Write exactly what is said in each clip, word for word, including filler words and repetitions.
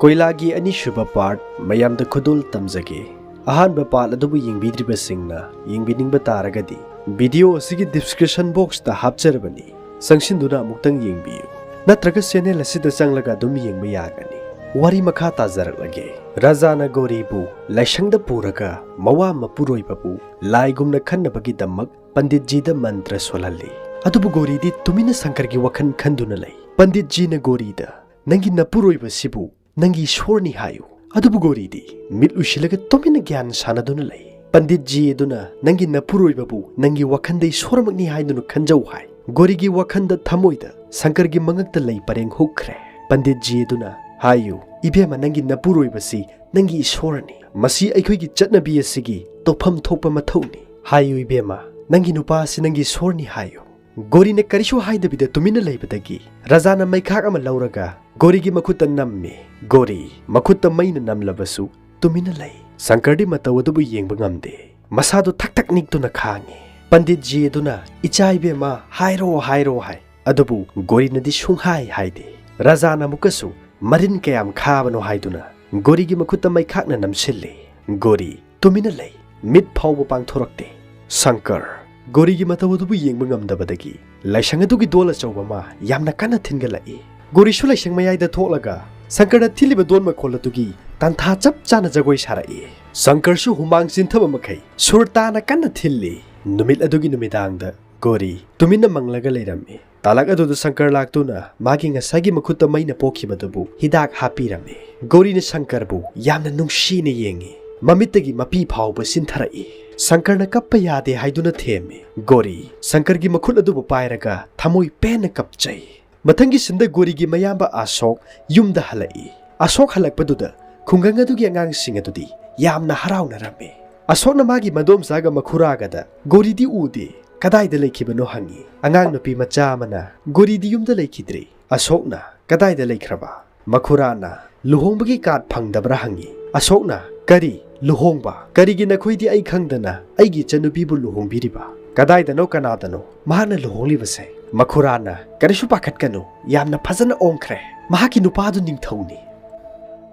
ꯀꯣꯏꯂꯥꯒꯤ ꯑꯅꯤꯁꯨꯕ part ꯃꯌꯥꯝꯗ ꯈꯨꯗꯣꯜ ꯇꯝꯖꯒꯦ꯫ ꯑꯍꯥꯟꯕ part ꯑꯗꯨꯕꯨ ꯌꯦꯡꯕꯤꯗ꯭ꯔꯤꯕꯁꯤꯡꯅ ꯌꯦꯡꯕꯤꯅꯤꯡꯕ ꯇꯥꯔꯒꯗꯤ video ꯑꯁꯤꯒꯤ description boxꯇ ꯍꯥꯞꯆꯔꯕꯅꯤ, ꯆꯪꯁꯤꯟꯗꯨꯅ ꯑꯃꯨꯛꯇꯪ ꯌꯦꯡꯕꯤꯌꯨ꯫ ꯅꯠꯇ꯭ꯔꯒ channel ꯑꯁꯤꯗ ꯆꯪꯂꯒ ꯑꯗꯨꯝ ꯌꯦꯡꯕ ꯌꯥꯒꯅꯤ꯫ ꯋꯥꯔꯤ ꯃꯈꯥ ꯇꯥꯖꯔꯛꯂꯒꯦ꯫ ꯔꯥꯖꯥꯅ ꯒꯣꯔꯤꯕꯨ ꯂꯥꯏꯁꯪꯗ ꯄꯨꯔꯒ ꯃꯋꯥ ꯃꯄꯨꯔꯣꯏꯕꯕꯨ ꯂꯥꯏꯒꯨꯝꯅ ꯈꯟꯅꯕꯒꯤꯗꯃꯛ ꯄꯟꯗꯤꯠꯖꯤꯗ ꯃꯟꯇ꯭ꯔ ꯁꯣꯜꯍꯜꯂꯤ꯫ ꯑꯗꯨꯕꯨ ꯒꯣꯔꯤꯗꯤ ꯇꯨꯃꯤꯟꯅ ꯁꯪꯀꯔꯒꯤ ꯋꯥꯈꯜ ꯈꯟꯗꯨꯅ ꯂꯩ꯫ ꯄꯟꯗꯤꯠꯖꯤꯅ ꯒꯣꯔꯤꯗ, "ꯅꯪꯒꯤ ꯅꯄꯨꯔꯣꯏꯕꯁꯤꯕꯨ ꯅꯪꯒꯤ ꯏꯁꯣꯔꯅꯤ ꯍꯥꯏꯌꯨ"꯫ ꯑꯗꯨꯕꯨ ꯒꯣꯔꯤꯗꯤ ꯃꯤꯠ ꯎꯏꯁꯤꯜꯂꯒ ꯇꯨꯃꯤꯟꯅ ꯒ꯭ꯌꯥꯟ ꯁꯥꯟꯅꯗꯨꯅ ꯂꯩ꯫ ꯄꯟꯗꯤꯠꯖꯤ ꯑꯗꯨꯅ, "ꯅꯪꯒꯤ ꯅꯄꯨꯔꯣꯏꯕꯕꯨ ꯅꯪꯒꯤ ꯋꯥꯈꯜꯗ ꯏꯁꯣꯔꯃꯛꯅꯤ ꯍꯥꯏꯗꯨꯅ ꯈꯟꯖꯧ" ꯍꯥꯏ꯫ ꯒꯣꯔꯤꯒꯤ ꯋꯥꯈꯜꯗ, ꯊꯃꯣꯏꯗ ꯁꯪꯀꯔꯒꯤ ꯃꯉꯛꯇ ꯂꯩ ꯄꯔꯦꯡ ꯍꯨꯛꯈ꯭ꯔꯦ꯫ ꯄꯟꯗꯤꯠꯖꯤ ꯑꯗꯨꯅ, "ꯍꯥꯏꯌꯨ, ꯏꯕꯦꯝꯃ, ꯅꯪꯒꯤ ꯅꯄꯨꯔꯣꯏꯕꯁꯤ ꯅꯪꯒꯤ ꯏꯁꯣꯔꯅꯤ꯫ ꯃꯁꯤ ꯑꯩꯈꯣꯏꯒꯤ ꯆꯠꯅꯕꯤ ꯑꯁꯤꯒꯤ ꯇꯧꯐꯝ ꯊꯣꯛꯄ ꯃꯊꯧꯅꯤ꯫ ꯍꯥꯏꯌꯨ ꯏꯕꯦꯝꯃ, ꯅꯪꯒꯤ ꯅꯨꯄꯥ ꯑꯁꯤ ꯅꯪꯒꯤ ꯏꯁꯣꯔꯅꯤ ꯍꯥꯏꯌꯨ"꯫ ꯒꯣꯔꯤꯅ ꯀꯔꯤꯁꯨ ꯍꯥꯏꯗꯕꯤꯗ ꯇꯨꯃꯤꯟꯅ ꯂꯩꯕꯗꯒꯤ ꯔꯥꯖꯥꯅ ꯃꯩꯈꯥꯛ ꯑꯃ ꯂꯧꯔꯒ ꯒꯣꯔꯤꯒꯤ ꯃꯈꯨꯠꯇ ꯅꯝꯃꯤ꯫ ꯒꯣꯔꯤ ꯃꯈꯨꯠꯇ ꯃꯩꯅ ꯅꯝꯂꯕꯁꯨ ꯇꯨꯃꯤꯟꯅ ꯂꯩ꯫ ꯁꯪꯀꯔꯗꯤ ꯃꯇꯧ ꯑꯗꯨꯕꯨ ꯌꯦꯡꯕ ꯉꯝꯗꯦ꯫ ꯃꯁꯥꯗꯨ ꯊꯛ ꯊꯛ ꯅꯤꯛꯇꯨꯅ ꯈꯥꯡꯉꯤ꯫ ꯄꯟꯗꯤꯠꯖꯤ ꯑꯗꯨꯅ, "ꯏꯆꯥ ꯏꯕꯦꯝꯃ, ꯍꯥꯏꯔꯣ, ꯍꯥꯏꯔꯣ" ꯍꯥꯏ꯫ ꯑꯗꯨꯕꯨ ꯒꯣꯔꯤꯅꯗꯤ ꯁꯨꯡꯍꯥꯏ ꯍꯥꯏꯗꯦ꯫ ꯔꯥꯖꯥꯅ ꯑꯃꯨꯛꯀꯁꯨ ꯃꯔꯤꯟ ꯀꯌꯥꯝ ꯈꯥꯕꯅꯣ ꯍꯥꯏꯗꯨꯅ ꯒꯣꯔꯤꯒꯤ ꯃꯈꯨꯠꯇ ꯃꯩꯈꯥꯛꯅ ꯅꯝꯁꯤꯜꯂꯤ꯫ ꯒꯣꯔꯤ ꯇꯨꯃꯤꯟꯅ ꯂꯩ꯫ ꯃꯤꯠ ꯐꯥꯎꯕ ꯄꯥꯡꯊꯣꯔꯛꯇꯦ꯫ ꯁꯪꯀꯔ ꯒꯣꯔꯤꯒꯤ ꯃꯇꯧ ꯑꯗꯨꯕꯨ ꯌꯦꯡꯕ ꯉꯝꯗꯕꯗꯒꯤ ꯂꯥꯏꯁꯪ ꯑꯗꯨꯒꯤ ꯗꯣꯜ ꯑꯆꯧꯕ ꯑꯃ ꯌꯥꯝꯅ ꯀꯟꯅ ꯊꯤꯟꯒꯠꯂꯛꯏ꯫ ꯒꯣꯔꯤꯁꯨ ꯂꯥꯏꯁꯪ ꯃꯌꯥꯏꯗ ꯊꯣꯛꯂꯒ ꯁꯪꯀꯔꯅ ꯊꯤꯜꯂꯤꯕ ꯗꯣꯜ ꯃꯈꯣꯜ ꯑꯗꯨꯒꯤ ꯇꯥꯟꯊꯥ ꯆꯞ ꯆꯥꯅ ꯖꯒꯣꯏ ꯁꯥꯔꯛꯏ꯫ ꯁꯪꯀꯔꯁꯨ ꯍꯨꯃꯥꯡ ꯆꯤꯟꯊꯕ ꯃꯈꯩ ꯁꯨꯔ ꯇꯥꯅ ꯀꯟꯅ ꯊꯤꯜꯂꯤ꯫ ꯅꯨꯃꯤꯠ ꯑꯗꯨꯒꯤ ꯅꯨꯃꯤꯗꯥꯡꯗ ꯒꯣꯔꯤ ꯇꯨꯃꯤꯟꯅ ꯃꯪꯂꯒ ꯂꯩꯔꯝꯃꯤ꯫ ꯇꯥꯂꯛ ꯑꯗꯨꯗ ꯁꯪꯀꯔ ꯂꯥꯛꯇꯨꯅ ꯃꯥꯒꯤ ꯉꯁꯥꯏꯒꯤ ꯃꯈꯨꯠꯇ ꯃꯩꯅ ꯄꯣꯛꯈꯤꯕꯗꯨꯕꯨ ꯍꯤꯗꯥꯛ ꯍꯥꯞꯄꯤꯔꯝꯃꯤ꯫ ꯒꯣꯔꯤꯅ ꯁꯪꯀꯔꯕꯨ ꯌꯥꯝꯅ ꯅꯨꯡꯁꯤꯅ ꯌꯦꯡꯉꯤ꯫ ꯃꯃꯤꯠꯇꯒꯤ ꯃꯄꯤ ꯐꯥꯎꯕ ꯆꯤꯟꯊꯔꯛꯏ꯫ ꯁꯪꯀꯔꯅ ꯀꯞꯄ ꯌꯥꯗꯦ ꯍꯥꯏꯗꯨꯅ ꯊꯦꯝꯃꯤ꯫ ꯒꯣꯔꯤ ꯁꯪꯀꯔꯒꯤ ꯃꯈꯨꯠ ꯑꯗꯨꯕꯨ ꯄꯥꯏꯔꯒ ꯊꯃꯣꯏ ꯄꯦꯟꯅ ꯀꯞꯆꯩ꯫ ꯃꯊꯪꯒꯤ ꯁꯤꯟꯗ ꯒꯣꯔꯤꯒꯤ ꯃꯌꯥꯝꯕ ꯑꯁꯣꯛ ꯌꯨꯝꯗ ꯍꯜꯂꯛꯏ꯫ ꯑꯁꯣꯛ ꯍꯜꯂꯛꯄꯗꯨꯗ ꯈꯨꯡꯒꯪ ꯑꯗꯨꯒꯤ ꯑꯉꯥꯡꯁꯤꯡ ꯑꯗꯨꯗꯤ ꯌꯥꯝꯅ ꯍꯔꯥꯎꯅꯔꯝꯃꯤ꯫ ꯑꯁꯣꯛꯅ ꯃꯥꯒꯤ ꯃꯗꯣꯝꯆꯥꯒ ꯃꯈꯨꯔꯥꯒꯗ ꯒꯣꯔꯤꯗꯤ ꯎꯗꯦ, ꯀꯗꯥꯏꯗ ꯂꯩꯈꯤꯕꯅꯣ ꯍꯪꯉꯤ꯫ ꯑꯉꯥꯡ ꯅꯨꯄꯤ ꯃꯆꯥ ꯑꯃꯅ, "ꯒꯣꯔꯤꯗꯤ ꯌꯨꯝꯗ ꯂꯩꯈꯤꯗ꯭ꯔꯦ"꯫ ꯑꯁꯣꯛꯅ, "ꯀꯗꯥꯏꯗ ꯂꯩꯈ꯭ꯔꯕ?" ꯃꯈꯨꯔꯥꯅ, "ꯂꯨꯍꯣꯡꯕꯒꯤ ꯀꯥꯔꯗ ꯐꯪꯗꯕ꯭ꯔꯥ?" ꯍꯪꯉꯤ꯫ ꯑꯁꯣꯛꯅ, "ꯀꯔꯤ ꯂꯨꯍꯣꯡꯕ? ꯀꯔꯤꯒꯤ ꯅꯈꯣꯏꯗꯤ ꯑꯩ ꯈꯪꯗꯅ ꯑꯩꯒꯤ ꯏꯆꯟꯅꯨꯄꯤꯕꯨ ꯂꯨꯍꯣꯡꯕꯤꯔꯤꯕ? ꯀꯗꯥꯏꯗꯅꯣ, ꯀꯅꯥꯗꯅꯣ ꯃꯍꯥꯛꯅ ꯂꯨꯍꯣꯡꯂꯤꯕꯁꯦ?" ꯃꯈꯨꯔꯥꯅ, "ꯀꯔꯤꯁꯨ ꯄꯥꯈꯠꯀꯅꯨ, ꯌꯥꯝꯅ ꯐꯖꯅ ꯑꯣꯡꯈ꯭ꯔꯦ꯫ ꯃꯍꯥꯛꯀꯤ ꯅꯨꯄꯥꯗꯨ ꯅꯤꯡꯊꯧꯅꯤ"꯫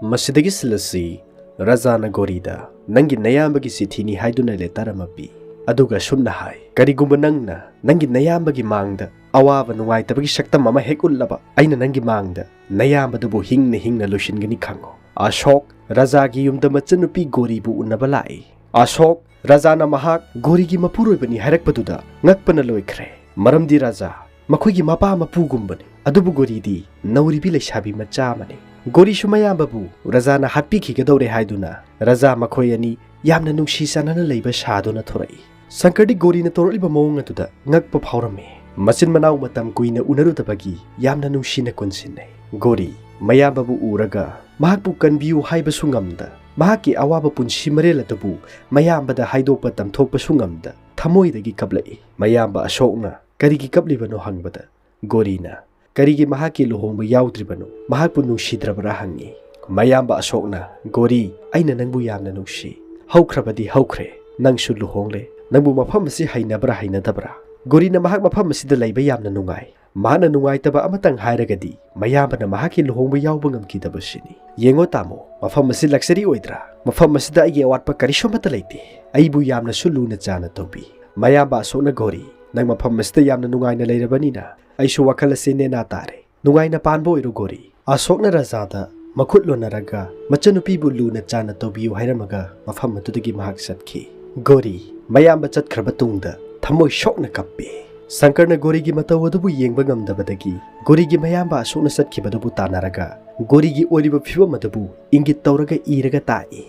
ꯃꯁꯤꯗꯒꯤ ꯁꯤꯜꯂꯁꯤ ꯔꯥꯖꯥꯅ ꯒꯣꯔꯤꯗ ꯅꯪꯒꯤ ꯅꯌꯥꯝꯕꯒꯤ ꯆꯤꯊꯤꯅꯤ ꯍꯥꯏꯗꯨꯅ ꯂꯦꯇꯔ ꯑꯃ ꯄꯤ꯫ ꯑꯗꯨꯒ ꯑꯁꯨꯝꯅ ꯍꯥꯏ, "ꯀꯔꯤꯒꯨꯝꯕ ꯅꯪꯅ ꯅꯪꯒꯤ ꯅꯌꯥꯝꯕꯒꯤ ꯃꯥꯡꯗ ꯑꯋꯥꯕ ꯅꯨꯡꯉꯥꯏꯇꯕꯒꯤ ꯁꯛꯇꯝ ꯑꯃ ꯍꯦꯛ ꯎꯠꯂꯕ, ꯑꯩꯅ ꯅꯪꯒꯤ ꯃꯥꯡꯗ ꯅꯌꯥꯝꯕꯗꯨꯕꯨ ꯍꯤꯡꯅ ꯍꯤꯡꯅ ꯂꯣꯏꯁꯤꯟꯒꯅꯤ, ꯈꯪꯉꯣ꯫" ꯑꯁꯣꯛ ꯔꯥꯖꯥꯒꯤ ꯌꯨꯝꯗ ꯃꯆꯟꯅꯨꯄꯤ ꯒꯣꯔꯤꯕꯨ ꯎꯅꯕ ꯂꯥꯛꯏ꯫ ꯑꯁꯣꯛ ꯔꯥꯖꯥꯅ ꯃꯍꯥꯛ ꯒꯣꯔꯤꯒꯤ ꯃꯄꯨꯔꯣꯏꯕꯅꯤ ꯍꯥꯏꯔꯛꯄꯗꯨꯗ ꯉꯛꯄꯅ ꯂꯣꯏꯈ꯭ꯔꯦ꯫ ꯃꯔꯝꯗꯤ ꯔꯥꯖꯥ ꯃꯈꯣꯏꯒꯤ ꯃꯄꯥ ꯃꯄꯨꯒꯨꯝꯕꯅꯤ, ꯑꯗꯨꯕꯨ ꯒꯣꯔꯤꯗꯤ ꯅꯧꯔꯤꯕꯤ ꯂꯩꯁꯥꯕꯤ ꯃꯆꯥ ꯑꯃꯅꯤ꯫ ꯒꯣꯔꯤꯁꯨ ꯃꯌꯥꯝꯕꯕꯨ ꯔꯥꯖꯥꯅ ꯍꯥꯠꯄꯤꯈꯤꯒꯗꯧꯔꯦ ꯍꯥꯏꯗꯨꯅ ꯔꯥꯖꯥ ꯃꯈꯣꯏ ꯑꯅꯤ ꯌꯥꯝꯅ ꯅꯨꯡꯁꯤ ꯆꯥꯟꯅꯅ ꯂꯩꯕ ꯁꯥꯗꯨꯅ ꯊꯣꯔꯛꯏ꯫ ꯁꯪꯀꯔꯗꯤ ꯒꯣꯔꯤꯅ ꯇꯧꯔꯛꯂꯤꯕ ꯃꯑꯣꯡ ꯑꯗꯨꯗ ꯉꯛꯄ ꯐꯥꯎꯔꯝꯃꯤ꯫ ꯃꯆꯤꯟ ꯃꯅꯥꯎ ꯃꯇꯝ ꯀꯨꯏꯅ ꯎꯅꯔꯨꯗꯕꯒꯤ ꯌꯥꯝꯅ ꯅꯨꯡꯁꯤꯅ ꯀꯣꯟꯁꯤꯟꯅꯩ꯫ ꯒꯣꯔꯤ ꯃꯌꯥꯝꯕꯕꯨ ꯎꯔꯒ ꯃꯍꯥꯛꯄꯨ ꯀꯟꯕꯤꯌꯨ ꯍꯥꯏꯕꯁꯨ ꯉꯝꯗ, ꯃꯍꯥꯛꯀꯤ ꯑꯋꯥꯕ ꯄꯨꯟꯁꯤ ꯃꯔꯦꯜ ꯑꯗꯨꯕꯨ ꯃꯌꯥꯝꯕꯗ ꯍꯥꯏꯗꯣꯛꯄ ꯇꯝꯊꯣꯛꯄꯁꯨ ꯉꯝꯗ ꯊꯃꯣꯏꯗꯒꯤ ꯀꯞꯂꯛꯏ꯫ ꯃꯌꯥꯝꯕ ꯑꯁꯣꯛꯅ ꯀꯔꯤꯒꯤ ꯀꯞꯂꯤꯕꯅꯣ ꯍꯪꯕꯗ, ꯒꯣꯔꯤꯅ ꯀꯔꯤꯒꯤ ꯃꯍꯥꯛꯀꯤ ꯂꯨꯍꯣꯡꯕ ꯌꯥꯎꯗ꯭ꯔꯤꯕꯅꯣ, ꯃꯍꯥꯛꯄꯨ ꯅꯨꯡꯁꯤꯗ꯭ꯔꯕ꯭ꯔꯥ ꯍꯪꯉꯤ꯫ ꯃꯌꯥꯝꯕ ꯑꯁꯣꯛꯅ, "ꯒꯣꯔꯤ, ꯑꯩꯅ ꯅꯪꯕꯨ ꯌꯥꯝꯅ ꯅꯨꯡꯁꯤ꯫ ꯍꯧꯈ꯭ꯔꯕꯗꯤ ꯍꯧꯈ꯭ꯔꯦ, ꯅꯪꯁꯨ ꯂꯨꯍꯣꯡꯂꯦ꯫ ꯅꯪꯕꯨ ꯃꯐꯝ ꯑꯁꯤ ꯍꯩꯅꯕ꯭ꯔꯥ ꯍꯩꯅꯗꯕ꯭ꯔꯥ?" ꯒꯣꯔꯤꯅ ꯃꯍꯥꯛ ꯃꯐꯝ ꯑꯁꯤꯗ ꯂꯩꯕ ꯌꯥꯝꯅ ꯅꯨꯡꯉꯥꯏ꯫ ꯃꯍꯥꯛꯅ ꯅꯨꯡꯉꯥꯏꯇꯕ ꯑꯃꯇꯪ ꯍꯥꯏꯔꯒꯗꯤ ꯃꯌꯥꯝꯕꯅ ꯃꯍꯥꯛꯀꯤ ꯂꯨꯍꯣꯡꯕ ꯌꯥꯎꯕ ꯉꯝꯈꯤꯗꯕꯁꯤꯅꯤ꯫ "ꯌꯦꯡꯉꯣ ꯇꯥꯃꯣ, ꯃꯐꯝ ꯑꯁꯤ ꯂꯛꯖꯔꯤ ꯑꯣꯏꯗ꯭ꯔꯥ? ꯃꯐꯝ ꯑꯁꯤꯗ ꯑꯩꯒꯤ ꯑꯋꯥꯠꯄ ꯀꯔꯤꯁꯨ ꯑꯃꯠꯇ ꯂꯩꯇꯦ꯫ ꯑꯩꯕꯨ ꯌꯥꯝꯅꯁꯨ ꯂꯨꯅ ꯆꯥꯅ ꯇꯧꯕꯤ꯫" ꯃꯌꯥꯝꯕ ꯑꯁꯣꯛꯅ, "ꯒꯣꯔꯤ, ꯅꯪ ꯃꯐꯝ ꯑꯁꯤꯗ ꯌꯥꯝꯅ ꯅꯨꯡꯉꯥꯏꯅ ꯂꯩꯔꯕꯅꯤꯅ ꯑꯩꯁꯨ ꯋꯥꯈꯜ ꯑꯁꯤ ꯅꯦꯅꯥ ꯇꯥꯔꯦ꯫ ꯅꯨꯡꯉꯥꯏꯅ ꯄꯥꯟꯕ ꯑꯣꯏꯔꯣ ꯒꯣꯔꯤ꯫" ꯑꯁꯣꯛꯅ ꯔꯥꯖꯥꯗ ꯃꯈꯨꯠ ꯂꯣꯟꯅꯔꯒ ꯃꯆꯟꯅꯨꯄꯤꯕꯨ ꯂꯨꯅ ꯆꯥꯅ ꯇꯧꯕꯤꯌꯨ ꯍꯥꯏꯔꯝꯃꯒ ꯃꯐꯝ ꯑꯗꯨꯗꯒꯤ ꯃꯍꯥꯛ ꯆꯠꯈꯤ꯫ ꯒꯣꯔꯤ ꯃꯌꯥꯝꯕ ꯆꯠꯈ꯭ꯔꯕ ꯇꯨꯡꯗ ꯊꯃꯣꯏ ꯁꯣꯛꯅ ꯀꯞꯄꯤ꯫ ꯁꯪꯀꯔꯅ ꯒꯣꯔꯤꯒꯤ ꯃꯇꯧ ꯑꯗꯨꯕꯨ ꯌꯦꯡꯕ ꯉꯝꯗꯕꯗꯒꯤ ꯒꯣꯔꯤꯒꯤ ꯃꯌꯥꯝꯕ ꯑꯁꯣꯛꯅ ꯆꯠꯈꯤꯕꯗꯨꯕꯨ ꯇꯥꯟꯅꯔꯒ ꯒꯣꯔꯤꯒꯤ ꯑꯣꯏꯔꯤꯕ ꯐꯤꯕꯝ ꯑꯗꯨꯕꯨ ꯏꯪꯒꯤꯠ ꯇꯧꯔꯒ ꯏꯔꯒ ꯇꯥꯛꯏ꯫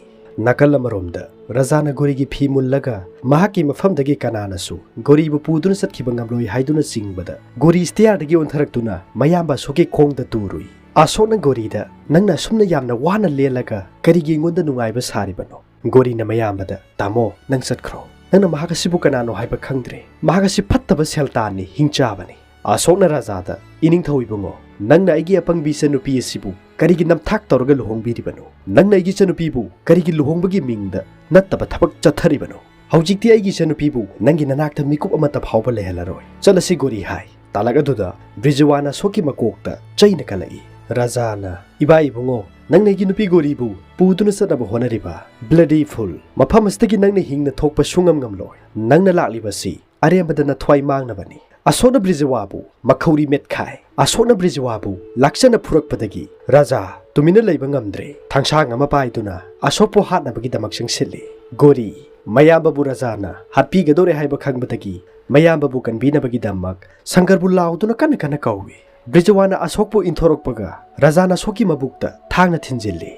ꯅꯥꯀꯜ ꯑꯃꯔꯣꯝꯗ ꯔꯥꯖꯥꯅ ꯒꯣꯔꯤꯒꯤ ꯐꯤ ꯃꯨꯜꯂꯒ ꯃꯍꯥꯛꯀꯤ ꯃꯐꯝꯗꯒꯤ ꯀꯅꯥꯅꯁꯨ ꯒꯣꯔꯤꯕꯨ ꯄꯨꯗꯨꯅ ꯆꯠꯈꯤꯕ ꯉꯝꯂꯣꯏ ꯍꯥꯏꯗꯨꯅ ꯆꯤꯡꯕꯗ ꯒꯣꯔꯤ ꯁ꯭ꯇꯦꯌꯥꯔꯗꯒꯤ ꯑꯣꯟꯊꯔꯛꯇꯨꯅ ꯃꯌꯥꯝꯕ ꯑꯁꯣꯛꯀꯤ ꯈꯣꯡꯗ ꯇꯨꯔꯨꯏ꯫ ꯑꯁꯣꯛꯅ ꯒꯣꯔꯤꯗ, "ꯅꯪꯅ ꯑꯁꯨꯝꯅ ꯌꯥꯝꯅ ꯋꯥꯅ ꯂꯦꯜꯂꯒ ꯀꯔꯤꯒꯤ ꯑꯩꯉꯣꯟꯗ ꯅꯨꯡꯉꯥꯏꯕ ꯁꯥꯔꯤꯕꯅꯣ?" ꯒꯣꯔꯤꯅ ꯃꯌꯥꯝꯕꯗ, "ꯇꯥꯃꯣ, ꯅꯪ ꯆꯠꯈ꯭ꯔꯣ꯫ ꯅꯪꯅ ꯃꯍꯥꯛ ꯑꯁꯤꯕꯨ ꯀꯅꯥꯅꯣ ꯍꯥꯏꯕ ꯈꯪꯗ꯭ꯔꯦ꯫ ꯃꯍꯥꯛ ꯑꯁꯤ ꯐꯠꯇꯕ ꯁꯦꯜꯇꯥꯟꯅꯤ, ꯍꯤꯡꯆꯥꯕꯅꯤ꯫" ꯑꯁꯣꯛꯅ ꯔꯥꯖꯥꯗ, "ꯏꯅꯤꯡꯊꯧ ꯏꯕꯨꯡꯉꯣ, ꯅꯪꯅ ꯑꯩꯒꯤ ꯑꯄꯪꯕꯤ ꯏꯆꯟꯅꯨꯄꯤ ꯑꯁꯤꯕꯨ ꯀꯔꯤꯒꯤ ꯅꯝꯊꯥꯛ ꯇꯧꯔꯒ ꯂꯨꯍꯣꯡꯕꯤꯔꯤꯕꯅꯣ? ꯅꯪꯅ ꯑꯩꯒꯤ ꯏꯆꯟꯅꯨꯄꯤꯕꯨ ꯀꯔꯤꯒꯤ ꯂꯨꯍꯣꯡꯕꯒꯤ ꯃꯤꯡꯗ ꯅꯠꯇꯕ ꯊꯕꯛ ꯆꯠꯊꯔꯤꯕꯅꯣ? ꯍꯧꯖꯤꯛꯇꯤ ꯑꯩꯒꯤ ꯏꯆꯟꯅꯨꯄꯤꯕꯨ ꯅꯪꯒꯤ ꯅꯅꯥꯛꯇ ꯃꯤꯀꯨꯞ ꯑꯃꯠꯇ ꯐꯥꯎꯕ ꯂꯩꯍꯜꯂꯔꯣꯏ꯫ ꯆꯠꯂꯁꯤ ꯒꯣꯔꯤ," ꯍꯥꯏ꯫ ꯇꯥꯂꯛ ꯑꯗꯨꯗ ꯕ꯭ꯔꯤꯖꯋꯥꯅ ꯑꯁꯣꯛꯀꯤ ꯃꯀꯣꯛꯇ ꯆꯩꯅ ꯀꯜꯂꯛꯏ꯫ ꯔꯥꯖꯥꯅ, "ꯏꯕꯥ ꯏꯕꯨꯡꯉꯣ, ꯅꯪꯅ ꯑꯩꯒꯤ ꯅꯨꯄꯤ ꯒꯣꯔꯤꯕꯨ ꯄꯨꯗꯨꯅ ꯆꯠꯅꯕ ꯍꯣꯠꯅꯔꯤꯕ bloody fool, ꯃꯐꯝ ꯑꯁꯤꯗꯒꯤ ꯅꯪꯅ ꯍꯤꯡꯅ ꯊꯣꯛꯄ ꯁꯨꯡꯉꯝ ꯉꯝꯂꯣꯏ꯫ ꯅꯪꯅ ꯂꯥꯛꯂꯤꯕꯁꯤ ꯑꯔꯦꯝꯕꯗ ꯅꯊ꯭ꯋꯥꯏ ꯃꯥꯡꯅꯕꯅꯤ꯫ ꯑꯁꯣꯛꯅ ꯕ꯭ꯔꯤꯖꯋꯥꯕꯨ ꯃꯈꯧꯔꯤ ꯃꯦꯠꯈꯥꯏ꯫ ꯑꯁꯣꯛꯅ ꯕ꯭ꯔꯤꯖꯋꯥꯕꯨ ꯂꯥꯛꯆꯅ ꯐꯨꯔꯛꯄꯗꯒꯤ ꯔꯥꯖꯥ ꯇꯨꯃꯤꯟꯅ ꯂꯩꯕ ꯉꯝꯗ꯭ꯔꯦ꯫ ꯊꯥꯡꯁꯥꯡ ꯑꯃ ꯄꯥꯏꯗꯨꯅ ꯑꯁꯣꯛꯄꯨ ꯍꯥꯠꯅꯕꯒꯤꯗꯃꯛ ꯆꯪꯁꯤꯜꯂꯤ꯫ ꯒꯣꯔꯤ ꯃꯌꯥꯝꯕꯕꯨ ꯔꯥꯖꯥꯅ ꯍꯥꯠꯄꯤꯒꯗꯧꯔꯦ ꯍꯥꯏꯕ ꯈꯪꯕꯗꯒꯤ ꯃꯌꯥꯝꯕꯕꯨ ꯀꯟꯕꯤꯅꯕꯒꯤꯗꯃꯛ ꯁꯪꯀꯔꯕꯨ ꯂꯥꯎꯗꯨꯅ ꯀꯟꯅ ꯀꯟꯅ ꯀꯧꯏ꯫ ꯕ꯭ꯔꯤꯖꯋꯥꯅ ꯑꯁꯣꯛꯄꯨ ꯏꯟꯊꯣꯔꯛꯄꯒ ꯔꯥꯖꯥꯅ ꯑꯁꯣꯛꯀꯤ ꯃꯕꯨꯛꯇ ꯊꯥꯡꯅ ꯊꯤꯟꯖꯤꯜꯂꯤ꯫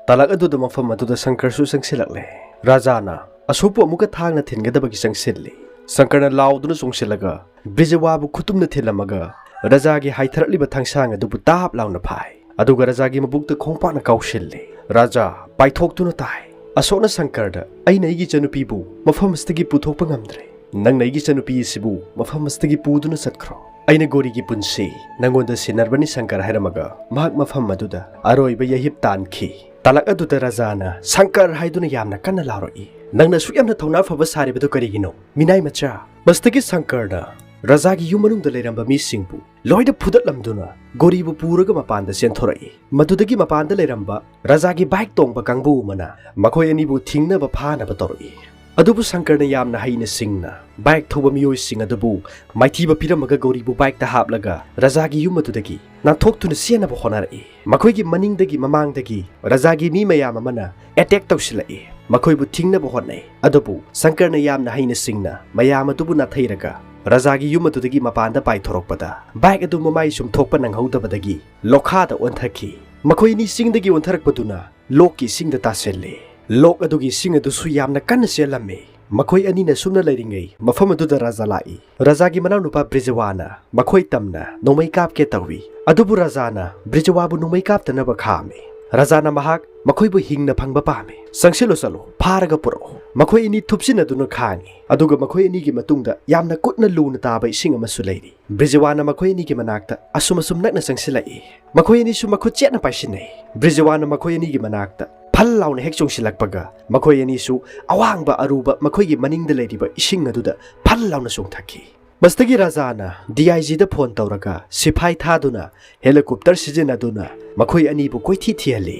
ꯇꯥꯂꯛ ꯑꯗꯨꯗ ꯃꯐꯝ ꯑꯗꯨꯗ ꯁꯪꯀꯔꯁꯨ ꯆꯪꯁꯤꯜꯂꯛꯂꯦ꯫ ꯔꯥꯖꯥꯅ ꯑꯁꯣꯛꯄꯨ ꯑꯃꯨꯛꯀ ꯊꯥꯡꯅ ꯊꯤꯟꯒꯗꯕꯒꯤ ꯆꯪꯁꯤꯜꯂꯤ꯫ ꯁꯪꯀꯔꯅ ꯂꯥꯎꯗꯨꯅ ꯆꯣꯡꯁꯤꯜꯂꯒ ꯕ꯭ꯔꯤꯖꯋꯥꯕꯨ ꯈꯨꯇꯨꯝꯅ ꯊꯤꯜꯂꯝꯃꯒ ꯔꯥꯖꯥꯒꯤ ꯍꯥꯏꯊꯔꯛꯂꯤꯕ ꯊꯥꯡꯁꯥꯡ ꯑꯗꯨꯕꯨ ꯇꯥꯞ ꯂꯥꯎꯅ ꯐꯥꯏ꯫ ꯑꯗꯨꯒ ꯔꯥꯖꯥꯒꯤ ꯃꯕꯨꯛꯇ ꯈꯣꯡꯄꯥꯛꯅ ꯀꯥꯎꯁꯤꯜꯂꯤ꯫ ꯔꯥꯖꯥ ꯄꯥꯏꯊꯣꯛꯇꯨꯅ ꯇꯥꯏ꯫ ꯑꯁꯣꯛꯅ ꯁꯪꯀꯔꯗ, "ꯑꯩꯅ ꯑꯩꯒꯤ ꯏꯆꯟꯅꯨꯄꯤꯕꯨ ꯃꯐꯝ ꯑꯁꯤꯗꯒꯤ ꯄꯨꯊꯣꯛꯄ ꯉꯝꯗ꯭ꯔꯦ꯫ ꯅꯪꯅ ꯑꯩꯒꯤ ꯏꯆꯟꯅꯨꯄꯤ ꯑꯁꯤꯕꯨ ꯃꯐꯝ ꯑꯁꯤꯗꯒꯤ ꯄꯨꯗꯨꯅ ꯆꯠꯈ꯭ꯔꯣ꯫ ꯑꯩꯅ ꯒꯣꯔꯤꯒꯤ ꯄꯨꯟꯁꯤ ꯅꯪꯉꯣꯟꯗ ꯁꯤꯟꯅꯔꯕꯅꯤ ꯁꯪꯀꯔ" ꯍꯥꯏꯔꯝꯃꯒ ꯃꯍꯥꯛ ꯃꯐꯝ ꯑꯗꯨꯗ ꯑꯔꯣꯏꯕ ꯌꯩꯍꯤꯞ ꯇꯥꯟꯈꯤ꯫ ꯇꯥꯂꯛ ꯑꯗꯨꯗ ꯔꯥꯖꯥꯅ "ꯁꯪꯀꯔ" ꯍꯥꯏꯗꯨꯅ ꯌꯥꯝꯅ ꯀꯟꯅ ꯂꯥꯎꯔꯛꯏ꯫ "ꯅꯪꯅ ꯑꯁꯨꯛ ꯌꯥꯝꯅ ꯊꯧꯅꯥ ꯐꯕ ꯁꯥꯔꯤꯕꯗꯨ ꯀꯔꯤꯒꯤꯅꯣ, ꯃꯤꯅꯥꯏ ꯃꯆꯥ?" ꯃꯁꯤꯗꯒꯤ ꯁꯪꯀꯔꯅ ꯔꯥꯖꯥꯒꯤ ꯌꯨꯝ ꯃꯅꯨꯡꯗ ꯂꯩꯔꯝꯕ ꯃꯤꯁꯤꯡꯕꯨ ꯂꯣꯏꯅ ꯐꯨꯗꯠꯂꯝꯗꯨꯅ ꯒꯣꯔꯤꯕꯨ ꯄꯨꯔꯒ ꯃꯄꯥꯟꯗ ꯆꯦꯟꯊꯣꯔꯛꯏ꯫ ꯃꯗꯨꯗꯒꯤ ꯃꯄꯥꯟꯗ ꯂꯩꯔꯝꯕ ꯔꯥꯖꯥꯒꯤ ꯕꯥꯏꯛ ꯇꯣꯡꯕ ꯀꯥꯡꯕꯨ ꯑꯃꯅ ꯃꯈꯣꯏ ꯑꯅꯤꯕꯨ ꯊꯤꯡꯅꯕ ꯐꯥꯅꯕ ꯇꯧꯔꯛꯏ꯫ ꯑꯗꯨꯕꯨ ꯁꯪꯀꯔꯅ ꯌꯥꯝꯅ ꯍꯩꯅ ꯁꯤꯡꯅ ꯕꯥꯏꯛ ꯊꯧꯕ ꯃꯤꯑꯣꯏꯁꯤꯡ ꯑꯗꯨꯕꯨ ꯃꯥꯏꯊꯤꯕ ꯄꯤꯔꯝꯃꯒ ꯒꯣꯔꯤꯕꯨ ꯕꯥꯏꯛꯇ ꯍꯥꯞꯂꯒ ꯔꯥꯖꯥꯒꯤ ꯌꯨꯝ ꯑꯗꯨꯗꯒꯤ ꯅꯥꯟꯊꯣꯛꯇꯨꯅ ꯆꯦꯟꯅꯕ ꯍꯣꯠꯅꯔꯛꯏ꯫ ꯃꯈꯣꯏꯒꯤ ꯃꯅꯤꯡꯗꯒꯤ ꯃꯃꯥꯡꯗꯒꯤ ꯔꯥꯖꯥꯒꯤ ꯃꯤ ꯃꯌꯥꯝ ꯑꯃꯅ ꯑꯦꯇꯦꯛ ꯇꯧꯁꯤꯜꯂꯛꯏ꯫ ꯃꯈꯣꯏꯕꯨ ꯊꯤꯡꯅꯕ ꯍꯣꯠꯅꯩ꯫ ꯑꯗꯨꯕꯨ ꯁꯪꯀꯔꯅ ꯌꯥꯝꯅ ꯍꯩꯅ ꯁꯤꯡꯅ ꯃꯌꯥꯝ ꯑꯗꯨꯕꯨ ꯅꯥꯊꯩꯔꯒ ꯔꯥꯖꯥꯒꯤ ꯌꯨꯝ ꯑꯗꯨꯗꯒꯤ ꯃꯄꯥꯟꯗ ꯄꯥꯏꯊꯣꯔꯛꯄꯗ ꯕꯥꯏꯛ ꯑꯗꯨ ꯃꯃꯥꯏ ꯆꯨꯝꯊꯣꯛꯄ ꯅꯪꯍꯧꯗꯕꯗꯒꯤ ꯂꯣꯛꯈꯥꯗ ꯑꯣꯟꯊꯈꯤ꯫ ꯃꯈꯣꯏ ꯑꯅꯤ ꯆꯤꯡꯗꯒꯤ ꯑꯣꯟꯊꯔꯛꯄꯗꯨꯅ ꯂꯣꯛꯀꯤ ꯏꯁꯤꯡꯗ ꯇꯥꯁꯤꯜꯂꯤ꯫ ꯂꯣꯛ ꯑꯗꯨꯒꯤ ꯏꯁꯤꯡ ꯑꯗꯨꯁꯨ ꯌꯥꯝꯅ ꯀꯟꯅ ꯆꯦꯜꯂꯝꯃꯤ꯫ ꯃꯈꯣꯏ ꯑꯅꯤꯅ ꯁꯨꯝꯅ ꯂꯩꯔꯤꯉꯩ ꯃꯐꯝ ꯑꯗꯨꯗ ꯔꯥꯖꯥ ꯂꯥꯛꯏ꯫ ꯔꯥꯖꯥꯒꯤ ꯃꯅꯥꯎꯅꯨꯄꯥ ꯕ꯭ꯔꯤꯖꯋꯥꯅ ꯃꯈꯣꯏ ꯇꯝꯅ ꯅꯣꯡꯃꯩ ꯀꯥꯞꯀꯦ ꯇꯧꯏ꯫ ꯑꯗꯨꯕꯨ ꯔꯥꯖꯥꯅ ꯕ꯭ꯔꯤꯖꯋꯥꯕꯨ ꯅꯣꯡꯃꯩ ꯀꯥꯞꯇꯅꯕ ꯈꯥꯝꯃꯤ꯫ ꯔꯥꯖꯥꯅ ꯃꯍꯥꯛ ꯃꯈꯣꯏꯕꯨ ꯍꯤꯡꯅ ꯐꯪꯕ ꯄꯥꯝꯃꯤ꯫ "ꯆꯪꯁꯤꯜꯂꯨ ꯆꯠꯂꯨ, ꯐꯥꯔꯒ ꯄꯨꯔꯛꯎ"꯫ ꯃꯈꯣꯏ ꯑꯅꯤ ꯊꯨꯞꯆꯤꯟꯅꯗꯨꯅ ꯈꯥꯡꯉꯤ꯫ ꯑꯗꯨꯒ ꯃꯈꯣꯏ ꯑꯅꯤꯒꯤ ꯃꯇꯨꯡꯗ ꯌꯥꯝꯅ ꯀꯨꯠꯅ ꯂꯨꯅ ꯇꯥꯕ ꯏꯁꯤꯡ ꯑꯃꯁꯨ ꯂꯩꯔꯤ꯫ ꯕ꯭ꯔꯤꯖꯋꯥꯅ ꯃꯈꯣꯏ ꯑꯅꯤꯒꯤ ꯃꯅꯥꯛꯇ ꯑꯁꯨꯝ ꯑꯁꯨꯝ ꯅꯛꯅ ꯆꯪꯁꯤꯜꯂꯛꯏ꯫ ꯃꯈꯣꯏ ꯑꯅꯤꯁꯨ ꯃꯈꯨꯠ ꯆꯦꯠꯅ ꯄꯥꯏꯁꯤꯟꯅꯩ꯫ ꯕ꯭ꯔꯤꯖꯋꯥꯅ ꯃꯈꯣꯏ ꯑꯅꯤꯒꯤ ꯃꯅꯥꯛꯇ ꯐꯜ ꯂꯥꯎꯅ ꯍꯦꯛ ꯆꯣꯡꯁꯤꯜꯂꯛꯄꯒ ꯃꯈꯣꯏ ꯑꯅꯤꯁꯨ ꯑꯋꯥꯡꯕ ꯑꯔꯨꯕ ꯃꯈꯣꯏꯒꯤ ꯃꯅꯤꯡꯗ ꯂꯩꯔꯤꯕ ꯏꯁꯤꯡ ꯑꯗꯨꯗ ꯐꯜ ꯂꯥꯎꯅ ꯆꯣꯡꯊꯈꯤ꯫ ꯃꯁꯤꯗꯒꯤ ꯔꯥꯖꯥꯅ ꯗꯤ ꯑꯥꯏ ꯖꯤꯗ ꯐꯣꯟ ꯇꯧꯔꯒ ꯁꯤꯐꯥꯏ ꯊꯥꯗꯨꯅ ꯍꯦꯂꯤꯀꯣꯞꯇꯔ ꯁꯤꯖꯤꯟꯅꯗꯨꯅ ꯃꯈꯣꯏ ꯑꯅꯤꯕꯨ ꯀꯣꯏꯊꯤ ꯊꯤꯍꯜꯂꯤ꯫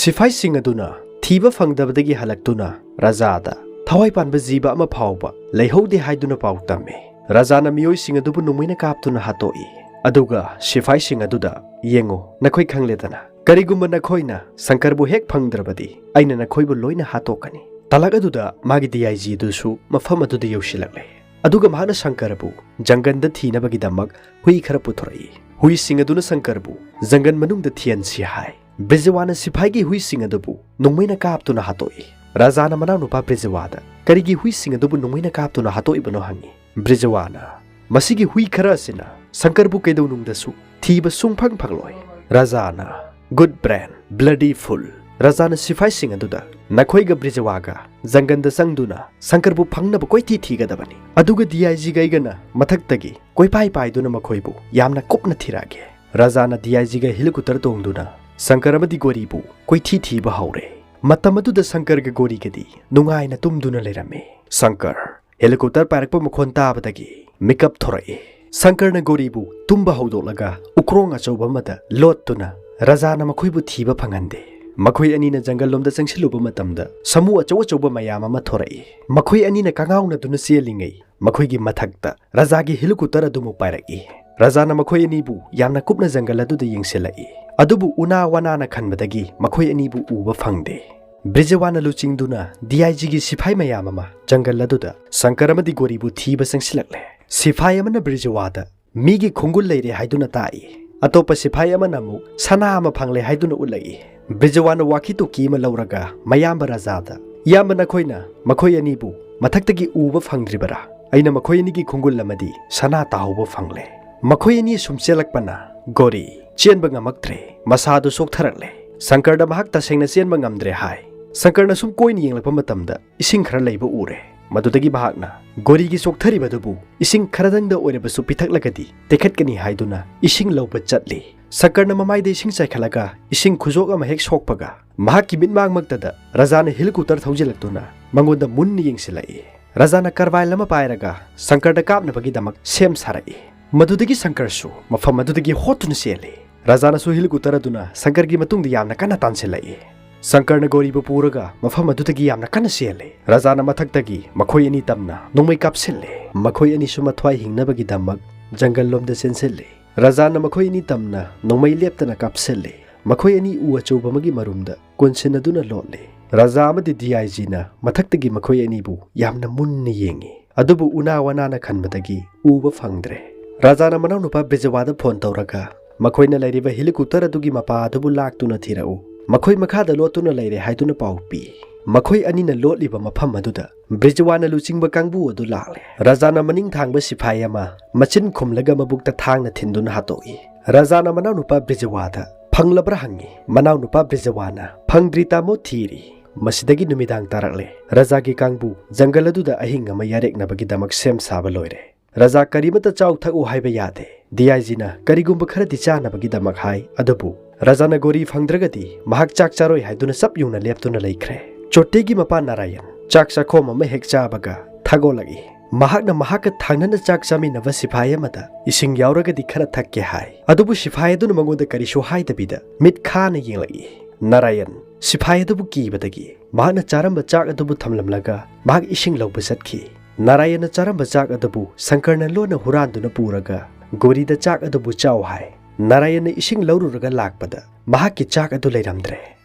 ꯁꯤꯐꯥꯏꯁꯤꯡ ꯑꯗꯨꯅ ꯊꯤꯕ ꯐꯪꯗꯕꯗꯒꯤ ꯍꯜꯂꯛꯇꯨꯅ ꯔꯥꯖꯥꯗ ꯊꯋꯥꯏ ꯄꯥꯟꯕ ꯖꯤꯕ ꯑꯃ ꯐꯥꯎꯕ ꯂꯩꯍꯧꯗꯦ ꯍꯥꯏꯗꯨꯅ ꯄꯥꯎ ꯇꯝꯃꯤ꯫ ꯔꯥꯖꯥꯅ ꯃꯤꯑꯣꯏꯁꯤꯡ ꯑꯗꯨꯕꯨ ꯅꯣꯡꯃꯩꯅ ꯀꯥꯞꯇꯨꯅ ꯍꯥꯠꯇꯣꯛꯏ꯫ ꯑꯗꯨꯒ ꯁꯤꯐꯥꯏꯁꯤꯡ ꯑꯗꯨꯗ, "ꯌꯦꯡꯉꯨ, ꯅꯈꯣꯏ ꯈꯪꯂꯦꯗꯅ, ꯀꯔꯤꯒꯨꯝꯕ ꯅꯈꯣꯏꯅ ꯁꯪꯀꯔꯕꯨ ꯍꯦꯛ ꯐꯪꯗ꯭ꯔꯕꯗꯤ ꯑꯩꯅ ꯅꯈꯣꯏꯕꯨ ꯂꯣꯏꯅ ꯍꯥꯠꯇꯣꯛꯀꯅꯤ"꯫ ꯇꯥꯂꯛ ꯑꯗꯨꯗ ꯃꯥꯒꯤ ꯗꯤ ꯑꯥꯏ ꯖꯤ ꯑꯗꯨꯁꯨ ꯃꯐꯝ ꯑꯗꯨꯗ ꯌꯧꯁꯤꯜꯂꯛꯂꯦ꯫ ꯑꯗꯨꯒ ꯃꯍꯥꯛꯅ ꯁꯪꯀꯔꯕꯨ ꯖꯪꯒꯟꯗ ꯊꯤꯅꯕꯒꯤꯗꯃꯛ ꯍꯨꯏ ꯈꯔ ꯄꯨꯊꯣꯔꯛꯏ꯫ ꯍꯨꯏꯁꯤꯡ ꯑꯗꯨꯅ ꯁꯪꯀꯔꯕꯨ ꯖꯪꯒꯟ ꯃꯅꯨꯡꯗ ꯊꯤꯍꯟꯁꯤ ꯍꯥꯏ꯫ ꯕ꯭ꯔꯤꯖꯋꯥꯅ ꯁꯤꯐꯥꯏꯒꯤ ꯍꯨꯏꯁꯤꯡ ꯑꯗꯨꯕꯨ ꯅꯣꯡꯃꯩꯅ ꯀꯥꯞꯇꯨꯅ ꯍꯥꯠꯇꯣꯛꯏ꯫ ꯔꯥꯖꯥꯅ ꯃꯅꯥꯎꯅꯨꯄꯥ ꯕ꯭ꯔꯤꯖꯋꯥꯗ ꯀꯔꯤꯒꯤ ꯍꯨꯏꯁꯤꯡ ꯑꯗꯨꯕꯨ ꯅꯣꯡꯃꯩꯅ ꯀꯥꯞꯇꯨꯅ ꯍꯥꯠꯇꯣꯛꯏꯕꯅꯣ ꯍꯪꯉꯤ꯫ ꯕ꯭ꯔꯤꯖꯋꯥꯅ, "ꯃꯁꯤꯒꯤ ꯍꯨꯏ ꯈꯔ ꯑꯁꯤꯅ ꯁꯪꯀꯔꯕꯨ ꯀꯩꯗꯧꯅꯨꯡꯗꯁꯨ ꯊꯤꯕ ꯁꯨꯡꯐꯪ ꯐꯪꯂꯣꯏ"꯫ ꯔꯥꯖꯥꯅ, "Good brain, bloody fool"꯫ ꯔꯥꯖꯥꯅ ꯁꯤꯐꯥꯏꯁꯤꯡ ꯑꯗꯨꯗ, "ꯅꯈꯣꯏꯒ ꯕ꯭ꯔꯤꯖꯋꯥꯒ ꯖꯪꯒꯟꯗ ꯆꯪꯗꯨꯅ ꯁꯪꯀꯔꯕꯨ ꯐꯪꯅꯕ ꯀꯣꯏꯊꯤ ꯊꯤꯒꯗꯕꯅꯤ꯫ ꯑꯗꯨꯒ ꯗꯤ ꯑꯥꯏ ꯖꯤꯒ ꯑꯩꯒꯅ ꯃꯊꯛꯇꯒꯤ ꯀꯣꯏꯄꯥꯏ ꯄꯥꯏꯗꯨꯅ ꯃꯈꯣꯏꯕꯨ ꯌꯥꯝꯅ ꯀꯨꯞꯅ ꯊꯤꯔꯛꯑꯒꯦ"꯫ ꯔꯥꯖꯥꯅ ꯗꯤ ꯑꯥꯏ ꯖꯤꯒ ꯍꯦꯂꯤꯀꯣꯞꯇꯔ ꯇꯣꯡꯗꯨꯅ ꯁꯪꯀꯔ ꯑꯃꯗꯤ ꯒꯣꯔꯤꯕꯨ ꯀꯣꯏꯊꯤ ꯊꯤꯕ ꯍꯧꯔꯦ꯫ ꯃꯇꯝ ꯑꯗꯨꯗ ꯁꯪꯀꯔꯒ ꯒꯣꯔꯤꯒꯗꯤ ꯅꯨꯡꯉꯥꯏꯅ ꯇꯨꯝꯗꯨꯅ ꯂꯩꯔꯝꯃꯤ꯫ ꯁꯪꯀꯔ ꯍꯦꯂꯤꯀꯣꯞꯇꯔ ꯄꯥꯏꯔꯛꯄ ꯃꯈꯣꯟ ꯇꯥꯕꯗꯒꯤ ꯃꯤꯀꯞ ꯊꯣꯔꯛꯏ꯫ ꯁꯪꯀꯔꯅ ꯒꯣꯔꯤꯕꯨ ꯇꯨꯝꯕ ꯍꯧꯗꯣꯛꯂꯒ ꯎꯀ꯭ꯔꯣꯡ ꯑꯆꯧꯕ ꯑꯃꯗ ꯂꯣꯠꯇꯨꯅ ꯔꯥꯖꯥꯅ ꯃꯈꯣꯏꯕꯨ ꯊꯤꯕ ꯐꯪꯍꯟꯗꯦ꯫ ꯃꯈꯣꯏ ꯑꯅꯤꯅ ꯖꯪꯒꯜ ꯂꯣꯝꯗ ꯆꯪꯁꯤꯜꯂꯨꯕ ꯃꯇꯝꯗ ꯁꯥꯃꯨ ꯑꯆꯧ ꯑꯆꯧꯕ ꯃꯌꯥꯝ ꯑꯃ ꯊꯣꯔꯛꯏ꯫ ꯃꯈꯣꯏ ꯑꯅꯤꯅ ꯀꯉꯥꯎꯅꯗꯨꯅ ꯆꯦꯜꯂꯤꯉꯩ ꯃꯈꯣꯏꯒꯤ ꯃꯊꯛꯇ ꯔꯥꯖꯥꯒꯤ ꯍꯦꯂꯤꯀꯣꯞꯇꯔ ꯑꯗꯨꯃꯨꯛ ꯄꯥꯏꯔꯛꯏ꯫ ꯔꯥꯖꯥꯅ ꯃꯈꯣꯏ ꯑꯅꯤꯕꯨ ꯌꯥꯝꯅ ꯀꯨꯞꯅ ꯖꯪꯒꯜ ꯑꯗꯨꯗ ꯌꯦꯡꯁꯤꯜꯂꯛꯏ꯫ ꯑꯗꯨꯕꯨ ꯎꯅꯥ ꯋꯥꯅꯥꯅ ꯈꯟꯕꯗꯒꯤ ꯃꯈꯣꯏ ꯑꯅꯤꯕꯨ ꯎꯕ ꯐꯪꯗꯦ꯫ ꯕ꯭ꯔꯤꯖꯋꯥꯅ ꯂꯨꯆꯤꯡꯗꯨꯅ ꯗꯤ ꯑꯥꯏ ꯖꯤꯒꯤ ꯁꯤꯐꯥꯏ ꯃꯌꯥꯝ ꯑꯃ ꯖꯪꯒꯜ ꯑꯗꯨꯗ ꯁꯪꯀꯔ ꯑꯃꯗꯤ ꯒꯣꯔꯤꯕꯨ ꯊꯤꯕ ꯆꯪꯁꯤꯜꯂꯛꯂꯦ꯫ ꯁꯤꯐꯥꯏ ꯑꯃꯅ ꯕ꯭ꯔꯤꯖꯋꯥꯗ ꯃꯤꯒꯤ ꯈꯣꯡꯒꯨꯜ ꯂꯩꯔꯦ ꯍꯥꯏꯗꯨꯅ ꯇꯥꯛꯏ꯫ ꯑꯇꯣꯞꯄ ꯁꯤꯐꯥꯏ ꯑꯃꯅ ꯑꯃꯨꯛ ꯁꯅꯥ ꯑꯃ ꯐꯪꯂꯦ ꯍꯥꯏꯗꯨꯅ ꯎꯠꯂꯛꯏ꯫ ꯕ꯭ꯔꯤꯖꯋꯥꯅ ꯋꯥꯀꯤ ꯇꯣꯀꯤ ꯑꯃ ꯂꯧꯔꯒ ꯃꯌꯥꯝꯕ ꯔꯥꯖꯥꯗ, "ꯏꯌꯥꯝꯕ, ꯅꯈꯣꯏꯅ ꯃꯈꯣꯏ ꯑꯅꯤꯕꯨ ꯃꯊꯛꯇꯒꯤ ꯎꯕ ꯐꯪꯗ꯭ꯔꯤꯕꯔꯥ? ꯑꯩꯅ ꯃꯈꯣꯏ ꯑꯅꯤꯒꯤ ꯈꯣꯡꯒꯨꯜ ꯑꯃꯗꯤ ꯁꯅꯥ ꯇꯥꯍꯧꯕ ꯐꯪꯂꯦ꯫ ꯃꯈꯣꯏ ꯑꯅꯤ ꯁꯨꯝ ꯆꯦꯜꯂꯛꯄꯅ ꯒꯣꯔꯤ ꯆꯦꯟꯕ ꯉꯝꯃꯛꯇ꯭ꯔꯦ, ꯃꯁꯥꯗꯨ ꯁꯣꯛꯊꯔꯛꯂꯦ꯫ ꯁꯪꯀꯔꯗ ꯃꯍꯥꯛ ꯇꯁꯦꯡꯅ ꯆꯦꯟꯕ ꯉꯝꯗ꯭ꯔꯦ" ꯍꯥꯏ꯫ ꯁꯪꯀꯔꯅ ꯁꯨꯝ ꯀꯣꯏꯅ ꯌꯦꯡꯂꯛꯄ ꯃꯇꯝꯗ ꯏꯁꯤꯡ ꯈꯔ ꯂꯩꯕ ꯎꯔꯦ꯫ ꯃꯗꯨꯗꯒꯤ ꯃꯍꯥꯛꯅ ꯒꯣꯔꯤꯒꯤ ꯆꯣꯛꯊꯔꯤꯕꯗꯨꯕꯨ ꯏꯁꯤꯡ ꯈꯔꯗꯪꯗ ꯑꯣꯏꯔꯕꯁꯨ ꯄꯤꯊꯛꯂꯒꯗꯤ ꯇꯦꯛꯈꯠꯀꯅꯤ ꯍꯥꯏꯗꯨꯅ ꯏꯁꯤꯡ ꯂꯧꯕ ꯆꯠꯂꯤ꯫ ꯁꯪꯀꯔꯅ ꯃꯃꯥꯏꯗ ꯏꯁꯤꯡ ꯆꯥꯏꯈꯠꯂꯒ ꯏꯁꯤꯡ ꯈꯨꯖꯣꯛ ꯑꯃ ꯍꯦꯛ ꯁꯣꯛꯄꯒ ꯃꯍꯥꯛꯀꯤ ꯃꯤꯠꯃꯥꯡꯃꯛꯇꯗ ꯔꯥꯖꯥꯅ ꯍꯦꯂꯤꯀꯣꯞꯇꯔ ꯊꯧꯖꯤꯜꯂꯛꯇꯨꯅ ꯃꯉꯣꯟꯗ ꯃꯨꯟꯅ ꯌꯦꯡꯁꯤꯜꯂꯛꯏ꯫ ꯔꯥꯖꯥꯅ ꯀꯔꯕꯥꯏꯜ ꯑꯃ ꯄꯥꯏꯔꯒ ꯁꯪꯀꯔꯗ ꯀꯥꯞꯅꯕꯒꯤꯗꯃꯛ ꯁꯦꯝ ꯁꯥꯔꯛꯏ꯫ ꯃꯗꯨꯗꯒꯤ ꯁꯪꯀꯔꯁꯨ ꯃꯐꯝ ꯑꯗꯨꯗꯒꯤ ꯍꯣꯠꯇꯨꯅ ꯆꯦꯜꯂꯤ꯫ ꯔꯥꯖꯥꯅꯁꯨ ꯍꯤꯂꯤꯀꯨꯇꯔ ꯑꯗꯨꯅ ꯁꯪꯀꯔꯒꯤ ꯃꯇꯨꯡꯗ ꯌꯥꯝꯅ ꯀꯟꯅ ꯇꯥꯟꯁꯤꯜꯂꯛꯏ꯫ ꯁꯪꯀꯔꯅ ꯒꯣꯔꯤꯕꯨ ꯄꯨꯔꯒ ꯃꯐꯝ ꯑꯗꯨꯗꯒꯤ ꯌꯥꯝꯅ ꯀꯟꯅ ꯆꯦꯜꯂꯤ꯫ ꯔꯥꯖꯥꯅ ꯃꯊꯛꯇꯒꯤ ꯃꯈꯣꯏ ꯑꯅꯤ ꯇꯝꯅ ꯅꯣꯡꯃꯩ ꯀꯥꯞꯁꯤꯜꯂꯤ꯫ ꯃꯈꯣꯏ ꯑꯅꯤꯁꯨ ꯃꯊ꯭ꯋꯥꯏ ꯍꯤꯡꯅꯕꯒꯤꯗꯃꯛ ꯖꯪꯒꯜ ꯂꯣꯝꯗ ꯆꯦꯟꯁꯤꯜꯂꯤ꯫ ꯔꯥꯖꯥꯅ ꯃꯈꯣꯏ ꯑꯅꯤ ꯇꯝꯅ ꯅꯣꯡꯃꯩ ꯂꯦꯞꯇꯅ ꯀꯥꯞꯁꯤꯜꯂꯤ꯫ ꯃꯈꯣꯏ ꯑꯅꯤ ꯎ ꯑꯆꯧꯕ ꯑꯃꯒꯤ ꯃꯔꯨꯝꯗ ꯀꯣꯟꯁꯤꯟꯅꯗꯨꯅ ꯂꯣꯠꯂꯤ꯫ ꯔꯥꯖꯥ ꯑꯃꯗꯤ ꯗꯤ ꯑꯥꯏ ꯖꯤꯅ ꯃꯊꯛꯇꯒꯤ ꯃꯈꯣꯏ ꯑꯅꯤꯕꯨ ꯌꯥꯝꯅ ꯃꯨꯟꯅ ꯌꯦꯡꯉꯤ꯫ ꯑꯗꯨꯕꯨ ꯎꯅꯥ ꯋꯥꯅꯥꯅ ꯈꯟꯕꯗꯒꯤ ꯎꯕ ꯐꯪꯗ꯭ꯔꯦ꯫ ꯔꯥꯖꯥꯅ ꯃꯅꯥꯎꯅꯨꯄꯥ ꯕ꯭ꯔꯤꯖꯋꯥꯗ ꯐꯣꯟ ꯇꯧꯔꯒ ꯃꯈꯣꯏꯅ ꯂꯩꯔꯤꯕ ꯍꯦꯂꯤꯀꯣꯞꯇꯔ ꯑꯗꯨꯒꯤ ꯃꯄꯥ ꯑꯗꯨꯕꯨ ꯂꯥꯛꯇꯨꯅ ꯊꯤꯔꯛꯎ꯫ ꯃꯈꯣꯏ ꯃꯈꯥꯗ ꯂꯣꯠꯇꯨꯅ ꯂꯩꯔꯦ ꯍꯥꯏꯗꯨꯅ ꯄꯥꯎ ꯄꯤ꯫ ꯃꯈꯣꯏ ꯑꯅꯤꯅ ꯂꯣꯠꯂꯤꯕ ꯃꯐꯝ ꯑꯗꯨꯗ ꯕ꯭ꯔꯤꯖꯋꯥꯅ ꯂꯨꯆꯤꯡꯕ ꯀꯥꯡꯕꯨ ꯑꯗꯨ ꯂꯥꯛꯂꯦ꯫ ꯔꯥꯖꯥꯅ ꯃꯅꯤꯡ ꯊꯥꯡꯕ ꯁꯤꯐꯥꯏ ꯑꯃ ꯃꯆꯤꯟ ꯈꯨꯝꯂꯒ ꯃꯕꯨꯛꯇ ꯊꯥꯡꯅ ꯊꯤꯟꯗꯨꯅ ꯍꯥꯠꯇꯣꯛꯏ꯫ ꯔꯥꯖꯥꯅ ꯃꯅꯥꯎꯅꯨꯄꯥ ꯕ꯭ꯔꯤꯖꯋꯥꯗ ꯐꯪꯂꯕ꯭ꯔꯥ ꯍꯪꯉꯤ꯫ ꯃꯅꯥꯎꯅꯨꯄꯥ ꯕ꯭ꯔꯤꯖꯋꯥꯅ ꯐꯪꯗ꯭ꯔꯤ ꯇꯥꯃꯣ, ꯊꯤꯔꯤ꯫ ꯃꯁꯤꯗꯒꯤ ꯅꯨꯃꯤꯗꯥꯡ ꯇꯥꯔꯛꯂꯦ꯫ ꯔꯥꯖꯥꯒꯤ ꯀꯥꯡꯕꯨ ꯖꯪꯒꯜ ꯑꯗꯨꯗ ꯑꯍꯤꯡ ꯑꯃ ꯌꯥꯔꯦꯛꯅꯕꯒꯤꯗꯃꯛ ꯁꯦꯝ ꯁꯥꯕ ꯂꯣꯏꯔꯦ꯫ ꯔꯥꯖꯥ ꯀꯔꯤꯃꯠꯇ ꯆꯥꯎ ꯊꯛꯎ ꯍꯥꯏꯕ ꯌꯥꯗꯦ꯫ ꯗꯤ ꯑꯥꯏ ꯖꯤꯅ ꯀꯔꯤꯒꯨꯝꯕ ꯈꯔꯗꯤ ꯆꯥꯅꯕꯒꯤꯗꯃꯛ ꯍꯥꯏ, ꯑꯗꯨꯕꯨ ꯔꯥꯖꯥꯅ ꯒꯣꯔꯤ ꯐꯪꯗ꯭ꯔꯒꯗꯤ ꯃꯍꯥꯛ ꯆꯥꯛ ꯆꯥꯔꯣꯏ ꯍꯥꯏꯗꯨꯅ ꯆꯞ ꯌꯨꯡꯅ ꯂꯦꯞꯇꯨꯅ ꯂꯩꯈ꯭ꯔꯦ꯫ ꯆꯣꯇꯦꯒꯤ ꯃꯄꯥ ꯅꯥꯔꯥꯌꯟ ꯆꯥꯛ ꯆꯥꯈꯣꯝ ꯑꯃ ꯍꯦꯛ ꯆꯥꯕꯒ ꯊꯥꯒꯣꯜꯂꯛꯏ꯫ ꯃꯍꯥꯛꯅ ꯃꯍꯥꯛꯀ ꯊꯪꯅꯅ ꯆꯥꯛ ꯆꯥꯃꯤꯟꯅꯕ ꯁꯤꯐꯥꯏ ꯑꯃꯗ ꯏꯁꯤꯡ ꯌꯥꯎꯔꯒꯗꯤ ꯈꯔ ꯊꯛꯀꯦ ꯍꯥꯏ, ꯑꯗꯨꯕꯨ ꯁꯤꯐꯥꯏ ꯑꯗꯨꯅ ꯃꯉꯣꯟꯗ ꯀꯔꯤꯁꯨ ꯍꯥꯏꯗꯕꯤꯗ ꯃꯤꯠ ꯈꯥꯅ ꯌꯦꯡꯂꯛꯏ꯫ ꯅꯥꯔꯥꯌꯟ ꯁꯤꯐꯥꯏ ꯑꯗꯨꯕꯨ ꯀꯤꯕꯗꯒꯤ ꯃꯍꯥꯛꯅ ꯆꯥꯔꯝꯕ ꯆꯥꯛ ꯑꯗꯨꯕꯨ ꯊꯝꯂꯝꯂꯒ ꯃꯍꯥꯛ ꯏꯁꯤꯡ ꯂꯧꯕ ꯆꯠꯈꯤ꯫ ꯅꯥꯔꯥꯌꯟꯅ ꯆꯥꯔꯝꯕ ꯆꯥꯛ ꯑꯗꯨꯕꯨ ꯁꯪꯀꯔꯅ ꯂꯣꯟꯅ ꯍꯨꯔꯥꯟꯗꯨꯅ ꯄꯨꯔꯒ ꯒꯣꯔꯤꯗ ꯆꯥꯛ ꯑꯗꯨꯕꯨ ꯆꯥꯎ ꯍꯥꯏ꯫ ꯅꯥꯔꯥꯌꯟꯅ ꯏꯁꯤꯡ ꯂꯧꯔꯨꯔꯒ ꯂꯥꯛꯄꯗ ꯃꯍꯥꯛꯀꯤ ꯆꯥꯛ ꯑꯗꯨ ꯂꯩꯔꯝꯗ꯭ꯔꯦ꯫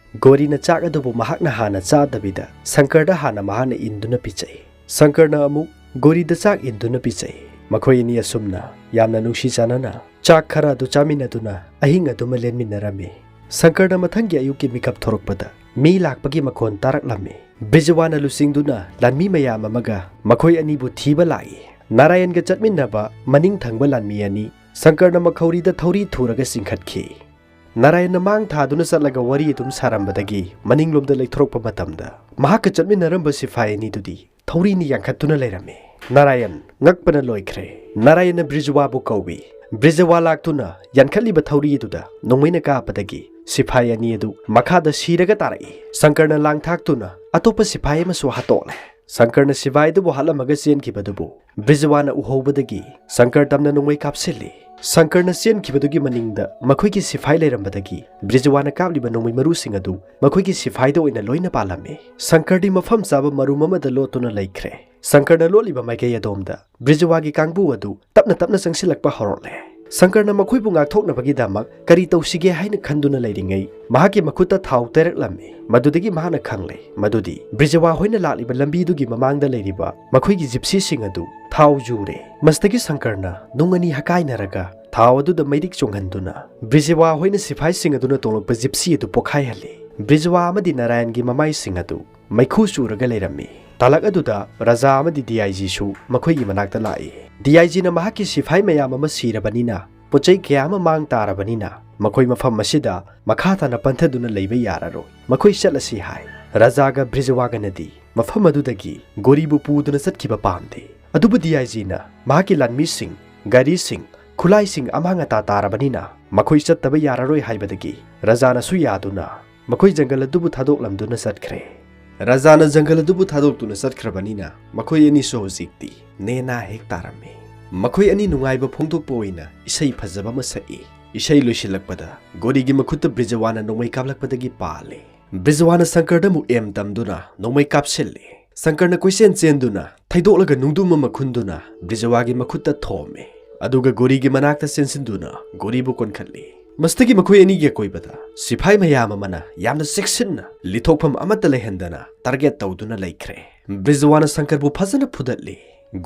ꯒꯣꯔꯤꯅ ꯆꯥꯛ ꯑꯗꯨꯕꯨ ꯃꯍꯥꯛꯅ ꯍꯥꯟꯅ ꯆꯥꯗꯕꯤꯗ ꯁꯪꯀꯔꯗ ꯍꯥꯟꯅ ꯃꯍꯥꯛꯅ ꯏꯟꯗꯨꯅ ꯄꯤꯖꯩ꯫ ꯁꯪꯀꯔꯅ ꯑꯃꯨꯛ ꯒꯣꯔꯤꯗ ꯆꯥꯛ ꯏꯟꯗꯨꯅ ꯄꯤꯖꯩ꯫ ꯃꯈꯣꯏ ꯑꯅꯤ ꯑꯁꯨꯝꯅ ꯌꯥꯝꯅ ꯅꯨꯡꯁꯤ ꯆꯥꯟꯅꯅ ꯆꯥꯛ ꯈꯔ ꯑꯗꯨ ꯆꯥꯃꯤꯟꯅꯗꯨꯅ ꯑꯍꯤꯡ ꯑꯗꯨꯃ ꯂꯦꯟꯃꯤꯟꯅꯔꯝꯃꯤ꯫ ꯁꯪꯀꯔꯅ ꯃꯊꯪꯒꯤ ꯑꯌꯨꯛꯀꯤ ꯃꯤꯀꯞ ꯊꯣꯔꯛꯄꯗ ꯃꯤ ꯂꯥꯛꯄꯒꯤ ꯃꯈꯣꯟ ꯇꯥꯔꯛꯂꯝꯃꯤ꯫ ꯕ꯭ꯔꯤꯖꯋꯥꯅ ꯂꯨꯆꯤꯡꯗꯨꯅ ꯂꯥꯟꯃꯤ ꯃꯌꯥꯝ ꯑꯃꯒ ꯃꯈꯣꯏ ꯑꯅꯤꯕꯨ ꯊꯤꯕ ꯂꯥꯛꯏ꯫ ꯅꯥꯔꯥꯌꯟꯒ ꯆꯠꯃꯤꯟꯅꯕ ꯃꯅꯤꯡ ꯊꯪꯕ ꯂꯥꯟꯃꯤ ꯑꯅꯤ ꯁꯪꯀꯔꯅ ꯃꯈꯧꯔꯤꯗ ꯊꯧꯔꯤ ꯊꯨꯔꯒ ꯆꯤꯡꯈꯠꯈꯤ꯫ ꯅꯥꯔꯥꯌꯟꯅ ꯃꯥꯡ ꯊꯥꯗꯨꯅ ꯆꯠꯂꯒ ꯋꯥꯔꯤ ꯑꯗꯨꯝ ꯁꯥꯔꯝꯕꯗꯒꯤ ꯃꯅꯤꯡꯂꯣꯝꯗ ꯂꯩꯊꯣꯔꯛꯄ ꯃꯇꯝꯗ ꯃꯍꯥꯛꯀ ꯆꯠꯃꯤꯟꯅꯔꯝꯕ ꯁꯤꯐꯥꯏ ꯑꯅꯤꯗꯨꯗꯤ ꯊꯧꯔꯤꯅ ꯌꯥꯟꯈꯠꯇꯨꯅ ꯂꯩꯔꯝꯃꯤ꯫ ꯅꯥꯔꯥꯌꯟ ꯉꯛꯄꯅ ꯂꯣꯏꯈ꯭ꯔꯦ꯫ ꯅꯥꯔꯥꯌꯟꯅ ꯕ꯭ꯔꯤꯖꯋꯥꯕꯨ ꯀꯧꯏ꯫ ꯕ꯭ꯔꯤꯖꯋꯥ ꯂꯥꯛꯇꯨꯅ ꯌꯥꯟꯈꯠꯂꯤꯕ ꯊꯧꯔꯤ ꯑꯗꯨꯗ ꯅꯣꯡꯃꯩꯅ ꯀꯥꯞꯄꯗꯒꯤ ꯁꯤꯐꯥꯏ ꯑꯅꯤ ꯑꯗꯨ ꯃꯈꯥꯗ ꯁꯤꯔꯒ ꯇꯥꯔꯛꯏ꯫ ꯁꯪꯀꯔꯅ ꯂꯥꯡ ꯊꯥꯛꯇꯨꯅ ꯑꯇꯣꯞꯄ ꯁꯤꯐꯥꯏ ꯑꯃꯁꯨ ꯍꯥꯠꯇꯣꯛꯂꯦ꯫ ꯁꯪꯀꯔꯅ ꯁꯤꯐꯥꯏꯗꯨꯕꯨ ꯍꯥꯠꯂꯝꯃꯒ ꯆꯦꯟꯈꯤꯕꯗꯨꯕꯨ ꯕ꯭ꯔꯤꯖꯋꯥꯅ ꯎꯍꯧꯕꯗꯒꯤ ꯁꯪꯀꯔ ꯇꯝꯅ ꯅꯣꯡꯃꯩ ꯀꯥꯞꯁꯤꯜꯂꯤ꯫ ꯁꯪꯀꯔꯅ ꯆꯦꯟꯈꯤꯕꯗꯨꯒꯤ ꯃꯅꯤꯡꯗ ꯃꯈꯣꯏꯒꯤ ꯁꯤꯐꯥꯏ ꯂꯩꯔꯝꯕꯗꯒꯤ ꯕ꯭ꯔꯤꯖꯋꯥꯅ ꯀꯥꯞꯂꯤꯕ ꯅꯣꯡꯃꯩ ꯃꯔꯨꯁꯤꯡ ꯑꯗꯨ ꯃꯈꯣꯏꯒꯤ ꯁꯤꯐꯥꯏꯗ ꯑꯣꯏꯅ ꯂꯣꯏꯅ ꯄꯥꯜꯂꯝꯃꯤ꯫ ꯁꯪꯀꯔꯗꯤ ꯃꯐꯝ ꯆꯥꯕ ꯃꯔꯨꯝ ꯑꯃꯗ ꯂꯣꯠꯇꯨꯅ ꯂꯩꯈ꯭ꯔꯦ꯫ ꯁꯪꯀꯔꯅ ꯂꯣꯠꯂꯤꯕ ꯃꯥꯏꯀꯩ ꯑꯗꯣꯝꯗ ꯕ꯭ꯔꯤꯖꯋꯥꯒꯤ ꯀꯥꯡꯕꯨ ꯑꯗꯨ ꯇꯞꯅ ꯇꯞꯅ ꯆꯪꯁꯤꯜꯂꯛꯄ ꯍꯧꯔꯛꯂꯦ꯫ ꯁꯪꯀꯔꯅ ꯃꯈꯣꯏꯕꯨ ꯉꯥꯛꯊꯣꯛꯅꯕꯒꯤꯗꯃꯛ ꯀꯔꯤ ꯇꯧꯁꯤꯒꯦ ꯍꯥꯏꯅ ꯈꯟꯗꯨꯅ ꯂꯩꯔꯤꯉꯩ, ꯃꯍꯥꯛꯀꯤ ꯃꯈꯨꯠꯇ ꯊꯥꯎ ꯇꯩꯔꯛꯂꯝꯃꯤ꯫ ꯃꯗꯨꯗꯒꯤ ꯃꯍꯥꯛꯅ ꯈꯪꯂꯦ ꯃꯗꯨꯗꯤ ꯕ꯭ꯔꯤꯖꯋꯥ ꯍꯣꯏꯅ ꯂꯥꯛꯂꯤꯕ ꯂꯝꯕꯤꯗꯨꯒꯤ ꯃꯃꯥꯡꯗ ꯂꯩꯔꯤꯕ ꯃꯈꯣꯏꯒꯤ ꯖꯤꯞꯁꯤꯁꯤꯡ ꯑꯗꯨ ꯊꯥꯎ ꯌꯨꯔꯦ꯫ ꯃꯁꯤꯗꯒꯤ ꯁꯪꯀꯔꯅ ꯅꯨꯡ ꯑꯅꯤ ꯍꯀꯥꯏꯅꯔꯒ ꯊꯥꯎ ꯑꯗꯨꯗ ꯃꯩꯔꯤꯛ ꯆꯣꯡꯍꯟꯗꯨꯅ ꯕ꯭ꯔꯤꯖꯋꯥ ꯍꯣꯏꯅ ꯁꯤꯐꯥꯏꯁꯤꯡ ꯑꯗꯨꯅ ꯇꯣꯡꯂꯛꯄ ꯖꯤꯞꯁꯤ ꯑꯗꯨ ꯄꯣꯈꯥꯏꯍꯜꯂꯤ꯫ ꯕ꯭ꯔꯤꯖꯋꯥ ꯑꯃꯗꯤ ꯅꯥꯔꯥꯌꯟꯒꯤ ꯃꯃꯥꯏꯁꯤꯡ ꯑꯗꯨ ꯃꯩꯈꯨ ꯆꯨꯔꯒ ꯂꯩꯔꯝꯃꯤ꯫ ꯇꯥꯂꯛ ꯑꯗꯨꯗ ꯔꯥꯖꯥ ꯑꯃꯗꯤ ꯗꯤ ꯑꯥꯏ ꯖꯤꯁꯨ ꯃꯈꯣꯏꯒꯤ ꯃꯅꯥꯛꯇ ꯂꯥꯛꯏ꯫ ꯗꯤ ꯑꯥꯏ ꯖꯤꯅ ꯃꯍꯥꯛꯀꯤ ꯁꯤꯐꯥꯏ ꯃꯌꯥꯝ ꯑꯃ ꯁꯤꯔꯕꯅꯤꯅ, ꯄꯣꯠꯆꯩ ꯀꯌꯥ ꯑꯃ ꯃꯥꯡ ꯇꯥꯔꯕꯅꯤꯅ, ꯃꯈꯣꯏ ꯃꯐꯝ ꯑꯁꯤꯗ ꯃꯈꯥ ꯇꯥꯅ ꯄꯟꯊꯗꯨꯅ ꯂꯩꯕ ꯌꯥꯔꯔꯣꯏ꯫ ꯃꯈꯣꯏ ꯆꯠꯂꯁꯤ ꯍꯥꯏ꯫ ꯔꯥꯖꯥꯒ ꯕ꯭ꯔꯤꯖꯋꯥꯒꯅꯗꯤ ꯃꯐꯝ ꯑꯗꯨꯗꯒꯤ ꯒꯣꯔꯤꯕꯨ ꯄꯨꯗꯨꯅ ꯆꯠꯈꯤꯕ ꯄꯥꯝꯗꯦ꯫ ꯑꯗꯨꯕꯨ ꯗꯤ ꯑꯥꯏ ꯖꯤꯅ ꯃꯍꯥꯛꯀꯤ ꯂꯥꯟꯃꯤꯁꯤꯡ, ꯒꯥꯔꯤꯁꯤꯡ, ꯈꯨꯠꯂꯥꯏꯁꯤꯡ ꯑꯃꯥꯡ ꯑꯇꯥ ꯇꯥꯔꯕꯅꯤꯅ ꯃꯈꯣꯏ ꯆꯠꯇꯕ ꯌꯥꯔꯔꯣꯏ ꯍꯥꯏꯕꯗꯒꯤ ꯔꯥꯖꯥꯅꯁꯨ ꯌꯥꯗꯨꯅ ꯃꯈꯣꯏ ꯖꯪꯒꯜ ꯑꯗꯨꯕꯨ ꯊꯥꯗꯣꯛꯂꯝꯗꯨꯅ ꯆꯠꯈ꯭ꯔꯦ꯫ ꯔꯥꯖꯥꯅ ꯖꯪꯒꯜ ꯑꯗꯨꯕꯨ ꯊꯥꯗꯣꯛꯇꯨꯅ ꯆꯠꯈ꯭ꯔꯕꯅꯤꯅ ꯃꯈꯣꯏ ꯑꯅꯤꯁꯨ ꯍꯧꯖꯤꯛꯇꯤ ꯅꯦꯅꯥ ꯍꯦꯛ ꯇꯥꯔꯝꯃꯤ꯫ ꯃꯈꯣꯏ ꯑꯅꯤ ꯅꯨꯡꯉꯥꯏꯕ ꯐꯣꯡꯗꯣꯛꯄ ꯑꯣꯏꯅ ꯏꯁꯩ ꯐꯖꯕ ꯑꯃ ꯁꯛꯏ꯫ ꯏꯁꯩ ꯂꯣꯏꯁꯤꯜꯂꯛꯄꯗ ꯒꯣꯔꯤꯒꯤ ꯃꯈꯨꯠꯇ ꯕ꯭ꯔꯤꯖꯋꯥꯅ ꯅꯣꯡꯃꯩ ꯀꯥꯞꯂꯛꯄꯗꯒꯤ ꯄꯥꯜꯂꯤ꯫ ꯕ꯭ꯔꯤꯖꯋꯥꯅ ꯁꯪꯀꯔꯗ ꯑꯃꯨꯛ ꯑꯦꯝ ꯇꯝꯗꯨꯅ ꯅꯣꯡꯃꯩ ꯀꯥꯞꯁꯤꯜꯂꯤ꯫ ꯁꯪꯀꯔꯅ ꯀꯣꯏꯆꯦꯟ ꯆꯦꯟꯗꯨꯅ ꯊꯩꯗꯣꯛꯂꯒ ꯅꯨꯡꯗꯨꯝ ꯑꯃ ꯈꯨꯟꯗꯨꯅ ꯕ꯭ꯔꯤꯖꯋꯥꯒꯤ ꯃꯈꯨꯠꯇ ꯊꯣꯝꯃꯤ꯫ ꯑꯗꯨꯒ ꯒꯣꯔꯤꯒꯤ ꯃꯅꯥꯛꯇ ꯆꯦꯟꯁꯤꯟꯗꯨꯅ ꯒꯣꯔꯤꯕꯨ ꯀꯣꯟꯈꯠꯂꯤ꯫ ꯃꯁꯤꯗꯒꯤ ꯃꯈꯣꯏ ꯑꯅꯤꯒꯤ ꯑꯀꯣꯏꯕꯗ ꯁꯤꯐꯥꯏ ꯃꯌꯥꯝ ꯑꯃꯅ ꯌꯥꯝꯅ ꯆꯦꯛꯁꯤꯟꯅ ꯂꯤꯊꯣꯛꯐꯝ ꯑꯃꯠꯇ ꯂꯩꯍꯟꯗꯅ ꯇꯥꯔꯒꯦꯠ ꯇꯧꯗꯨꯅ ꯂꯩꯈ꯭ꯔꯦ꯫ ꯕ꯭ꯔꯤꯖꯋꯥꯅ ꯁꯪꯀꯔꯕꯨ ꯐꯖꯅ ꯐꯨꯗꯠꯂꯤ꯫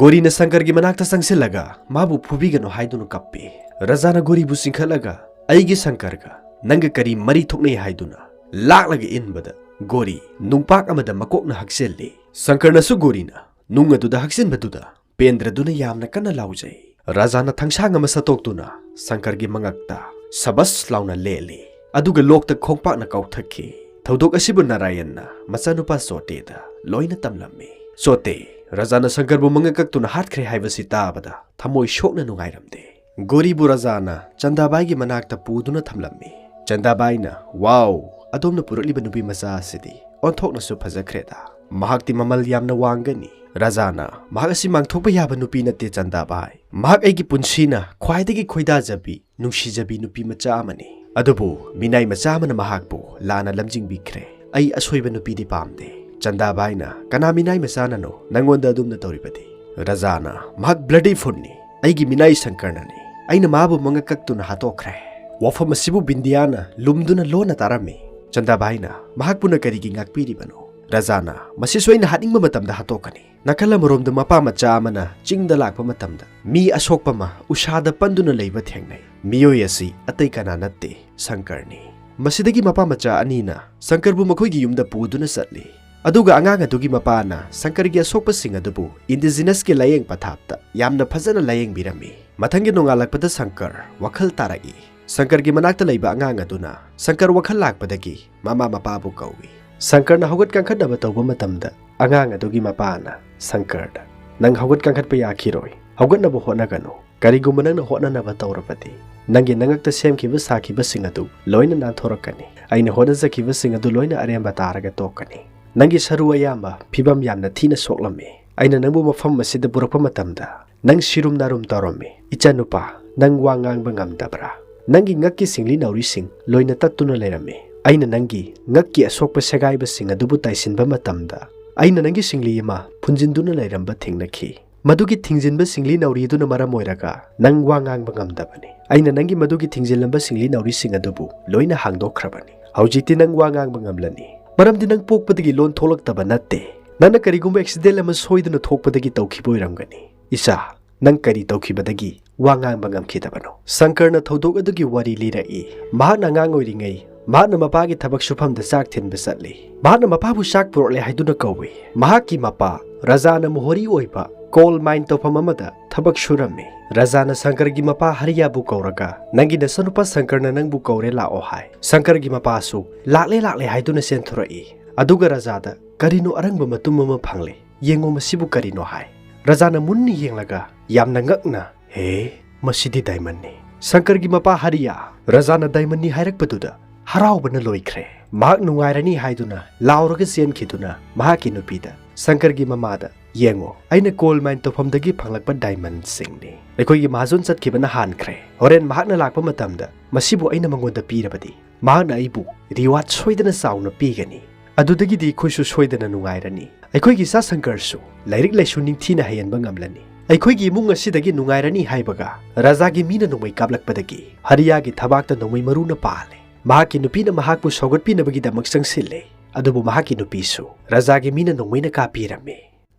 ꯒꯣꯔꯤꯅ ꯁꯪꯀꯔꯒꯤ ꯃꯅꯥꯛꯇ ꯆꯪꯁꯤꯜꯂꯒ ꯃꯥꯕꯨ ꯐꯨꯕꯤꯒꯅꯨ ꯍꯥꯏꯗꯨꯅ ꯀꯞꯄꯤ꯫ ꯔꯥꯖꯥꯅ ꯒꯣꯔꯤꯕꯨ ꯆꯤꯡꯈꯠꯂꯒ, "ꯑꯩꯒꯤ ꯁꯪꯀꯔꯒ ꯅꯪꯒ ꯀꯔꯤ ꯃꯔꯤ ꯊꯣꯛꯅꯩ?" ꯍꯥꯏꯗꯨꯅ ꯂꯥꯛꯂꯒ ꯏꯟꯕꯗ ꯒꯣꯔꯤ ꯅꯨꯡꯄꯥꯛ ꯑꯃꯗ ꯃꯀꯣꯛꯅ ꯍꯛꯆꯤꯜꯂꯤ꯫ ꯁꯪꯀꯔꯅꯁꯨ ꯒꯣꯔꯤꯅ ꯅꯨꯡ ꯑꯗꯨꯗ ꯍꯛꯆꯤꯟꯕꯗꯨꯗ ꯄꯦꯟꯗ꯭ꯔꯗꯨꯅ ꯌꯥꯝꯅ ꯀꯟꯅ ꯂꯥꯎꯖꯩ꯫ ꯔꯥꯖꯥꯅ ꯊꯥꯡꯁꯥꯡ ꯑꯃ ꯁꯠꯇꯣꯛꯇꯨꯅ ꯁꯪꯀꯔꯒꯤ ꯃꯉꯛꯇ ꯁꯕꯁ ꯂꯥꯎꯅ ꯂꯦꯜꯂꯤ꯫ ꯑꯗꯨꯒ ꯂꯣꯛꯇ ꯈꯣꯡꯄꯥꯛꯅ ꯀꯥꯎꯊꯛꯈꯤ꯫ ꯊꯧꯗꯣꯛ ꯑꯁꯤꯕꯨ ꯅꯥꯔꯥꯌꯟꯅ ꯃꯆꯥꯅꯨꯄꯥ ꯆꯣꯇꯦꯗ ꯂꯣꯏꯅ ꯇꯝꯂꯝꯃꯤ꯫ ꯆꯣꯇꯦ, ꯔꯥꯖꯥꯅ ꯁꯪꯀꯔꯕꯨ ꯃꯉꯛ ꯀꯛꯇꯨꯅ ꯍꯥꯠꯈ꯭ꯔꯦ ꯍꯥꯏꯕꯁꯤ ꯇꯥꯕꯗ ꯊꯃꯣꯏ ꯁꯣꯛꯅ ꯅꯨꯡꯉꯥꯏꯔꯝꯗꯦ꯫ ꯒꯣꯔꯤꯕꯨ ꯔꯥꯖꯥꯅ ꯆꯟꯗꯥꯕꯥꯏꯒꯤ ꯃꯅꯥꯛꯇ ꯄꯨꯗꯨꯅ ꯊꯝꯂꯝꯃꯤ꯫ ꯆꯟꯗꯥꯕꯥꯏꯅ, "ꯋꯥꯎ, ꯑꯗꯣꯝꯅ ꯄꯨꯔꯛꯂꯤꯕ ꯅꯨꯄꯤ ꯃꯆꯥ ꯑꯁꯤꯗꯤ ꯑꯣꯟꯊꯣꯛꯅꯁꯨ ꯐꯖꯈ꯭ꯔꯦꯗ꯫ ꯃꯍꯥꯛꯇꯤ ꯃꯃꯜ ꯌꯥꯝꯅ ꯋꯥꯡꯒꯅꯤ꯫ ꯔꯥꯖꯥꯅ, "ꯃꯍꯥꯛ ꯑꯁꯤ ꯃꯥꯡꯊꯣꯛꯄ ꯌꯥꯕ ꯅꯨꯄꯤ ꯅꯠꯇꯦ, ꯆꯟꯗꯥꯕꯥꯏ꯫ ꯃꯍꯥꯛ ꯑꯩꯒꯤ ꯄꯨꯟꯁꯤꯅ ꯈ꯭ꯋꯥꯏꯗꯒꯤ ꯈꯣꯏꯗꯥꯖꯕꯤ, ꯅꯨꯡꯁꯤꯖꯕꯤ ꯅꯨꯄꯤ ꯃꯆꯥ ꯑꯃꯅꯤ꯫ ꯑꯗꯨꯕꯨ ꯃꯤꯅꯥꯏ ꯃꯆꯥ ꯑꯃꯅ ꯃꯍꯥꯛꯄꯨ ꯂꯥꯟꯅ ꯂꯝꯖꯤꯡꯕꯤꯈ꯭ꯔꯦ꯫ ꯑꯩ ꯑꯁꯣꯏꯕ ꯅꯨꯄꯤꯗꯤ ꯄꯥꯝꯗꯦ꯫" ꯆꯟꯗꯥꯕꯥꯏꯅ, "ꯀꯅꯥ ꯃꯤꯅꯥꯏ ꯃꯆꯥꯅꯅꯣ ꯅꯪꯉꯣꯟꯗ ꯑꯗꯨꯝꯅ ꯇꯧꯔꯤꯕꯗꯤ?" ꯔꯥꯖꯥꯅ, "ꯃꯍꯥꯛ ꯕ꯭ꯂꯗꯤ ꯐꯨꯟꯅꯤ꯫ ꯑꯩꯒꯤ ꯃꯤꯅꯥꯏ ꯁꯪꯀꯔꯅꯅꯤ꯫ ꯑꯩꯅ ꯃꯥꯕꯨ ꯃꯉꯛ ꯀꯛꯇꯨꯅ ꯍꯥꯠꯇꯣꯛꯈ꯭ꯔꯦ꯫" ꯋꯥꯐꯝ ꯑꯁꯤꯕꯨ ꯕꯤꯟꯗꯤꯌꯥꯅ ꯂꯨꯝꯗꯨꯅ ꯂꯣꯟꯅ ꯇꯥꯔꯝꯃꯤ꯫ ꯆꯟꯗꯥꯕꯥꯏꯅ, "ꯃꯍꯥꯛꯄꯨꯅ ꯀꯔꯤꯒꯤ ꯉꯥꯛꯄꯤꯔꯤꯕꯅꯣ?" ꯔꯥꯖꯥꯅ, "ꯃꯁꯤꯁꯨ ꯑꯩꯅ ꯍꯥꯠꯅꯤꯡꯕ ꯃꯇꯝꯗ ꯍꯥꯠꯇꯣꯛꯀꯅꯤ꯫" ꯅꯥꯀꯜ ꯑꯃꯔꯣꯝꯗ ꯃꯄꯥ ꯃꯆꯥ ꯑꯃꯅ ꯆꯤꯡꯗ ꯂꯥꯛꯄ ꯃꯇꯝꯗ ꯃꯤ ꯑꯁꯣꯛꯄ ꯑꯃ ꯎꯁꯥꯗ ꯄꯟꯗꯨꯅ ꯂꯩꯕ ꯊꯦꯡꯅꯩ꯫ ꯃꯤꯑꯣꯏ ꯑꯁꯤ ꯑꯇꯩ ꯀꯅꯥ ꯅꯠꯇꯦ, ꯁꯪꯀꯔꯅꯤ꯫ ꯃꯁꯤꯗꯒꯤ ꯃꯄꯥ ꯃꯆꯥ ꯑꯅꯤꯅ ꯁꯪꯀꯔꯕꯨ ꯃꯈꯣꯏꯒꯤ ꯌꯨꯝꯗ ꯄꯨꯗꯨꯅ ꯆꯠꯂꯤ꯫ ꯑꯗꯨꯒ ꯑꯉꯥꯡ ꯑꯗꯨꯒꯤ ꯃꯄꯥꯅ ꯁꯪꯀꯔꯒꯤ ꯑꯁꯣꯛꯄꯁꯤꯡ ꯑꯗꯨꯕꯨ ꯏꯟꯗꯤꯖꯤꯅꯁꯀꯤ ꯂꯥꯌꯦꯡ ꯄꯊꯥꯞꯇ ꯌꯥꯝꯅ ꯐꯖꯅ ꯂꯥꯌꯦꯡꯕꯤꯔꯝꯃꯤ꯫ ꯃꯊꯪꯒꯤ ꯅꯣꯡꯉꯥꯜꯂꯛꯄꯗ ꯁꯪꯀꯔ ꯋꯥꯈꯜ ꯇꯥꯔꯛꯏ꯫ ꯁꯪꯀꯔꯒꯤ ꯃꯅꯥꯛꯇ ꯂꯩꯕ ꯑꯉꯥꯡ ꯑꯗꯨꯅ ꯁꯪꯀꯔ ꯋꯥꯈꯜ ꯂꯥꯛꯄꯗꯒꯤ ꯃꯃꯥ ꯃꯄꯥꯕꯨ ꯀꯧꯏ꯫ ꯁꯪꯀꯔꯅ ꯍꯧꯒꯠ ꯀꯥꯡꯈꯠꯅꯕ ꯇꯧꯕ ꯃꯇꯝꯗ, ꯑꯉꯥꯡ ꯑꯗꯨꯒꯤ ꯃꯄꯥꯅ ꯁꯪꯀꯔꯗ, "ꯅꯪ ꯍꯧꯒꯠ ꯀꯥꯡꯈꯠꯄ ꯌꯥꯈꯤꯔꯣꯏ꯫ ꯍꯧꯒꯠꯅꯕ ꯍꯣꯠꯅꯒꯅꯨ꯫ ꯀꯔꯤꯒꯨꯝꯕ ꯅꯪꯅ ꯍꯣꯠꯅꯅꯕ ꯇꯧꯔꯕꯗꯤ, ꯅꯪꯒꯤ ꯅꯉꯛꯇ ꯁꯦꯝꯈꯤꯕ ꯁꯥꯈꯤꯕꯁꯤꯡ ꯑꯗꯨ ꯂꯣꯏꯅ ꯅꯥꯟꯊꯣꯔꯛꯀꯅꯤ꯫ ꯑꯩꯅ ꯍꯣꯠꯅꯖꯈꯤꯕꯁꯤꯡ ꯑꯗꯨ ꯂꯣꯏꯅ ꯑꯔꯦꯝꯕ ꯇꯥꯔꯒ ꯇꯣꯛꯀꯅꯤ꯫ ꯅꯪꯒꯤ ꯁꯔꯨ ꯑꯌꯥꯝꯕ ꯐꯤꯕꯝ ꯌꯥꯝꯅ ꯊꯤꯅ ꯁꯣꯛꯂꯝꯃꯤ꯫ ꯑꯩꯅ ꯅꯪꯕꯨ ꯃꯐꯝ ꯑꯁꯤꯗ ꯄꯨꯔꯛꯄ ꯃꯇꯝꯗ, ꯅꯪ ꯁꯤꯔꯨꯝ ꯅꯥꯔꯨꯝ ꯇꯧꯔꯝꯃꯤ꯫ ꯏꯆꯥꯅꯨꯄꯥ, ꯅꯪ ꯋꯥ ꯉꯥꯡꯕ ꯉꯝꯗꯕ꯭ꯔꯥ? ꯅꯪꯒꯤ ꯉꯛꯀꯤ ꯁꯤꯡꯂꯤ ꯅꯥꯎꯔꯤꯁꯤꯡ ꯂꯣꯏꯅ ꯇꯠꯇꯨꯅ ꯂꯩꯔꯝꯃꯤ꯫ ꯑꯩꯅ ꯅꯪꯒꯤ ꯉꯛꯀꯤ ꯑꯁꯣꯛꯄ ꯁꯦꯒꯥꯏꯕꯁꯤꯡ ꯑꯗꯨꯕꯨ ꯇꯥꯏꯁꯤꯟꯕ ꯃꯇꯝꯗ, ꯑꯩꯅ ꯅꯪꯒꯤ ꯁꯤꯡꯂꯤ ꯑꯃ ꯐꯨꯟꯖꯤꯟꯗꯨꯅ ꯂꯩꯔꯝꯕ ꯊꯦꯡꯅꯈꯤ꯫ ꯃꯗꯨꯒꯤ ꯊꯤꯡꯖꯤꯟꯕ ꯁꯤꯡꯂꯤ ꯅꯥꯎꯔꯤꯗꯨꯅ ꯃꯔꯝ ꯑꯣꯏꯔꯒ ꯅꯪ ꯋꯥ ꯉꯥꯡꯕ ꯉꯝꯗꯕꯅꯤ꯫ ꯑꯩꯅ ꯅꯪꯒꯤ ꯃꯗꯨꯒꯤ ꯊꯤꯡꯖꯤꯜꯂꯝꯕ ꯁꯤꯡꯂꯤ ꯅꯥꯎꯔꯤꯁꯤꯡ ꯑꯗꯨꯕꯨ ꯂꯣꯏꯅ ꯍꯥꯡꯗꯣꯛꯈ꯭ꯔꯕꯅꯤ꯫ ꯍꯧꯖꯤꯛꯇꯤ ꯅꯪ ꯋꯥ ꯉꯥꯡꯕ ꯉꯝꯂꯅꯤ, ꯃꯔꯝꯗꯤ ꯅꯪ ꯄꯣꯛꯄꯗꯒꯤ ꯂꯣꯟ ꯊꯣꯛꯂꯛꯇꯕ ꯅꯠꯇꯦ꯫ ꯅꯪꯅ ꯀꯔꯤꯒꯨꯝꯕ ꯑꯦꯛꯁꯤꯗꯦꯟ ꯑꯃ ꯁꯣꯏꯗꯅ ꯊꯣꯛꯄꯗꯒꯤ ꯇꯧꯈꯤꯕ ꯑꯣꯏꯔꯝꯒꯅꯤ꯫ ꯏꯆꯥ, ꯅꯪ ꯀꯔꯤ ꯇꯧꯈꯤꯕꯗꯒꯤ ꯋꯥ ꯉꯥꯡꯕ ꯉꯝꯈꯤꯗꯕꯅꯣ?" ꯁꯪꯀꯔꯅ ꯊꯧꯗꯣꯛ ꯑꯗꯨꯒꯤ ꯋꯥꯔꯤ ꯂꯤꯔꯛꯏ꯫ ꯃꯍꯥꯛꯅ ꯑꯉꯥꯡ ꯑꯣꯏꯔꯤꯉꯩ, ꯃꯍꯥꯛꯅ ꯃꯄꯥꯒꯤ ꯊꯕꯛ ꯁꯨꯐꯝꯗ ꯆꯥꯛ ꯊꯤꯟꯕ ꯆꯠꯂꯤ꯫ ꯃꯍꯥꯛꯅ ꯃꯄꯥꯕꯨ ꯆꯥꯛ ꯄꯨꯔꯛꯂꯦ ꯍꯥꯏꯗꯨꯅ ꯀꯧꯏ꯫ ꯃꯍꯥꯛꯀꯤ ꯃꯄꯥ ꯔꯥꯖꯥꯅ ꯃꯣꯍꯣꯔꯤ ꯑꯣꯏꯕ ꯀꯣꯜ ꯃꯥꯏꯟ ꯇꯧꯐꯝ ꯑꯃꯗ ꯊꯕꯛ ꯁꯨꯔꯝꯃꯤ꯫ ꯔꯥꯖꯥꯅ ꯁꯪꯀꯔꯒꯤ ꯃꯄꯥ ꯍꯔꯤꯌꯥꯕꯨ ꯀꯧꯔꯒ, "ꯅꯪꯒꯤ ꯅꯆꯥꯅꯨꯄꯥ ꯁꯪꯀꯔꯅ ꯅꯪꯕꯨ ꯀꯧꯔꯦ, ꯂꯥꯛꯑꯣ" ꯍꯥꯏ꯫ ꯁꯪꯀꯔꯒꯤ ꯃꯄꯥꯁꯨ "ꯂꯥꯛꯂꯦ, ꯂꯥꯛꯂꯦ" ꯍꯥꯏꯗꯨꯅ ꯆꯦꯟꯊꯣꯔꯛꯏ꯫ ꯑꯗꯨꯒ ꯔꯥꯖꯥꯗ ꯀꯔꯤꯅꯣ ꯑꯔꯪꯕ ꯃꯇꯨꯝ ꯑꯃ ꯐꯪꯂꯦ꯫ "ꯌꯦꯡꯉꯣ, ꯃꯁꯤꯕꯨ ꯀꯔꯤꯅꯣ?" ꯍꯥꯏ꯫ ꯔꯥꯖꯥꯅ ꯃꯨꯟꯅ ꯌꯦꯡꯂꯒ ꯌꯥꯝꯅ ꯉꯛꯅ, "ꯍꯦ, ꯃꯁꯤꯗꯤ ꯗꯥꯏꯃꯟꯅꯤ꯫" ꯁꯪꯀꯔꯒꯤ ꯃꯄꯥ ꯍꯔꯤꯌꯥ ꯔꯥꯖꯥꯅ ꯗꯥꯏꯃꯟꯅꯤ ꯍꯥꯏꯔꯛꯄꯗꯨꯗ ꯍꯔꯥꯎꯕꯅ ꯂꯣꯏꯈ꯭ꯔꯦ꯫ ꯃꯍꯥꯛ ꯅꯨꯡꯉꯥꯏꯔꯅꯤ ꯍꯥꯏꯗꯨꯅ ꯂꯥꯎꯔꯒ ꯆꯦꯟꯈꯤꯗꯨꯅ ꯃꯍꯥꯛꯀꯤ ꯅꯨꯄꯤꯗ, ꯁꯪꯀꯔꯒꯤ ꯃꯃꯥꯗ, "ꯌꯦꯡꯉꯣ, ꯑꯩꯅ ꯀꯣꯜ ꯃꯥꯏꯟ ꯇꯧꯐꯝꯗꯒꯤ ꯐꯪꯂꯛꯄ ꯗꯥꯏꯃꯟꯁꯤꯡꯅꯤ꯫ ꯑꯩꯈꯣꯏꯒꯤ ꯃꯍꯥꯖꯣꯟ ꯆꯠꯈꯤꯕꯅ ꯍꯥꯟꯈ꯭ꯔꯦ꯫ ꯍꯣꯔꯦꯟ ꯃꯍꯥꯛꯅ ꯂꯥꯛꯄ ꯃꯇꯝꯗ ꯃꯁꯤꯕꯨ ꯑꯩꯅ ꯃꯉꯣꯟꯗ ꯄꯤꯔꯕꯗꯤ ꯃꯍꯥꯛꯅ ꯑꯩꯕꯨ ꯔꯤꯋꯥꯔꯗ ꯁꯣꯏꯗꯅ ꯆꯥꯎꯅ ꯄꯤꯒꯅꯤ꯫ ꯑꯗꯨꯗꯒꯤꯗꯤ ꯑꯩꯈꯣꯏꯁꯨ ꯁꯣꯏꯗꯅ ꯅꯨꯡꯉꯥꯏꯔꯅꯤ꯫ ꯑꯩꯈꯣꯏꯒꯤ ꯏꯆꯥ ꯁꯪꯀꯔꯁꯨ ꯂꯥꯏꯔꯤꯛ ꯂꯥꯏꯁꯨ ꯅꯤꯡꯊꯤꯅ ꯍꯩꯍꯟꯕ ꯉꯝꯂꯅꯤ꯫ ꯑꯩꯈꯣꯏꯒꯤ ꯏꯃꯨꯡ ꯑꯁꯤꯗꯒꯤ ꯅꯨꯡꯉꯥꯏꯔꯅꯤ" ꯍꯥꯏꯕꯒ ꯔꯥꯖꯥꯒꯤ ꯃꯤꯅ ꯅꯣꯡꯃꯩ ꯀꯥꯞꯂꯛꯄꯗꯒꯤ ꯍꯔꯤꯌꯥꯒꯤ ꯊꯕꯥꯛꯇ ꯅꯣꯡꯃꯩ ꯃꯔꯨꯅ ꯄꯥꯜꯂꯦ꯫ ꯃꯍꯥꯛꯀꯤ ꯅꯨꯄꯤꯅ ꯃꯍꯥꯛꯄꯨ ꯁꯧꯒꯠꯄꯤꯅꯕꯒꯤꯗꯃꯛ ꯆꯪꯁꯤꯜꯂꯦ, ꯑꯗꯨꯕꯨ ꯃꯍꯥꯛꯀꯤ ꯅꯨꯄꯤꯁꯨ ꯔꯥꯖꯥꯒꯤ ꯃꯤꯅ ꯅꯣꯡꯃꯩꯅ ꯀꯥꯞꯄꯤꯔꯝꯃꯤ꯫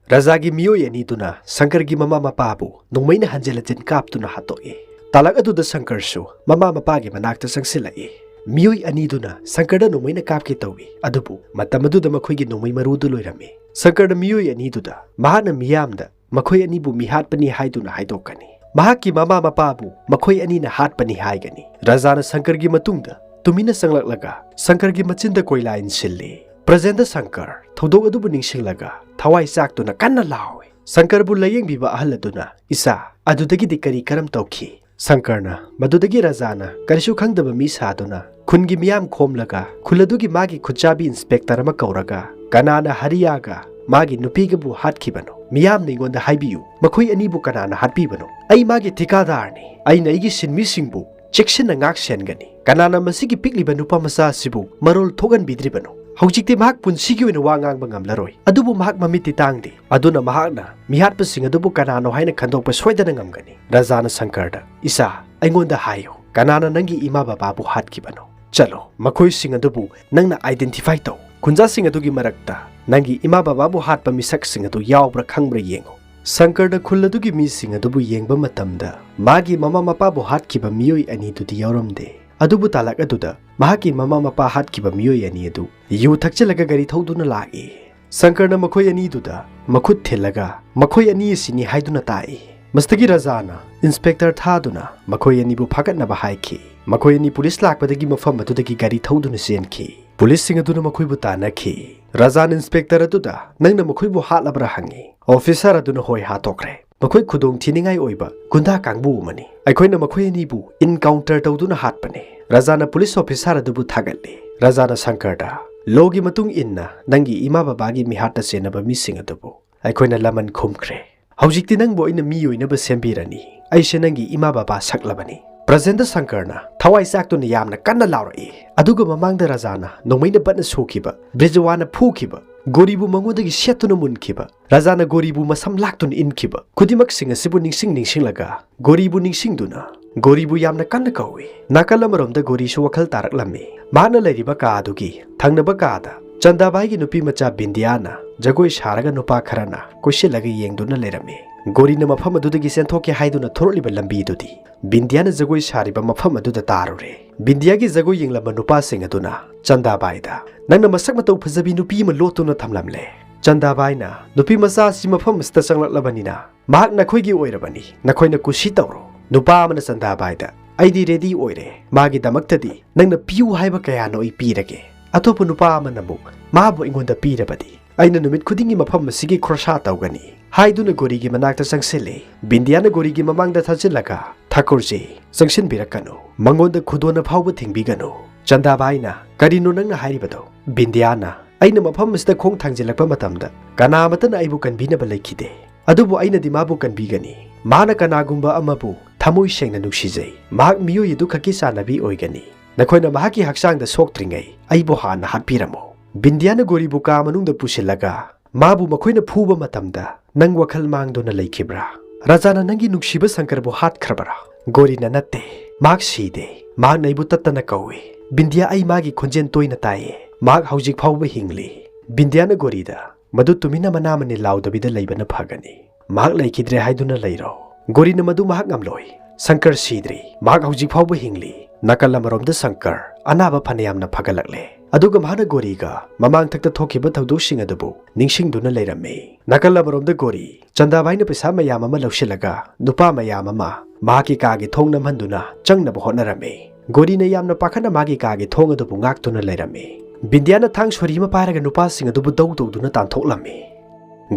ꯔꯥꯖꯥꯒꯤ ꯃꯤꯑꯣꯏ ꯑꯅꯤꯗꯨꯅ ꯁꯪꯀꯔꯒꯤ ꯃꯃꯥ ꯃꯄꯥꯕꯨ ꯅꯣꯡꯃꯩꯅ ꯍꯟꯖꯤꯟ ꯍꯟꯖꯤꯟ ꯀꯥꯞꯇꯨꯅ ꯍꯥꯠꯇꯣꯛꯏ꯫ ꯇꯥꯂꯛ ꯑꯗꯨꯗ ꯁꯪꯀꯔꯁꯨ ꯃꯃꯥ ꯃꯄꯥꯒꯤ ꯃꯅꯥꯛꯇ ꯆꯪꯁꯤꯜꯂꯛꯏ꯫ ꯃꯤꯑꯣꯏ ꯑꯅꯤꯗꯨꯅ ꯁꯪꯀꯔꯗ ꯅꯣꯡꯃꯩꯅ ꯀꯥꯞꯀꯦ ꯇꯧꯏ, ꯑꯗꯨꯕꯨ ꯃꯇꯝ ꯑꯗꯨꯗ ꯃꯈꯣꯏꯒꯤ ꯅꯣꯡꯃꯩ ꯃꯔꯨꯗꯨ ꯂꯣꯏꯔꯝꯃꯤ꯫ ꯁꯪꯀꯔꯅ ꯃꯤꯑꯣꯏ ꯑꯅꯤꯗꯨꯗ ꯃꯍꯥꯛꯅ ꯃꯤꯌꯥꯝꯗ ꯃꯈꯣꯏ ꯑꯅꯤꯕꯨ ꯃꯤꯍꯥꯠꯄꯅꯤ ꯍꯥꯏꯗꯨꯅ ꯍꯥꯏꯗꯣꯛꯀꯅꯤ꯫ ꯃꯍꯥꯛꯀꯤ ꯃꯃꯥ ꯃꯄꯥꯕꯨ ꯃꯈꯣꯏ ꯑꯅꯤꯅ ꯍꯥꯠꯄꯅꯤ ꯍꯥꯏꯒꯅꯤ꯫ ꯔꯥꯖꯥꯅ ꯁꯪꯀꯔꯒꯤ ꯃꯇꯨꯡꯗ ꯇꯨꯃꯤꯟꯅ ꯆꯪꯂꯛꯂꯒ ꯁꯪꯀꯔꯒꯤ ꯃꯆꯤꯟꯗ ꯀꯣꯏꯂꯥ ꯏꯟꯁꯤꯜꯂꯤ꯫ ꯄ꯭ꯔꯖꯦꯟꯗ ꯁꯪꯀꯔ ꯊꯧꯗꯣꯛ ꯑꯗꯨꯕꯨ ꯅꯤꯡꯁꯤꯡꯂꯒ ꯊꯋꯥꯏ ꯆꯥꯛꯇꯨꯅ ꯀꯟꯅ ꯂꯥꯎꯏ꯫ ꯁꯪꯀꯔꯕꯨ ꯂꯥꯌꯦꯡꯕꯤꯕ ꯑꯍꯜ ꯑꯗꯨꯅ, "ꯏꯆꯥ, ꯑꯗꯨꯗꯒꯤꯗꯤ ꯀꯔꯤ ꯀꯔꯝ ꯇꯧꯈꯤ?" ꯁꯪꯀꯔꯅ ꯃꯗꯨꯗꯒꯤ ꯔꯥꯖꯥꯅ ꯀꯔꯤꯁꯨ ꯈꯪꯗꯕ ꯃꯤ ꯁꯥꯗꯨꯅ ꯈꯨꯟꯒꯤ ꯃꯤꯌꯥꯝ ꯈꯣꯝꯂꯒ ꯈꯨꯜ ꯑꯗꯨꯒꯤ ꯃꯥꯒꯤ ꯈꯨꯠꯆꯥꯕꯤ ꯏꯟꯁꯄꯦꯛꯇꯔ ꯑꯃ ꯀꯧꯔꯒ ꯀꯅꯥꯅ ꯍꯔꯤꯌꯥꯒ ꯃꯥꯒꯤ ꯅꯨꯄꯤꯒꯕꯨ ꯍꯥꯠꯈꯤꯕꯅꯣ? ꯃꯤꯌꯥꯝꯅ ꯑꯩꯉꯣꯟꯗ ꯍꯥꯏꯕꯤꯌꯨ, ꯃꯈꯣꯏ ꯑꯅꯤꯕꯨ ꯀꯅꯥꯅ ꯍꯥꯠꯄꯤꯕꯅꯣ? ꯑꯩ ꯃꯥꯒꯤ ꯊꯤꯀꯥꯗꯥꯔꯅꯤ꯫ ꯑꯩꯅ ꯑꯩꯒꯤ ꯁꯤꯟꯃꯤꯁꯤꯡꯕꯨ ꯆꯦꯛꯁꯤꯟꯅ ꯉꯥꯛ ꯁꯦꯟꯒꯅꯤ꯫ ꯀꯅꯥꯅ ꯃꯁꯤꯒꯤ ꯄꯤꯛꯂꯤꯕ ꯅꯨꯄꯥ ꯃꯆꯥ ꯑꯁꯤꯕꯨ ꯃꯔꯣꯜ ꯊꯣꯛꯍꯟꯕꯤꯗ꯭ꯔꯤꯕꯅꯣ? ꯍꯧꯖꯤꯛꯇꯤ ꯃꯍꯥꯛ ꯄꯨꯟꯁꯤꯒꯤ ꯑꯣꯏꯅ ꯋꯥ ꯉꯥꯡꯕ ꯉꯝꯂꯔꯣꯏ, ꯑꯗꯨꯕꯨ ꯃꯍꯥꯛ ꯃꯃꯤꯠꯇꯤ ꯇꯥꯡꯗꯦ꯫ ꯑꯗꯨꯅ ꯃꯍꯥꯛꯅ ꯃꯤꯍꯥꯠꯄꯁꯤꯡ ꯑꯗꯨꯕꯨ ꯀꯅꯥꯅꯣ ꯍꯥꯏꯅ ꯈꯟꯗꯣꯛꯄ ꯁꯣꯏꯗꯅ ꯉꯝꯒꯅꯤ꯫ ꯔꯥꯖꯥꯅ ꯁꯪꯀꯔꯗ, "ꯏꯆꯥ, ꯑꯩꯉꯣꯟꯗ ꯍꯥꯏꯌꯨ, ꯀꯅꯥꯅ ꯅꯪꯒꯤ ꯏꯃꯥ ꯕꯕꯥꯕꯨ ꯍꯥꯠꯈꯤꯕꯅꯣ? ꯆꯠꯂꯣ, ꯃꯈꯣꯏꯁꯤꯡ ꯑꯗꯨꯕꯨ ꯅꯪꯅ ꯑꯥꯏꯗꯦꯟꯇꯤꯐꯥꯏ ꯇꯧ꯫ ꯈꯨꯟꯖꯥꯁꯤꯡ ꯑꯗꯨꯒꯤ ꯃꯔꯛꯇ ꯅꯪꯒꯤ ꯏꯃꯥ ꯕꯕꯥꯕꯨ ꯍꯥꯠꯄ ꯃꯤꯁꯛꯁꯤꯡ ꯑꯗꯨ ꯌꯥꯎꯕ꯭ꯔꯥ ꯈꯪꯕ꯭ꯔꯥ ꯌꯦꯡꯉꯨ"꯫ ꯁꯪꯀꯔꯅ ꯈꯨꯜ ꯑꯗꯨꯒꯤ ꯃꯤꯁꯤꯡ ꯑꯗꯨꯕꯨ ꯌꯦꯡꯕ ꯃꯇꯝꯗ ꯃꯥꯒꯤ ꯃꯃꯥ ꯃꯄꯥꯕꯨ ꯍꯥꯠꯈꯤꯕ ꯃꯤꯑꯣꯏ ꯑꯅꯤꯗꯨꯗꯤ ꯌꯥꯎꯔꯝꯗꯦ꯫ ꯑꯗꯨꯕꯨ ꯇꯥꯂꯛ ꯑꯗꯨꯗ ꯃꯍꯥꯛꯀꯤ ꯃꯃꯥ ꯃꯄꯥ ꯍꯥꯠꯈꯤꯕ ꯃꯤꯑꯣꯏ ꯑꯅꯤ ꯑꯗꯨ ꯌꯨ ꯊꯛꯆꯤꯜꯂꯒ ꯒꯥꯔꯤ ꯊꯧꯗꯨꯅ ꯂꯥꯛꯏ꯫ ꯁꯪꯀꯔꯅ ꯃꯈꯣꯏ ꯑꯅꯤꯗꯨꯗ ꯃꯈꯨꯠ ꯊꯤꯜꯂꯒ ꯃꯈꯣꯏ ꯑꯅꯤ ꯑꯁꯤꯅꯤ ꯍꯥꯏꯗꯨꯅ ꯇꯥꯛꯏ꯫ ꯃꯁꯤꯗꯒꯤ ꯔꯥꯖꯥꯅ ꯏꯟꯁꯄꯦꯛꯇꯔ ꯊꯥꯗꯨꯅ ꯃꯈꯣꯏ ꯑꯅꯤꯕꯨ ꯐꯥꯒꯠꯅꯕ ꯍꯥꯏꯈꯤ꯫ ꯃꯈꯣꯏ ꯑꯅꯤ ꯄꯨꯂꯤꯁ ꯂꯥꯛꯄꯗꯒꯤ ꯃꯐꯝ ꯑꯗꯨꯗꯒꯤ ꯒꯥꯔꯤ ꯊꯧꯗꯨꯅ ꯆꯦꯟꯈꯤ꯫ ꯄꯨꯂꯤꯁꯁꯤꯡ ꯑꯗꯨꯅ ꯃꯈꯣꯏꯕꯨ ꯇꯥꯟꯅꯈꯤ꯫ ꯔꯥꯖꯥꯅ ꯏꯟꯁꯄꯦꯛꯇꯔ ꯑꯗꯨꯗ, "ꯅꯪꯅ ꯃꯈꯣꯏꯕꯨ ꯍꯥꯠꯂꯕ꯭ꯔꯥ?" ꯍꯪꯉꯤ꯫ ꯑꯣꯐꯤꯁꯥꯔ ꯑꯗꯨꯅ ꯍꯣꯏ ꯍꯥꯠꯇꯣꯛꯈ꯭ꯔꯦ꯫ ꯃꯈꯣꯏ ꯈꯨꯗꯣꯡ ꯊꯤꯅꯤꯡꯉꯥꯏ ꯑꯣꯏꯕ ꯒꯨꯟꯗꯥ ꯀꯥꯡꯕꯨ ꯑꯃꯅꯤ꯫ ꯑꯩꯈꯣꯏꯅ ꯃꯈꯣꯏ ꯑꯅꯤꯕꯨ encounter ꯇꯧꯗꯨꯅ ꯍꯥꯠꯄꯅꯤ꯫ ꯔꯥꯖꯥꯅ ꯄꯨꯂꯤꯁ ꯑꯣꯐꯤꯁꯥꯔ ꯑꯗꯨꯕꯨ ꯊꯥꯒꯠꯂꯤ꯫ ꯔꯥꯖꯥꯅ ꯁꯪꯀꯔꯗ, "Law ꯒꯤ ꯃꯇꯨꯡ ꯏꯟꯅ ꯅꯪꯒꯤ ꯏꯃꯥ ꯕꯕꯥꯒꯤ ꯃꯤꯍꯥꯠꯇ ꯆꯦꯟꯅꯕ ꯃꯤꯁꯤꯡ ꯑꯗꯨꯕꯨ ꯑꯩꯈꯣꯏꯅ ꯂꯃꯟ ꯈꯨꯝꯈ꯭ꯔꯦ꯫ ꯍꯧꯖꯤꯛꯇꯤ ꯅꯪꯕꯨ ꯑꯩꯅ ꯃꯤ ꯑꯣꯏꯅꯕ ꯁꯦꯝꯕꯤꯔꯅꯤ꯫ ꯑꯩꯁꯦ ꯅꯪꯒꯤ ꯏꯃꯥ ꯕꯕꯥ ꯁꯛꯂꯕꯅꯤ꯫" ꯕ꯭ꯔꯖꯦꯟꯗ꯭ꯔ ꯁꯪꯀꯔꯅ ꯊꯋꯥꯏ ꯆꯥꯛꯇꯨꯅ ꯌꯥꯝꯅ ꯀꯟꯅ ꯂꯥꯎꯔꯛꯏ꯫ ꯑꯗꯨꯒ ꯃꯃꯥꯡꯗ ꯔꯥꯖꯥꯅ ꯅꯣꯡꯃꯩꯅ ꯕꯠꯅ ꯁꯨꯈꯤꯕ, ꯕ꯭ꯔꯤꯖꯋꯥꯅ ꯐꯨꯈꯤꯕ, ꯒꯣꯔꯤꯕꯨ ꯃꯉꯣꯟꯗꯒꯤ ꯁꯦꯠꯇꯨꯅ ꯃꯨꯟꯈꯤꯕ, ꯔꯥꯖꯥꯅ ꯒꯣꯔꯤꯕꯨ ꯃꯁꯝ ꯂꯥꯛꯇꯨꯅ ꯏꯟꯈꯤꯕ ꯈꯨꯗꯤꯡꯃꯛꯁꯤꯡ ꯑꯁꯤꯕꯨ ꯅꯤꯡꯁꯤꯡ ꯅꯤꯡꯁꯤꯡꯂꯒ ꯒꯣꯔꯤꯕꯨ ꯅꯤꯡꯁꯤꯡꯗꯨꯅ ꯒꯣꯔꯤꯕꯨ ꯌꯥꯝꯅ ꯀꯟꯅ ꯀꯧꯏ꯫ ꯅꯥꯀꯜ ꯑꯃꯔꯣꯝꯗ ꯒꯣꯔꯤꯁꯨ ꯋꯥꯈꯜ ꯇꯥꯔꯛꯂꯝꯃꯤ꯫ ꯃꯍꯥꯛꯅ ꯂꯩꯔꯤꯕ ꯀꯥ ꯑꯗꯨꯒꯤ ꯊꯪꯅꯕ ꯀꯥꯗ ꯆꯟꯗꯥꯕꯥꯏꯒꯤ ꯅꯨꯄꯤ ꯃꯆꯥ ꯕꯤꯟꯗꯤꯌꯥꯅ ꯖꯒꯣꯏ ꯁꯥꯔꯒ ꯅꯨꯄꯥ ꯈꯔꯅ ꯀꯣꯏꯁꯤꯜꯂꯒ ꯌꯦꯡꯗꯨꯅ ꯂꯩꯔꯝꯃꯤ꯫ ꯒꯣꯔꯤꯅ ꯃꯐꯝ ꯑꯗꯨꯗꯒꯤ ꯆꯦꯟꯊꯣꯛꯀꯦ ꯍꯥꯏꯗꯨꯅ ꯊꯣꯔꯛꯂꯤꯕ ꯂꯝꯕꯤꯗꯨꯗꯤ ꯕꯤꯟꯗꯤꯌꯥꯅ ꯖꯒꯣꯏ ꯁꯥꯔꯤꯕ ꯃꯐꯝ ꯑꯗꯨꯗ ꯇꯥꯔꯨꯔꯦ꯫ ꯕꯤꯟꯗꯤꯌꯥꯒꯤ ꯖꯒꯣꯏ ꯌꯦꯡꯂꯝꯕ ꯅꯨꯄꯥꯁꯤꯡ ꯑꯗꯨꯅ ꯆꯟꯗꯥꯕꯥꯏꯗ, "ꯅꯪꯅ ꯃꯁꯛ ꯃꯇꯧ ꯐꯖꯕꯤ ꯅꯨꯄꯤ ꯑꯃ ꯂꯣꯠꯇꯨꯅ ꯊꯝꯂꯝꯂꯦ꯫" ꯆꯟꯗꯥꯕꯥꯏꯅ, "ꯅꯨꯄꯤ ꯃꯆꯥ ꯑꯁꯤ ꯃꯐꯝ ꯑꯁꯤꯗ ꯆꯪꯂꯛꯂꯕꯅꯤꯅ ꯃꯍꯥꯛ ꯅꯈꯣꯏꯒꯤ ꯑꯣꯏꯔꯕꯅꯤ꯫ ꯅꯈꯣꯏꯅ ꯀꯨꯁꯤ ꯇꯧꯔꯣ꯫" ꯅꯨꯄꯥ ꯑꯃꯅ ꯆꯟꯗꯥꯕꯥꯏꯗ, "ꯑꯩꯗꯤ ꯔꯦꯗꯤ ꯑꯣꯏꯔꯦ꯫ ꯃꯥꯒꯤꯗꯃꯛꯇꯗꯤ ꯅꯪꯅ ꯄꯤꯌꯨ ꯍꯥꯏꯕ ꯀꯌꯥꯅꯣ ꯑꯩ ꯄꯤꯔꯒꯦ꯫ ꯑꯇꯣꯞꯄ ꯅꯨꯄꯥ ꯑꯃꯅ ꯑꯃꯨꯛ ꯃꯥꯕꯨ ꯑꯩꯉꯣꯟꯗ ꯄꯤꯔꯕꯗꯤ ꯑꯩꯅ ꯅꯨꯃꯤꯠ ꯈꯨꯗꯤꯡꯒꯤ ꯃꯐꯝ ꯑꯁꯤꯒꯤ ꯈꯣꯔꯁꯥ ꯇꯧꯒꯅꯤ," ꯍꯥꯏꯗꯨꯅ ꯒꯣꯔꯤꯒꯤ ꯃꯅꯥꯛꯇ ꯆꯪꯁꯤꯜꯂꯤ꯫ ꯕꯤꯟꯗꯤꯌꯥꯅ ꯒꯣꯔꯤꯒꯤ ꯃꯃꯥꯡꯗ ꯊꯥꯖꯤꯜꯂꯒ, "ꯊꯥꯀꯨꯔꯖꯤ, ꯆꯪꯁꯤꯟꯕꯤꯔꯛꯀꯅꯨ꯫ ꯃꯉꯣꯟꯗ ꯈꯨꯗꯣꯟꯅ ꯐꯥꯎꯕ ꯊꯤꯡꯕꯤꯒꯅꯨ꯫" ꯆꯟꯗꯥꯕꯥꯏꯅ, "ꯀꯔꯤꯅꯣ ꯅꯪꯅ ꯍꯥꯏꯔꯤꯕꯗꯣ?" ꯕꯤꯟꯗꯤꯌꯥꯅ, "ꯑꯩꯅ ꯃꯐꯝ ꯑꯁꯤꯗ ꯈꯣꯡ ꯊꯥꯡꯖꯤꯜꯂꯛꯄ ꯃꯇꯝꯗ ꯀꯅꯥ ꯑꯃꯠꯇꯅ ꯑꯩꯕꯨ ꯀꯟꯕꯤꯅꯕ ꯂꯩꯈꯤꯗꯦ, ꯑꯗꯨꯕꯨ ꯑꯩꯅꯗꯤ ꯃꯥꯕꯨ ꯀꯟꯕꯤꯒꯅꯤ꯫ ꯃꯥꯅ ꯀꯅꯥꯒꯨꯝꯕ ꯑꯃꯕꯨ ꯊꯃꯣꯏ ꯁꯦꯡꯅ ꯅꯨꯡꯁꯤꯖꯩ꯫ ꯃꯍꯥꯛ ꯃꯤꯑꯣꯏ ꯑꯗꯨ ꯈꯛꯀꯤ ꯆꯥꯟꯅꯕꯤ ꯑꯣꯏꯒꯅꯤ꯫ ꯅꯈꯣꯏꯅ ꯃꯍꯥꯛꯀꯤ ꯍꯛꯆꯥꯡꯗ ꯁꯣꯛꯇ꯭ꯔꯤꯉꯩ ꯑꯩꯕꯨ ꯍꯥꯟꯅ ꯍꯥꯠꯄꯤꯔꯝꯃꯨ꯫" ꯕꯤꯟꯗꯤꯌꯥꯅ ꯒꯣꯔꯤꯕꯨ ꯀꯥ ꯃꯅꯨꯡꯗ ꯄꯨꯁꯤꯜꯂꯒ ꯃꯥꯕꯨ ꯃꯈꯣꯏꯅ ꯐꯨꯕ ꯃꯇꯝꯗ ꯅꯪ ꯋꯥꯈꯜ ꯃꯥꯡꯗꯨꯅ ꯂꯩꯈꯤꯕ꯭ꯔꯥ? ꯔꯥꯖꯥꯅ ꯅꯪꯒꯤ ꯅꯨꯡꯁꯤꯕ ꯁꯪꯀꯔꯕꯨ ꯍꯥꯠꯈ꯭ꯔꯕꯔꯥ? ꯒꯣꯔꯤꯅ, "ꯅꯠꯇꯦ, ꯃꯍꯥꯛ ꯁꯤꯗꯦ꯫ ꯃꯍꯥꯛꯅ ꯑꯩꯕꯨ ꯇꯠꯇꯅ ꯀꯧꯏ꯫ ꯕꯤꯟꯗꯤꯌꯥ, ꯑꯩ ꯃꯥꯒꯤ ꯈꯣꯟꯖꯦꯜ ꯇꯣꯏꯅ ꯇꯥꯏꯌꯦ꯫ ꯃꯍꯥꯛ ꯍꯧꯖꯤꯛ ꯐꯥꯎꯕ ꯍꯤꯡꯂꯤ꯫" ꯕꯤꯟꯗꯤꯌꯥꯅ ꯒꯣꯔꯤꯗ, "ꯃꯗꯨ ꯇꯨꯃꯤꯟꯅ ꯃꯅꯥ ꯃꯅꯤꯜ ꯂꯥꯎꯗꯕꯤꯗ ꯂꯩꯕꯅ ꯐꯒꯅꯤ꯫ ꯃꯍꯥꯛ ꯂꯩꯈꯤꯗ꯭ꯔꯦ ꯍꯥꯏꯗꯨꯅ ꯂꯩꯔꯣ꯫" ꯒꯣꯔꯤꯅ, "ꯃꯗꯨ ꯃꯍꯥꯛ ꯉꯝꯂꯣꯏ꯫ ꯁꯪꯀꯔ ꯁꯤꯗ꯭ꯔꯤ꯫ ꯃꯍꯥꯛ ꯍꯧꯖꯤꯛ ꯐꯥꯎꯕ ꯍꯤꯡꯂꯤ꯫" ꯅꯥꯀꯜ ꯑꯃꯔꯣꯝꯗ ꯁꯪꯀꯔ ꯑꯅꯥꯕ ꯐꯅꯌꯥꯝꯅ ꯐꯒꯠꯂꯛꯂꯦ꯫ ꯑꯗꯨꯒ ꯃꯍꯥꯛꯅ ꯒꯣꯔꯤꯒ ꯃꯃꯥꯡꯊꯛꯇ ꯊꯣꯛꯈꯤꯕ ꯊꯧꯗꯣꯛꯁꯤꯡ ꯑꯗꯨꯕꯨ ꯅꯤꯡꯁꯤꯡꯗꯨꯅ ꯂꯩꯔꯝꯃꯤ꯫ ꯅꯥꯀꯜ ꯑꯃꯔꯣꯝꯗ ꯒꯣꯔꯤ ꯆꯟꯗꯥꯕꯥꯏꯅ ꯄꯩꯁꯥ ꯃꯌꯥꯝ ꯑꯃ ꯂꯧꯁꯤꯜꯂꯒ ꯅꯨꯄꯥ ꯃꯌꯥꯝ ꯑꯃ ꯃꯍꯥꯛꯀꯤ ꯀꯥꯒꯤ ꯊꯣꯡ ꯅꯝꯍꯟꯗꯨꯅ ꯆꯪꯅꯕ ꯍꯣꯠꯅꯔꯝꯃꯤ꯫ ꯒꯣꯔꯤꯅ ꯌꯥꯝꯅ ꯄꯥꯈꯠꯅ ꯃꯥꯒꯤ ꯀꯥꯒꯤ ꯊꯣꯡ ꯑꯗꯨꯕꯨ ꯉꯥꯛꯇꯨꯅ ꯂꯩꯔꯝꯃꯤ꯫ ꯕꯤꯟꯗꯤꯌꯥꯅ ꯊꯥꯡ ꯁꯣꯔꯤ ꯑꯃ ꯄꯥꯏꯔꯒ ꯅꯨꯄꯥꯁꯤꯡ ꯑꯗꯨꯕꯨ ꯗꯧ ꯗꯧꯗꯨꯅ ꯇꯥꯟꯊꯣꯛꯂꯝꯃꯤ꯫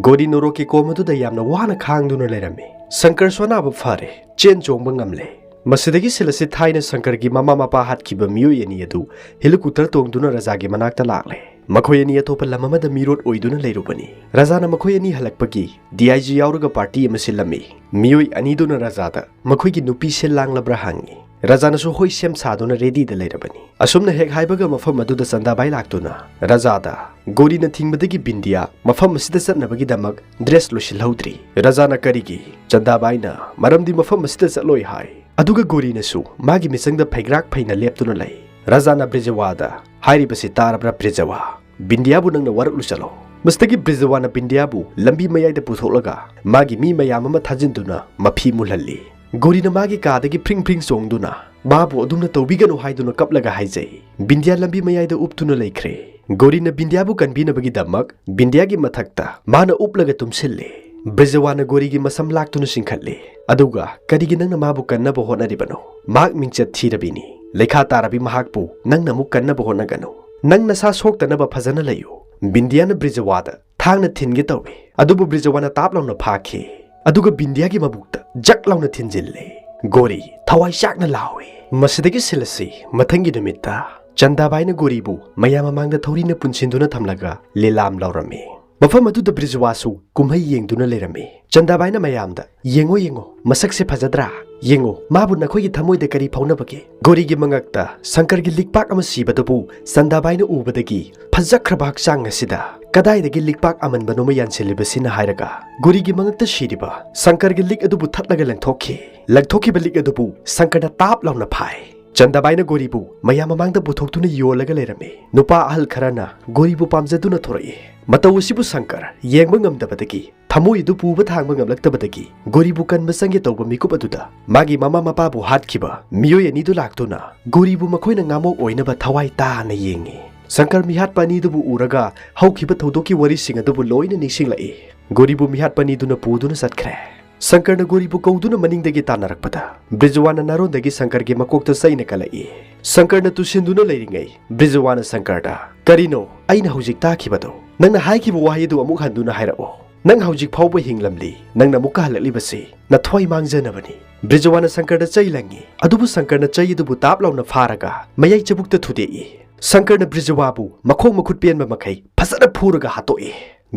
ꯒꯣꯔꯤ ꯅꯣꯔꯣꯛꯀꯤ ꯀꯣꯝ ꯑꯗꯨꯗ ꯌꯥꯝꯅ ꯋꯥꯅ ꯈꯥꯡꯗꯨꯅ ꯂꯩꯔꯝꯃꯤ꯫ ꯁꯪꯀꯔꯁꯨ ꯑꯅꯥꯕ ꯐꯔꯦ, ꯆꯦꯟ ꯆꯣꯡꯕ ꯉꯝꯂꯦ꯫ ꯃꯁꯤꯗꯒꯤ ꯁꯤꯜ ꯑꯁꯤ ꯊꯥꯏꯅ ꯁꯪꯀꯔꯒꯤ ꯃꯃꯥ ꯃꯄꯥ ꯍꯥꯠꯈꯤꯕ ꯃꯤꯑꯣꯏ ꯑꯅꯤ ꯑꯗꯨ ꯍꯦꯂꯤꯀꯣꯞꯇꯔ ꯇꯣꯡꯗꯨꯅ ꯔꯖꯥꯒꯤ ꯃꯅꯥꯛꯇ ꯂꯥꯛꯂꯦ꯫ ꯃꯈꯣꯏ ꯑꯅꯤ ꯑꯇꯣꯞꯄ ꯂꯝ ꯑꯃꯗ ꯃꯤꯔꯣꯠ ꯑꯣꯏꯗꯨꯅ ꯂꯩꯔꯨꯕꯅꯤ꯫ ꯔꯖꯥꯅ ꯃꯈꯣꯏ ꯑꯅꯤ ꯍꯜꯂꯛꯄꯒꯤ ꯗꯤ ꯑꯥꯏ ꯖꯤ ꯌꯥꯎꯔꯒ ꯄꯥꯔꯇꯤ ꯑꯃ ꯁꯤꯜꯂꯝꯃꯤ꯫ ꯃꯤꯑꯣꯏ ꯑꯅꯤꯗꯨꯅ ꯔꯖꯥꯗ ꯃꯈꯣꯏꯒꯤ ꯅꯨꯄꯤ ꯁꯤꯜ ꯂꯥꯡꯂꯕ꯭ꯔꯥ ꯍꯪꯉꯤ꯫ ꯔꯖꯥꯅꯁꯨ ꯍꯣꯏ ꯁꯦꯝ ꯁꯥꯗꯨꯅ ꯔꯦꯗꯤꯗ ꯂꯩꯔꯕꯅꯤ꯫ ꯑꯁꯨꯝꯅ ꯍꯦꯛ ꯍꯥꯏꯕꯒ ꯃꯐꯝ ꯑꯗꯨꯗ ꯆꯟꯗꯥꯕꯥꯏ ꯂꯥꯛꯇꯨꯅ ꯔꯖꯥꯗ ꯒꯣꯔꯤꯅ ꯊꯤꯡꯕꯗꯒꯤ ꯕꯤꯟꯗꯤꯌꯥ ꯃꯐꯝ ꯑꯁꯤꯗ ꯆꯠꯅꯕꯒꯤꯗꯃꯛ ꯗ꯭ꯔꯦꯁ ꯂꯣꯏꯁꯤꯜꯍꯧꯗ꯭ꯔꯤ꯫ ꯔꯖꯥꯅ ꯀꯔꯤꯒꯤ? ꯆꯟꯗꯥꯕꯥꯏꯅ ꯃꯔꯝꯗꯤ ꯃꯐꯝ ꯑꯁꯤꯗ ꯆꯠꯂꯣꯏ ꯍꯥꯏ꯫ ꯑꯗꯨꯒ ꯒꯣꯔꯤꯅꯁꯨ ꯃꯥꯒꯤ ꯃꯤꯆꯪꯗ ꯐꯩꯒ꯭ꯔꯥꯛ ꯐꯩꯅ ꯂꯦꯞꯇꯨꯅ ꯂꯩ꯫ ꯔꯖꯥꯅ ꯕ꯭ꯔꯤꯖꯋꯥꯗ, "ꯍꯥꯏꯔꯤꯕꯁꯤ ꯇꯥꯔꯕ꯭ꯔꯥ ꯕ꯭ꯔꯤꯖꯋꯥ? ꯕꯤꯟꯗꯤꯌꯥꯕꯨ ꯅꯪꯅ ꯋꯥꯔꯛꯂꯨ ꯆꯠꯂꯣ꯫" ꯃꯁꯤꯗꯒꯤ ꯕ꯭ꯔꯤꯖꯋꯥꯅ ꯕꯤꯟꯗꯤꯌꯥꯕꯨ ꯂꯝꯕꯤ ꯃꯌꯥꯏꯗ ꯄꯨꯊꯣꯛꯂꯒ ꯃꯥꯒꯤ ꯃꯤ ꯃꯌꯥꯝ ꯑꯃ ꯊꯥꯖꯤꯟꯗꯨꯅ ꯃꯐꯤ ꯃꯨꯜꯍꯜꯂꯤ꯫ ꯒꯣꯔꯤꯅ ꯃꯥꯒꯤ ꯀꯥꯗꯒꯤ ꯐ꯭ꯔꯤꯡ ꯐ꯭ꯔꯤꯡ ꯆꯣꯡꯗꯨꯅ ꯃꯥꯕꯨ ꯑꯗꯨꯝꯅ ꯇꯧꯕꯤꯒꯅꯨ ꯍꯥꯏꯗꯨꯅ ꯀꯞꯂꯒ ꯍꯥꯏꯖꯩ꯫ ꯕꯤꯟꯗꯤꯌꯥ ꯂꯝꯕꯤ ꯃꯌꯥꯏꯗ ꯎꯞꯇꯨꯅ ꯂꯩꯈ꯭ꯔꯦ꯫ ꯒꯣꯔꯤꯅ ꯕꯤꯟꯗꯤꯌꯥꯕꯨ ꯀꯟꯕꯤꯅꯕꯒꯤꯗꯃꯛ ꯕꯤꯟꯗꯤꯌꯥꯒꯤ ꯃꯊꯛꯇ ꯃꯥꯅ ꯎꯞꯂꯒ ꯇꯨꯝꯁꯤꯜꯂꯤ꯫ ꯕ꯭ꯔꯤꯖꯋꯥꯅ ꯒꯣꯔꯤꯒꯤ ꯃꯁꯝ ꯂꯥꯛꯇꯨꯅ ꯆꯤꯡꯈꯠꯂꯤ꯫ ꯑꯗꯨꯒ ꯀꯔꯤꯒꯤ ꯅꯪꯅ ꯃꯥꯕꯨ ꯀꯟꯅꯕ ꯍꯣꯠꯅꯔꯤꯕꯅꯣ? ꯃꯍꯥꯛ ꯃꯤꯡꯆꯠ ꯊꯤꯔꯕꯤꯅꯤ꯫ ꯂꯩꯈꯥ ꯇꯥꯔꯕꯤ ꯃꯍꯥꯛꯄꯨ ꯅꯪꯅ ꯑꯃꯨꯛ ꯀꯟꯅꯕ ꯍꯣꯠꯅꯒꯅꯨ꯫ ꯅꯪ ꯅꯁꯥ ꯁꯣꯛꯇꯅꯕ ꯐꯖꯅ ꯂꯩꯌꯨ꯫ ꯕꯤꯟꯗꯤꯌꯥꯅ ꯕ꯭ꯔꯤꯖꯋꯥꯗ ꯊꯥꯡꯅ ꯊꯤꯟꯒꯦ ꯇꯧꯏ꯫ ꯑꯗꯨꯕꯨ ꯕ꯭ꯔꯤꯖꯋꯥꯅ ꯇꯥꯞ ꯂꯥꯎꯅ ꯐꯥꯈꯤ꯫ ꯑꯗꯨꯒ ꯕꯤꯟꯗꯤꯌꯥꯒꯤ ꯃꯕꯨꯛꯇ ꯖꯛ ꯂꯥꯎꯅ ꯊꯤꯟꯖꯤꯜꯂꯦ꯫ ꯒꯣꯔꯤ ꯊꯋꯥꯏ ꯆꯥꯛꯅ ꯂꯥꯎꯏ꯫ ꯃꯁꯤꯗꯒꯤ ꯁꯤꯜ ꯑꯁꯤ ꯃꯊꯪꯒꯤ ꯅꯨꯃꯤꯠꯇ ꯆꯟꯗꯥꯕꯥꯏꯅ ꯒꯣꯔꯤꯕꯨ ꯃꯌꯥꯝ ꯃꯃꯥꯡꯗ ꯊꯧꯔꯤꯅ ꯄꯨꯟꯁꯤꯟꯗꯨꯅ ꯊꯝꯂꯒ ꯂꯤꯂꯥꯝ ꯂꯧꯔꯝꯃꯤ꯫ ꯃꯐꯝ ꯑꯗꯨꯗ ꯕ꯭ꯔꯤꯖꯋꯥꯁꯨ ꯀꯨꯝꯍꯩ ꯌꯦꯡꯗꯨꯅ ꯂꯩꯔꯝꯃꯤ꯫ ꯆꯟꯗꯥꯕꯥꯏꯅ ꯃꯌꯥꯝꯗ, "ꯌꯦꯡꯉꯣ, ꯌꯦꯡꯉꯣ, ꯃꯁꯛꯁꯦ ꯐꯖꯗ꯭ꯔꯥ? ꯌꯦꯡꯉꯣ, ꯃꯥꯕꯨ ꯅꯈꯣꯏꯒꯤ ꯊꯃꯣꯏꯗ ꯀꯔꯤ ꯐꯥꯎꯅꯕꯒꯦ?" ꯒꯣꯔꯤꯒꯤ ꯃꯉꯛꯇ ꯁꯪꯀꯔꯒꯤ ꯂꯤꯛꯄꯥꯛ ꯑꯃ ꯁꯤꯕꯗꯨꯕꯨ ꯆꯟꯗꯥꯕꯥꯏꯅ ꯎꯕꯗꯒꯤ ꯐꯖꯈ꯭ꯔꯕ ꯍꯛꯆꯥꯡ ꯑꯁꯤꯗ ꯀꯗꯥꯏꯗꯒꯤ ꯂꯤꯛꯄꯥꯛ ꯑꯃꯟꯕꯅꯣꯃ ꯌꯥꯟꯁꯤꯜꯂꯤꯕꯁꯤꯅ ꯍꯥꯏꯔꯒ ꯒꯣꯔꯤꯒꯤ ꯃꯉꯛꯇ ꯁꯤꯔꯤꯕ ꯁꯪꯀꯔꯒꯤ ꯂꯤꯛ ꯑꯗꯨꯕꯨ ꯊꯠꯂꯒ ꯂꯪꯊꯣꯛꯈꯤ꯫ ꯂꯪꯊꯣꯛꯈꯤꯕ ꯂꯤꯛ ꯑꯗꯨꯕꯨ ꯁꯪꯀꯔꯅ ꯇꯥꯞ ꯂꯥꯎꯅ ꯐꯥꯏ꯫ ꯆꯟꯗꯥꯕꯥꯏꯅ ꯒꯣꯔꯤꯕꯨ ꯃꯌꯥꯝ ꯃꯃꯥꯡꯗ ꯄꯨꯊꯣꯛꯇꯨꯅ ꯌꯣꯜꯂꯒ ꯂꯩꯔꯝꯃꯤ꯫ ꯅꯨꯄꯥ ꯑꯍꯜ ꯈꯔꯅ ꯒꯣꯔꯤꯕꯨ ꯄꯥꯝꯖꯗꯨꯅ ꯊꯣꯔꯛꯏ꯫ ꯃꯇꯧ ꯑꯁꯤꯕꯨ ꯁꯪꯀꯔ ꯌꯦꯡꯕ ꯉꯝꯗꯕꯗꯒꯤ, ꯊꯃꯣꯏ ꯑꯗꯨ ꯄꯨꯕ ꯊꯥꯡꯕ ꯉꯝꯂꯛꯇꯕꯗꯒꯤ, ꯒꯣꯔꯤꯕꯨ ꯀꯟꯕ ꯆꯪꯒꯦ ꯇꯧꯕ ꯃꯤꯀꯨꯞ ꯑꯗꯨꯗ ꯃꯥꯒꯤ ꯃꯃꯥ ꯃꯄꯥꯕꯨ ꯍꯥꯠꯈꯤꯕ ꯃꯤꯑꯣꯏ ꯑꯅꯤꯗꯨ ꯂꯥꯛꯇꯨꯅ ꯒꯣꯔꯤꯕꯨ ꯃꯈꯣꯏꯅ ꯉꯥꯃꯣꯛ ꯑꯣꯏꯅꯕ ꯊꯋꯥꯏ ꯇꯥꯅ ꯌꯦꯡꯉꯤ꯫ ꯁꯪꯀꯔ ꯃꯤꯍꯥꯠꯄ ꯑꯅꯤꯗꯨꯕꯨ ꯎꯔꯒ ꯍꯧꯈꯤꯕ ꯊꯧꯗꯣꯛꯀꯤ ꯋꯥꯔꯤꯁꯤꯡ ꯑꯗꯨꯕꯨ ꯂꯣꯏꯅ ꯅꯤꯡꯁꯤꯡꯂꯛꯏ꯫ ꯒꯣꯔꯤꯕꯨ ꯃꯤꯍꯥꯠꯄ ꯑꯅꯤꯗꯨꯅ ꯄꯨꯗꯨꯅ ꯆꯠꯈ꯭ꯔꯦ꯫ ꯁꯪꯀꯔꯅ ꯒꯣꯔꯤꯕꯨ ꯀꯧꯗꯨꯅ ꯃꯅꯤꯡꯗꯒꯤ ꯇꯥꯟꯅꯔꯛꯄꯗ ꯕ꯭ꯔꯤꯖꯋꯥꯅ ꯅꯥꯔꯣꯟꯗꯒꯤ ꯁꯪꯀꯔꯒꯤ ꯃꯀꯣꯛꯇ ꯆꯩꯅ ꯀꯜꯂꯛꯏ꯫ ꯁꯪꯀꯔꯅ ꯇꯨꯁꯤꯟꯗꯨꯅ ꯂꯩꯔꯤꯉꯩ ꯕ꯭ꯔꯤꯖꯋꯥꯅ ꯁꯪꯀꯔꯗ, "ꯀꯔꯤꯅꯣ ꯑꯩꯅ ꯍꯧꯖꯤꯛ ꯇꯥꯈꯤꯕꯗꯣ? ꯅꯪꯅ ꯍꯥꯏꯈꯤꯕ ꯋꯥꯍꯩ ꯑꯗꯨ ꯑꯃꯨꯛ ꯍꯟꯗꯨꯅ ꯍꯥꯏꯔꯛꯑꯣ꯫" "ꯅꯪ ꯍꯧꯖꯤꯛ ꯐꯥꯎꯕ ꯍꯤꯡꯂꯝꯂꯤ꯫ ꯅꯪꯅ ꯑꯃꯨꯛꯀ ꯍꯜꯂꯛꯂꯤꯕꯁꯤ ꯅꯊ꯭ꯋꯥꯏ ꯃꯥꯡꯖꯅꯕꯅꯤ꯫" ꯕ꯭ꯔꯤꯖꯋꯥꯅ ꯁꯪꯀꯔꯗ ꯆꯩ ꯂꯪꯉꯤ, ꯑꯗꯨꯕꯨ ꯁꯪꯀꯔꯅ ꯆꯩ ꯑꯗꯨꯕꯨ ꯇꯥꯞ ꯂꯥꯎꯅ ꯐꯥꯔꯒ ꯃꯌꯥꯏ ꯆꯕꯨꯛꯇ ꯊꯨꯗꯦꯛꯏ꯫ ꯁꯪꯀꯔꯅ ꯕ꯭ꯔꯤꯖꯋꯥꯕꯨ ꯃꯈꯣꯡ ꯃꯈꯨꯠ ꯄꯦꯟꯕ ꯃꯈꯩ ꯐꯖꯅ ꯐꯨꯔꯒ ꯍꯥꯠꯇꯣꯛꯏ꯫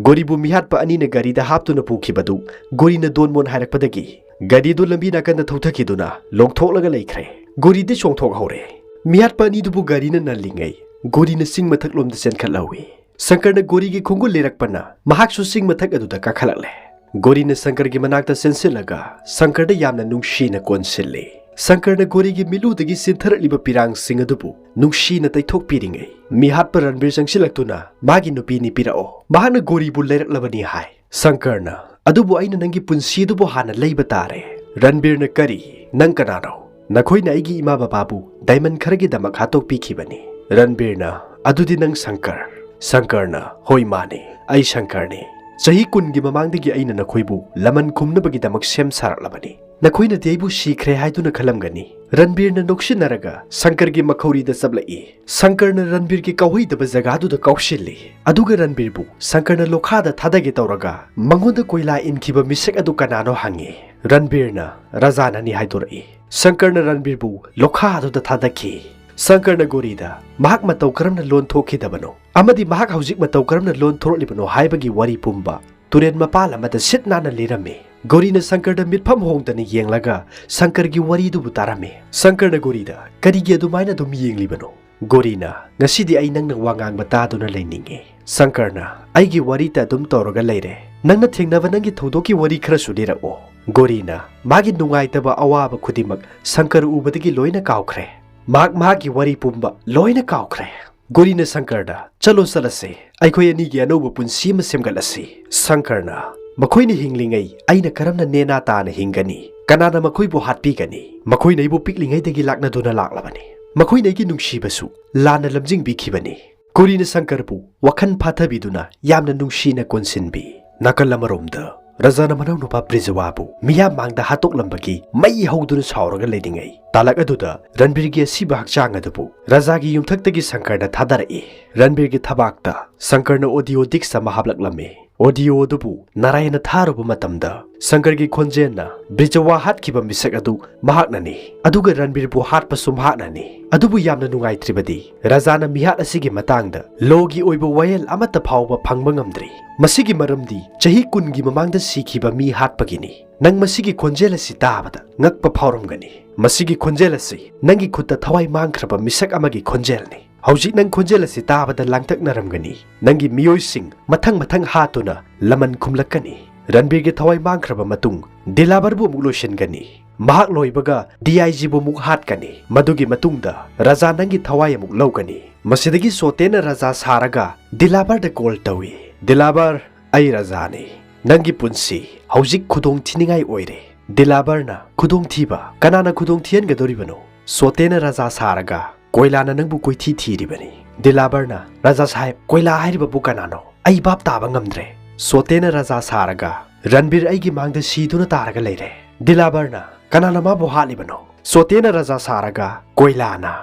ꯒꯣꯔꯤꯕꯨ ꯃꯤꯍꯥꯠꯄ ꯑꯅꯤꯅ ꯒꯥꯔꯤꯗ ꯍꯥꯞꯇꯨꯅ ꯄꯨꯈꯤꯕꯗꯨ ꯒꯣꯔꯤꯅ ꯗꯣꯟꯃꯣꯟ ꯍꯥꯏꯔꯛꯄꯗꯒꯤ ꯒꯥꯔꯤꯗꯨ ꯂꯝꯕꯤ ꯅꯥꯀꯟꯗ ꯊꯧꯊꯈꯤꯗꯨꯅ ꯂꯣꯡꯊꯣꯛꯂꯒ ꯂꯩꯈ꯭ꯔꯦ꯫ ꯒꯣꯔꯤꯗꯤ ꯆꯣꯡꯊꯣꯛꯍꯧꯔꯦ꯫ ꯃꯤꯍꯥꯠꯄ ꯑꯅꯤꯗꯨꯕꯨ ꯒꯥꯔꯤꯅ ꯅꯜꯂꯤꯉꯩ ꯒꯣꯔꯤꯅ ꯆꯤꯡ ꯃꯊꯛꯂꯣꯝꯗ ꯆꯦꯟꯈꯠꯍꯧꯏ꯫ ꯁꯪꯀꯔꯅ ꯒꯣꯔꯤꯒꯤ ꯈꯣꯡꯒꯨꯜ ꯂꯤꯔꯛꯄꯅ ꯃꯍꯥꯛꯁꯨ ꯆꯤꯡ ꯃꯊꯛ ꯑꯗꯨꯗ ꯀꯥꯈꯠꯂꯛꯂꯦ꯫ ꯒꯣꯔꯤꯅ ꯁꯪꯀꯔꯒꯤ ꯃꯅꯥꯛꯇ ꯆꯦꯟꯁꯤꯜꯂꯒ ꯁꯪꯀꯔꯗ ꯌꯥꯝꯅ ꯅꯨꯡꯁꯤꯅ ꯀꯣꯟꯁꯤꯜꯂꯤ꯫ ꯁꯪꯀꯔꯅ ꯒꯣꯔꯤꯒꯤ ꯃꯤꯠꯂꯨꯗꯒꯤ ꯆꯤꯟꯊꯔꯛꯂꯤꯕ ꯄꯤꯔꯥꯡꯁꯤꯡ ꯑꯗꯨꯕꯨ ꯅꯨꯡꯁꯤꯅ ꯇꯩꯊꯣꯛꯄꯤꯔꯤꯉꯩ ꯃꯤꯍꯥꯠꯄ ꯔꯟꯕꯤꯔ ꯆꯪꯁꯤꯜꯂꯛꯇꯨꯅ ꯃꯥꯒꯤ ꯅꯨꯄꯤꯅꯤ ꯄꯤꯔꯛꯑꯣ, ꯃꯍꯥꯛꯅ ꯒꯣꯔꯤꯕꯨ ꯂꯩꯔꯛꯂꯕꯅꯤ ꯍꯥꯏ꯫ ꯁꯪꯀꯔꯅ, "ꯑꯗꯨꯕꯨ ꯑꯩꯅ ꯅꯪꯒꯤ ꯄꯨꯟꯁꯤ ꯑꯗꯨꯕꯨ ꯍꯥꯟꯅ ꯂꯩꯕ ꯇꯥꯔꯦ꯫" ꯔꯟꯕꯤꯔꯅ, "ꯀꯔꯤ? ꯅꯪ ꯀꯅꯥꯅꯣ?" "ꯅꯈꯣꯏꯅ ꯑꯩꯒꯤ ꯏꯃꯥ ꯕꯕꯥꯕꯨ ꯗꯥꯏꯃꯟ ꯈꯔꯒꯤꯗꯃꯛ ꯍꯥꯠꯇꯣꯛꯄꯤꯈꯤꯕꯅꯤ꯫" ꯔꯟꯕꯤꯔꯅ, "ꯑꯗꯨꯗꯤ ꯅꯪ ꯁꯪꯀꯔ?" ꯁꯪꯀꯔꯅ, "ꯍꯣꯏ, ꯃꯥꯅꯤ, ꯑꯩ ꯁꯪꯀꯔꯅꯤ꯫ ꯆꯍꯤ ꯀꯨꯟꯒꯤ ꯃꯃꯥꯡꯗꯒꯤ ꯑꯩꯅ ꯅꯈꯣꯏꯕꯨ ꯂꯃꯟ ꯈꯨꯝꯅꯕꯒꯤꯗꯃꯛ ꯁꯦꯝ ꯁꯥꯔꯛꯂꯕꯅꯤ꯫ ꯅꯈꯣꯏꯅꯗꯤ ꯑꯩꯕꯨ ꯁꯤꯈ꯭ꯔꯦ ꯍꯥꯏꯗꯨꯅ ꯈꯜꯂꯝꯒꯅꯤ꯫" ꯔꯟꯕꯤꯔꯅ ꯅꯣꯛꯁꯤꯟꯅꯔꯒ ꯁꯪꯀꯔꯒꯤ ꯃꯈꯧꯔꯤꯗ ꯆꯞꯂꯛꯏ꯫ ꯁꯪꯀꯔꯅ ꯔꯟꯕꯤꯔꯒꯤ ꯀꯥꯎꯍꯩꯗꯕ ꯖꯒꯥꯗꯨꯗ ꯀꯥꯎꯁꯤꯜꯂꯤ, ꯑꯗꯨꯒ ꯔꯟꯕꯤꯔꯕꯨ ꯁꯪꯀꯔꯅ ꯂꯣꯈꯥꯗ ꯊꯥꯗꯒꯦ ꯇꯧꯔꯒ ꯃꯉꯣꯟꯗ ꯀꯣꯏꯂꯥ ꯏꯟꯈꯤꯕ ꯃꯤꯁꯛ ꯑꯗꯨ ꯀꯅꯥꯅꯣ ꯍꯪꯉꯤ꯫ ꯔꯟꯕꯤꯔꯅ, "ꯔꯖꯥꯅꯅꯤ" ꯍꯥꯏꯗꯣꯔꯛꯏ꯫ ꯁꯪꯀꯔꯅ ꯔꯟꯕꯤꯔꯕꯨ ꯂꯣꯈꯥ ꯑꯗꯨꯗ ꯊꯥꯗꯈꯤ꯫ ꯁꯪꯀꯔꯅ ꯒꯣꯔꯤꯗ ꯃꯍꯥꯛ ꯃꯇꯧ ꯀꯔꯝꯅ ꯂꯣꯟ ꯊꯣꯛꯈꯤꯗꯕꯅꯣ ꯑꯃꯗꯤ ꯃꯍꯥꯛ ꯍꯧꯖꯤꯛ ꯃꯇꯧ ꯀꯔꯝꯅ ꯂꯣꯟ ꯊꯣꯔꯛꯂꯤꯕꯅꯣ ꯍꯥꯏꯕꯒꯤ ꯋꯥꯔꯤ ꯄꯨꯝꯕ ꯇꯨꯔꯦꯜ ꯃꯄꯥꯜ ꯑꯃꯗ ꯁꯤꯠ ꯅꯥꯟꯅ ꯂꯤꯔꯝꯃꯤ꯫ ꯒꯣꯔꯤꯅ ꯁꯪꯀꯔꯗ ꯃꯤꯠꯐꯝ ꯍꯣꯡꯗꯅ ꯌꯦꯡꯂꯒ ꯁꯪꯀꯔꯒꯤ ꯋꯥꯔꯤꯗꯨꯕꯨ ꯇꯥꯔꯝꯃꯤ꯫ ꯁꯪꯀꯔꯅ ꯒꯣꯔꯤꯗ, "ꯀꯔꯤꯒꯤ ꯑꯗꯨꯃꯥꯏꯅ ꯑꯗꯨꯝ ꯌꯦꯡꯂꯤꯕꯅꯣ?" ꯒꯣꯔꯤꯅ, "ꯉꯁꯤꯗꯤ ꯑꯩ ꯅꯪꯅ ꯋꯥ ꯉꯥꯡꯕ ꯇꯥꯗꯨꯅ ꯂꯩꯅꯤꯡꯉꯤ꯫" ꯁꯪꯀꯔꯅ, "ꯑꯩꯒꯤ ꯋꯥꯔꯤꯇ ꯑꯗꯨꯝ ꯇꯧꯔꯒ ꯂꯩꯔꯦ꯫ ꯅꯪꯅ ꯊꯦꯡꯅꯕ ꯅꯪꯒꯤ ꯊꯧꯗꯣꯛꯀꯤ ꯋꯥꯔꯤ ꯈꯔꯁꯨ ꯂꯤꯔꯛꯑꯣ꯫" ꯒꯣꯔꯤꯅ, ꯃꯥꯒꯤ ꯅꯨꯡꯉꯥꯏꯇꯕ ꯑꯋꯥꯕ ꯈꯨꯗꯤꯡꯃꯛ ꯁꯪꯀꯔ ꯎꯕꯗꯒꯤ ꯂꯣꯏꯅ ꯀꯥꯎꯈ꯭ꯔꯦ꯫ ꯃꯍꯥꯛ ꯃꯍꯥꯛꯀꯤ ꯋꯥꯔꯤ ꯄꯨꯝꯕ ꯂꯣꯏꯅ ꯀꯥꯎꯈ꯭ꯔꯦ꯫ ꯒꯣꯔꯤꯅ ꯁꯪꯀꯔꯗ, "ꯆꯠꯂꯣ, ꯆꯠꯂꯁꯤ꯫ ꯑꯩꯈꯣꯏ ꯑꯅꯤꯒꯤ ꯑꯅꯧꯕ ꯄꯨꯟꯁꯤ ꯑꯃ ꯁꯦꯝꯒꯠꯂꯁꯤ꯫" ꯁꯪꯀꯔꯅ, "ꯃꯈꯣꯏꯅ ꯍꯤꯡꯂꯤꯉꯩ ꯑꯩꯅ ꯀꯔꯝꯅ ꯅꯦꯅꯥ ꯇꯥꯅ ꯍꯤꯡꯒꯅꯤ? ꯀꯅꯥꯅ ꯃꯈꯣꯏꯕꯨ ꯍꯥꯠꯄꯤꯒꯅꯤ? ꯃꯈꯣꯏꯅ ꯑꯩꯕꯨ ꯄꯤꯛꯂꯤꯉꯩꯗꯒꯤ ꯂꯥꯛꯅꯗꯨꯅ ꯂꯥꯛꯂꯕꯅꯤ꯫ ꯃꯈꯣꯏꯅ ꯑꯩꯒꯤ ꯅꯨꯡꯁꯤꯕꯁꯨ ꯂꯥꯟꯅ ꯂꯝꯖꯤꯡꯕꯤꯈꯤꯕꯅꯤ꯫" ꯒꯣꯔꯤꯅ ꯁꯪꯀꯔꯕꯨ ꯋꯥꯈꯜ ꯐꯥꯊꯕꯤꯗꯨꯅ ꯌꯥꯝꯅ ꯅꯨꯡꯁꯤꯅ ꯀꯣꯟꯁꯤꯟꯕꯤ꯫ ꯅꯥꯀꯜ ꯑꯃꯔꯣꯝꯗ ꯔꯥꯖꯥꯅ ꯃꯅꯥꯎꯅꯨꯄꯥ ꯕ꯭ꯔꯤꯖꯋꯥꯕꯨ ꯃꯤꯌꯥꯝ ꯃꯥꯡꯗ ꯍꯥꯠꯇꯣꯛꯂꯝꯕꯒꯤ ꯃꯩ ꯍꯧꯗꯨꯅ ꯁꯥꯎꯔꯒ ꯂꯩꯔꯤꯉꯩ, ꯇꯥꯂꯛ ꯑꯗꯨꯗ ꯔꯟꯕꯤꯔꯒꯤ ꯑꯁꯤꯕ ꯍꯛꯆꯥꯡ ꯑꯗꯨꯕꯨ ꯔꯥꯖꯥꯒꯤ ꯌꯨꯝꯊꯛꯇꯒꯤ ꯁꯪꯀꯔꯅ ꯊꯥꯗꯔꯛꯏ꯫ ꯔꯟꯕꯤꯔꯒꯤ ꯊꯕꯥꯛꯇ ꯁꯪꯀꯔꯅ ꯑꯣꯗꯤꯑꯣ ꯗꯤꯛꯁ ꯑꯃ ꯍꯥꯞꯂꯛꯂꯝꯃꯤ꯫ ꯑꯣꯗꯤꯑꯣ ꯑꯗꯨꯕꯨ ꯅꯥꯔꯥꯌꯟꯅ ꯊꯥꯔꯨꯕ ꯃꯇꯝꯗ, ꯁꯪꯀꯔꯒꯤ ꯈꯣꯟꯖꯦꯜꯅ ꯕ꯭ꯔꯤꯖꯋꯥ ꯍꯥꯠꯈꯤꯕ ꯃꯤꯁꯛ ꯑꯗꯨ ꯃꯍꯥꯛꯅꯅꯤ꯫ ꯑꯗꯨꯒ ꯔꯟꯕꯤꯔꯕꯨ ꯍꯥꯠꯄꯁꯨ ꯃꯍꯥꯛꯅꯅꯤ꯫ ꯑꯗꯨꯕꯨ ꯌꯥꯝꯅ ꯅꯨꯡꯉꯥꯏꯇ꯭ꯔꯤꯕꯗꯤ, ꯔꯥꯖꯥꯅ ꯃꯤꯍꯥꯠ ꯑꯁꯤꯒꯤ ꯃꯇꯥꯡꯗ ꯂꯣꯒꯤ ꯑꯣꯏꯕ ꯋꯥꯌꯦꯜ ꯑꯃꯠꯇ ꯐꯥꯎꯕ ꯐꯪꯕ ꯉꯝꯗ꯭ꯔꯤ꯫ ꯃꯁꯤꯒꯤ ꯃꯔꯝꯗꯤ ꯆꯍꯤ ꯀꯨꯟꯒꯤ ꯃꯃꯥꯡꯗ ꯁꯤꯈꯤꯕ ꯃꯤ ꯍꯥꯠꯄꯒꯤꯅꯤ꯫ ꯅꯪ ꯃꯁꯤꯒꯤ ꯈꯣꯟꯖꯦꯜ ꯑꯁꯤ ꯇꯥꯕꯗ ꯉꯛꯄ ꯐꯥꯎꯔꯝꯒꯅꯤ꯫ ꯃꯁꯤꯒꯤ ꯈꯣꯟꯖꯦꯜ ꯑꯁꯤ ꯅꯪꯒꯤ ꯈꯨꯠꯇ ꯊꯋꯥꯏ ꯃꯥꯡꯈ꯭ꯔꯕ ꯃꯤꯁꯛ ꯑꯃꯒꯤ ꯈꯣꯟꯖꯦꯜꯅꯤ꯫ ꯍꯧꯖꯤꯛ ꯅꯪ ꯈꯣꯟꯖꯦꯜ ꯑꯁꯤ ꯇꯥꯕꯗ ꯂꯥꯡꯇꯛꯅꯔꯝꯒꯅꯤ꯫ ꯅꯪꯒꯤ ꯃꯤꯑꯣꯏꯁꯤꯡ ꯃꯊꯪ ꯃꯊꯪ ꯍꯥꯠꯇꯨꯅ ꯂꯃꯟ ꯈꯨꯝꯂꯛꯀꯅꯤ꯫ ꯔꯟꯕꯤꯔꯒꯤ ꯊꯋꯥꯏ ꯃꯥꯡꯈ꯭ꯔꯕ ꯃꯇꯨꯡ, ꯗꯤꯂꯥꯕꯔꯕꯨ ꯑꯃꯨꯛ ꯂꯣꯏꯁꯤꯟꯒꯅꯤ꯫ ꯃꯍꯥꯛ ꯂꯣꯏꯕꯒ, ꯗꯤꯑꯥꯏꯖꯤꯕꯨ ꯑꯃꯨꯛ ꯍꯥꯠꯀꯅꯤ꯫ ꯃꯗꯨꯒꯤ ꯃꯇꯨꯡꯗ, ꯔꯥꯖꯥ ꯅꯪꯒꯤ ꯊꯋꯥꯏ ꯑꯃꯨꯛ ꯂꯧꯒꯅꯤ꯫ ꯃꯁꯤꯗꯒꯤ ꯁꯣꯇꯦꯅ ꯔꯥꯖꯥ ꯁꯥꯔꯒ ꯗꯤꯂꯥꯕꯔꯗ ꯀꯣꯜ ꯇꯧꯏ꯫ "ꯗꯤꯂꯥꯕꯔ, ꯑꯩ ꯔꯥꯖꯥꯅꯤ꯫ ꯅꯪꯒꯤ ꯄꯨꯟꯁꯤ ꯍꯧꯖꯤꯛ ꯈꯨꯗꯣꯡ ꯊꯤꯅꯤꯡꯉꯥꯏ ꯑꯣꯏꯔꯦ꯫" ꯗꯤꯂꯥꯕꯔꯅ, "ꯈꯨꯗꯣꯡꯊꯤꯕ? ꯀꯅꯥꯅ ꯈꯨꯗꯣꯡ ꯊꯤꯍꯟꯒꯗꯧꯔꯤꯕꯅꯣ?" ꯁꯣꯇꯦꯅ ꯔꯥꯖꯥ ꯁꯥꯔꯒ, "ꯀꯣꯏꯂꯥꯅ ꯅꯪꯕꯨ ꯀꯣꯏꯊꯤ ꯊꯤꯔꯤꯕꯅꯤ꯫" ꯗꯤꯂꯥꯕꯔꯅ, "ꯔꯥꯖꯥ ꯁꯥꯍꯦꯕ, ꯀꯣꯏꯂꯥ ꯍꯥꯏꯔꯤꯕꯕꯨ ꯀꯅꯥꯅꯣ? ꯑꯩ ꯚꯥꯞ ꯇꯥꯕ ꯉꯝꯗ꯭ꯔꯦ꯫" ꯁꯣꯇꯦꯅ ꯔꯥꯖꯥ ꯁꯥꯔꯒ, "ꯔꯟꯕꯤꯔ ꯑꯩꯒꯤ ꯃꯥꯡꯗ ꯁꯤꯗꯨꯅ ꯇꯥꯔꯒ ꯂꯩꯔꯦ꯫" ꯗꯤꯂꯥꯕꯔꯅ, "ꯀꯅꯥꯅ ꯃꯥꯕꯨ ꯍꯥꯠꯂꯤꯕꯅꯣ?" ꯁꯣꯇꯦꯅ ꯔꯥꯖꯥ ꯁꯥꯔꯒ, "ꯀꯣꯏꯂꯥꯅ꯫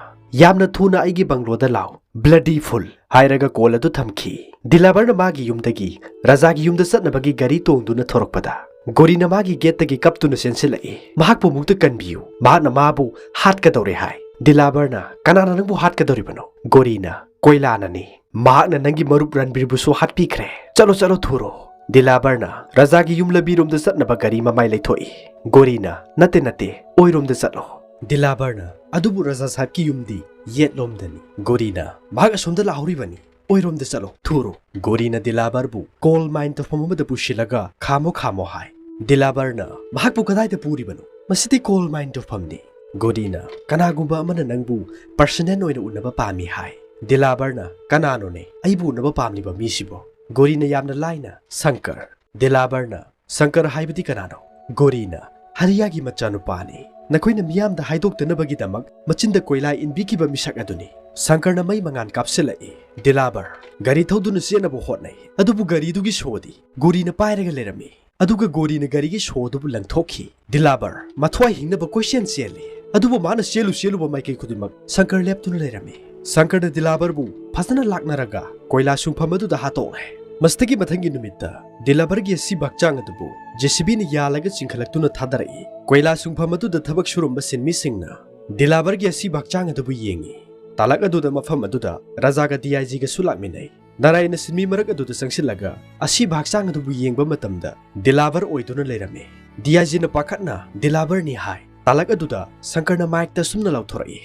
ꯌꯥꯝꯅ ꯊꯨꯅ ꯑꯩꯒꯤ ꯕꯪꯒ꯭ꯂꯣꯗ ꯂꯥꯎ꯫ ꯕ꯭ꯂꯗꯤ ꯐꯨꯜ!" ꯍꯥꯏꯔꯒ ꯀꯣꯜ ꯑꯗꯨ ꯊꯝꯈꯤ꯫ ꯗꯤꯂꯥꯕꯔꯅ ꯃꯥꯒꯤ ꯌꯨꯝꯗꯒꯤ ꯔꯥꯖꯥꯒꯤ ꯌꯨꯝꯗ ꯆꯠꯅꯕꯒꯤ ꯒꯥꯔꯤ ꯇꯣꯡꯗꯨꯅ ꯊꯣꯔꯛꯄꯗ, ꯒꯣꯔꯤꯅ ꯃꯥꯒꯤ ꯒꯦꯠꯇꯒꯤ ꯀꯞꯇꯨꯅ ꯆꯦꯟꯁꯤꯜꯂꯛꯏ꯫ "ꯃꯍꯥꯛꯄꯨ ꯑꯃꯨꯛꯇ ꯀꯟꯕꯤꯌꯨ꯫ ꯃꯍꯥꯛꯅ ꯃꯥꯕꯨ ꯍꯥꯠꯀꯗꯧꯔꯦ ꯍꯥꯏ꯫" ꯗꯤꯂꯥꯕꯔꯅ, "ꯀꯅꯥꯅ ꯅꯪꯕꯨ ꯍꯥꯠꯀꯗꯧꯔꯤꯕꯅꯣ?" ꯒꯣꯔꯤꯅ, "ꯀꯣꯏꯂꯥꯅꯅꯤ꯫ ꯃꯍꯥꯛꯅ ꯅꯪꯒꯤ ꯃꯔꯨꯞ ꯔꯟꯕꯤꯔꯕꯨꯁꯨ ꯍꯥꯠꯄꯤꯈ꯭ꯔꯦ꯫ ꯆꯠꯂꯣ, ꯆꯠꯂꯣ, ꯊꯨꯔꯣ꯫" ꯗꯤꯂꯥꯕꯔꯅ ꯔꯥꯖꯥꯒꯤ ꯌꯨꯝ ꯂꯝꯕꯤꯔꯣꯝꯗ ꯆꯠꯅꯕ ꯒꯥꯔꯤ ꯃꯃꯥꯏ ꯂꯩꯊꯣꯛꯏ꯫ ꯒꯣꯔꯤꯅ, "ꯅꯠꯇꯦ, ꯅꯠꯇꯦ, ꯑꯣꯏꯔꯣꯝꯗ ꯆꯠꯂꯣ꯫" ꯗꯤꯂꯥꯕꯔꯅ, "ꯑꯗꯨꯕꯨ ꯔꯥꯖꯥ ꯁꯥꯍꯦꯕꯀꯤ ꯌꯨꯝꯗꯤ ꯌꯦꯠꯂꯣꯝꯗꯅꯤ꯫" ꯒꯣꯔꯤꯅ, "ꯃꯍꯥꯛ ꯑꯁꯣꯝꯗ ꯂꯥꯛꯍꯧꯔꯤꯕꯅꯤ꯫ ꯑꯣꯏꯔꯣꯝꯗ ꯆꯠꯂꯣ, ꯊꯨꯔꯣ꯫" ꯒꯣꯔꯤꯅ ꯗꯤꯂꯥꯕꯔꯕꯨ ꯀꯣꯜ ꯃꯥꯏꯟ ꯇꯧꯐꯝ ꯑꯃꯗ ꯄꯨꯁꯤꯜꯂꯒ, "ꯈꯥꯝꯃꯣ, ꯈꯥꯝꯃꯣ" ꯍꯥꯏ꯫ ꯗꯤꯂꯥꯕꯔꯅ, "ꯃꯍꯥꯛꯄꯨ ꯀꯗꯥꯏꯗ ꯄꯨꯔꯤꯕꯅꯣ? ꯃꯁꯤꯗꯤ ꯀꯣꯜ ꯃꯥꯏꯟ ꯇꯧꯐꯝꯅꯤ꯫" ꯒꯣꯔꯤꯅ, "ꯀꯅꯥꯒꯨꯝꯕ ꯑꯃꯅ ꯅꯪꯕꯨ ꯄꯔꯁꯅꯦꯜ ꯑꯣꯏꯅ ꯎꯅꯕ ꯄꯥꯝꯃꯤ" ꯍꯥꯏ꯫ ꯗꯤꯂꯥꯕꯔꯅ, "ꯀꯅꯥꯅꯣꯅꯦ ꯑꯩꯕꯨ ꯎꯅꯕ ꯄꯥꯝꯂꯤꯕ ꯃꯤꯁꯤꯕꯣ?" ꯒꯣꯔꯤꯅ ꯌꯥꯝꯅ ꯂꯥꯏꯅ, "ꯁꯪꯀꯔ꯫" ꯗꯤꯂꯥꯕꯔꯅ, "ꯁꯪꯀꯔ ꯍꯥꯏꯕꯗꯤ ꯀꯅꯥꯅꯣ?" ꯒꯣꯔꯤꯅ, "ꯍꯔꯤꯌꯥꯒꯤ ꯃꯆꯥꯅꯨꯄꯥꯅꯤ꯫ ꯅꯈꯣꯏꯅ ꯃꯤꯌꯥꯝꯗ ꯍꯥꯏꯗꯣꯛꯇꯅꯕꯒꯤꯗꯃꯛ ꯃꯆꯤꯟꯗ ꯀꯣꯏꯂꯥ ꯏꯟꯕꯤꯈꯤꯕ ꯃꯤꯁꯛ ꯑꯗꯨꯅꯤ꯫" ꯁꯪꯀꯔꯅ ꯃꯩ ꯃꯉꯥꯜ ꯀꯥꯞꯁꯤꯜꯂꯛꯏ꯫ ꯗꯤꯂꯥꯕꯔ ꯒꯥꯔꯤ ꯊꯧꯗꯨꯅ ꯆꯦꯟꯅꯕ ꯍꯣꯠꯅꯩ, ꯑꯗꯨꯕꯨ ꯒꯥꯔꯤꯗꯨꯒꯤ ꯁꯣꯗꯤ ꯒꯣꯔꯤꯅ ꯄꯥꯏꯔꯒ ꯂꯩꯔꯝꯃꯤ꯫ ꯑꯗꯨꯒ ꯒꯣꯔꯤꯅ ꯒꯥꯔꯤꯒꯤ ꯁꯣ ꯑꯗꯨꯕꯨ ꯂꯪꯊꯣꯛꯈꯤ꯫ ꯗꯤꯂꯥꯕꯔ ꯃꯊ꯭ꯋꯥꯏ ꯍꯤꯡꯅꯕ ꯀꯣꯏꯆꯦꯟ ꯆꯦꯜꯂꯤ, ꯑꯗꯨꯕꯨ ꯃꯥꯅ ꯆꯦꯜꯂꯨ ꯆꯦꯜꯂꯨꯕ ꯃꯥꯏꯀꯩ ꯈꯨꯗꯤꯡꯃꯛ ꯁꯪꯀꯔ ꯂꯦꯞꯇꯨꯅ ꯂꯩꯔꯝꯃꯤ꯫ ꯁꯪꯀꯔꯅ ꯗꯤꯂꯥꯕꯔꯕꯨ ꯐꯖꯅ ꯂꯥꯛꯅꯔꯒ ꯀꯣꯏꯂꯥ ꯁꯨꯡꯐꯝ ꯑꯗꯨꯗ ꯍꯥꯠꯇꯣꯛꯂꯦ꯫ ꯃꯁꯤꯗꯒꯤ ꯃꯊꯪꯒꯤ ꯅꯨꯃꯤꯠꯇ ꯗꯤꯂꯥꯕꯔꯒꯤ ꯑꯁꯤꯕ ꯍꯛꯆꯥꯡ ꯑꯗꯨꯕꯨ ꯖꯦ ꯁꯤ ꯕꯤꯅ ꯌꯥꯜꯂꯒ ꯆꯤꯡꯈꯠꯂꯛꯇꯨꯅ ꯊꯥꯗꯔꯛꯏ꯫ ꯀꯣꯏꯂꯥ ꯁꯨꯡꯐꯝ ꯑꯗꯨꯗ ꯊꯕꯛ ꯁꯨꯔꯝꯕ ꯁꯤꯟꯃꯤꯁꯤꯡꯅ ꯗꯤꯂꯥꯕꯔꯒꯤ ꯑꯁꯤꯕ ꯍꯛꯆꯥꯡ ꯑꯗꯨꯕꯨ ꯌꯦꯡꯉꯤ꯫ ꯇꯥꯂꯛ ꯑꯗꯨꯗ ꯃꯐꯝ ꯑꯗꯨꯗ ꯔꯥꯖꯥꯒ ꯗꯤ ꯑꯥꯏ ꯖꯤꯒꯁꯨ ꯂꯥꯛꯃꯤꯟꯅꯩ꯫ ꯅꯥꯔꯥꯌꯟꯅ ꯁꯤꯟꯃꯤ ꯃꯔꯛ ꯑꯗꯨꯗ ꯆꯪꯁꯤꯜꯂꯒ ꯑꯁꯤꯕ ꯍꯛꯆꯥꯡ ꯑꯗꯨꯕꯨ ꯌꯦꯡꯕ ꯃꯇꯝꯗ ꯗꯤꯂꯥꯕꯔ ꯑꯣꯏꯗꯨꯅ ꯂꯩꯔꯝꯃꯤ꯫ ꯗꯤ ꯑꯥꯏ ꯖꯤꯅ ꯄꯥꯈꯠꯅ ꯗꯤꯂꯥꯕꯔꯅꯤ ꯍꯥꯏ꯫ ꯇꯥꯂꯛ ꯑꯗꯨꯗ ꯁꯪꯀꯔꯅ ꯃꯥꯏꯛꯇ ꯑꯁꯨꯝꯅ ꯂꯥꯎꯊꯣꯔꯛꯏ,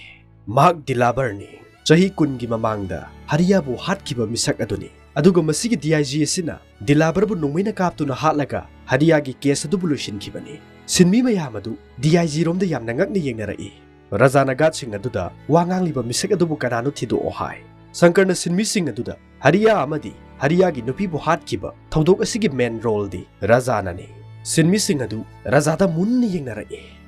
"ꯃꯍꯥꯛ ꯗꯤꯂꯥꯕꯔꯅꯤ꯫ ꯆꯍꯤ ꯀꯨꯟꯒꯤ ꯃꯃꯥꯡꯗ ꯍꯔꯤꯌꯥꯕꯨ ꯍꯥꯠꯈꯤꯕ ꯃꯤꯁꯛ ꯑꯗꯨꯅꯤ꯫ ꯑꯗꯨꯒ ꯃꯁꯤꯒꯤ ꯗꯤ ꯑꯥꯏ ꯖꯤ ꯑꯁꯤꯅ ꯗꯤꯂꯥꯕꯔꯕꯨ ꯅꯣꯡꯃꯩꯅ ꯀꯥꯞꯇꯨꯅ ꯍꯥꯠꯂꯒ ꯍꯔꯤꯌꯥꯒꯤ ꯀꯦꯁ ꯑꯗꯨꯕꯨ ꯂꯣꯏꯁꯤꯟꯈꯤꯕꯅꯤ꯫" ꯁꯤꯟꯃꯤ ꯃꯌꯥꯝ ꯑꯗꯨ ꯗꯤ ꯑꯥꯏ ꯖꯤ ꯔꯣꯝꯗ ꯌꯥꯝꯅ ꯉꯛꯅ ꯌꯦꯡꯅꯔꯛꯏ꯫ ꯔꯥꯖꯥꯅ ꯒꯥꯔꯗꯁꯤꯡ ꯑꯗꯨꯗ ꯋꯥ ꯉꯥꯡꯂꯤꯕ ꯃꯤꯁꯛ ꯑꯗꯨꯕꯨ ꯀꯅꯥꯅꯣ ꯊꯤꯗꯣꯛꯑꯣ ꯍꯥꯏ꯫ ꯁꯪꯀꯔꯅ ꯁꯤꯟꯃꯤꯁꯤꯡ ꯑꯗꯨꯗ ꯍꯔꯤꯌꯥ ꯑꯃꯗꯤ ꯍꯔꯤꯌꯥꯒꯤ ꯅꯨꯄꯤꯕꯨ ꯍꯥꯠꯈꯤꯕ ꯊꯧꯗꯣꯛ ꯑꯁꯤꯒꯤ ꯃꯦꯟ ꯔꯣꯜꯗꯤ ꯔꯥꯖꯥꯅꯅꯤ꯫ ꯁꯤꯟꯃꯤꯁꯤꯡ ꯑꯗꯨ ꯔꯥꯖꯥꯗ ꯃꯨꯟꯅ ꯌꯦꯡꯅꯔꯛꯏ꯫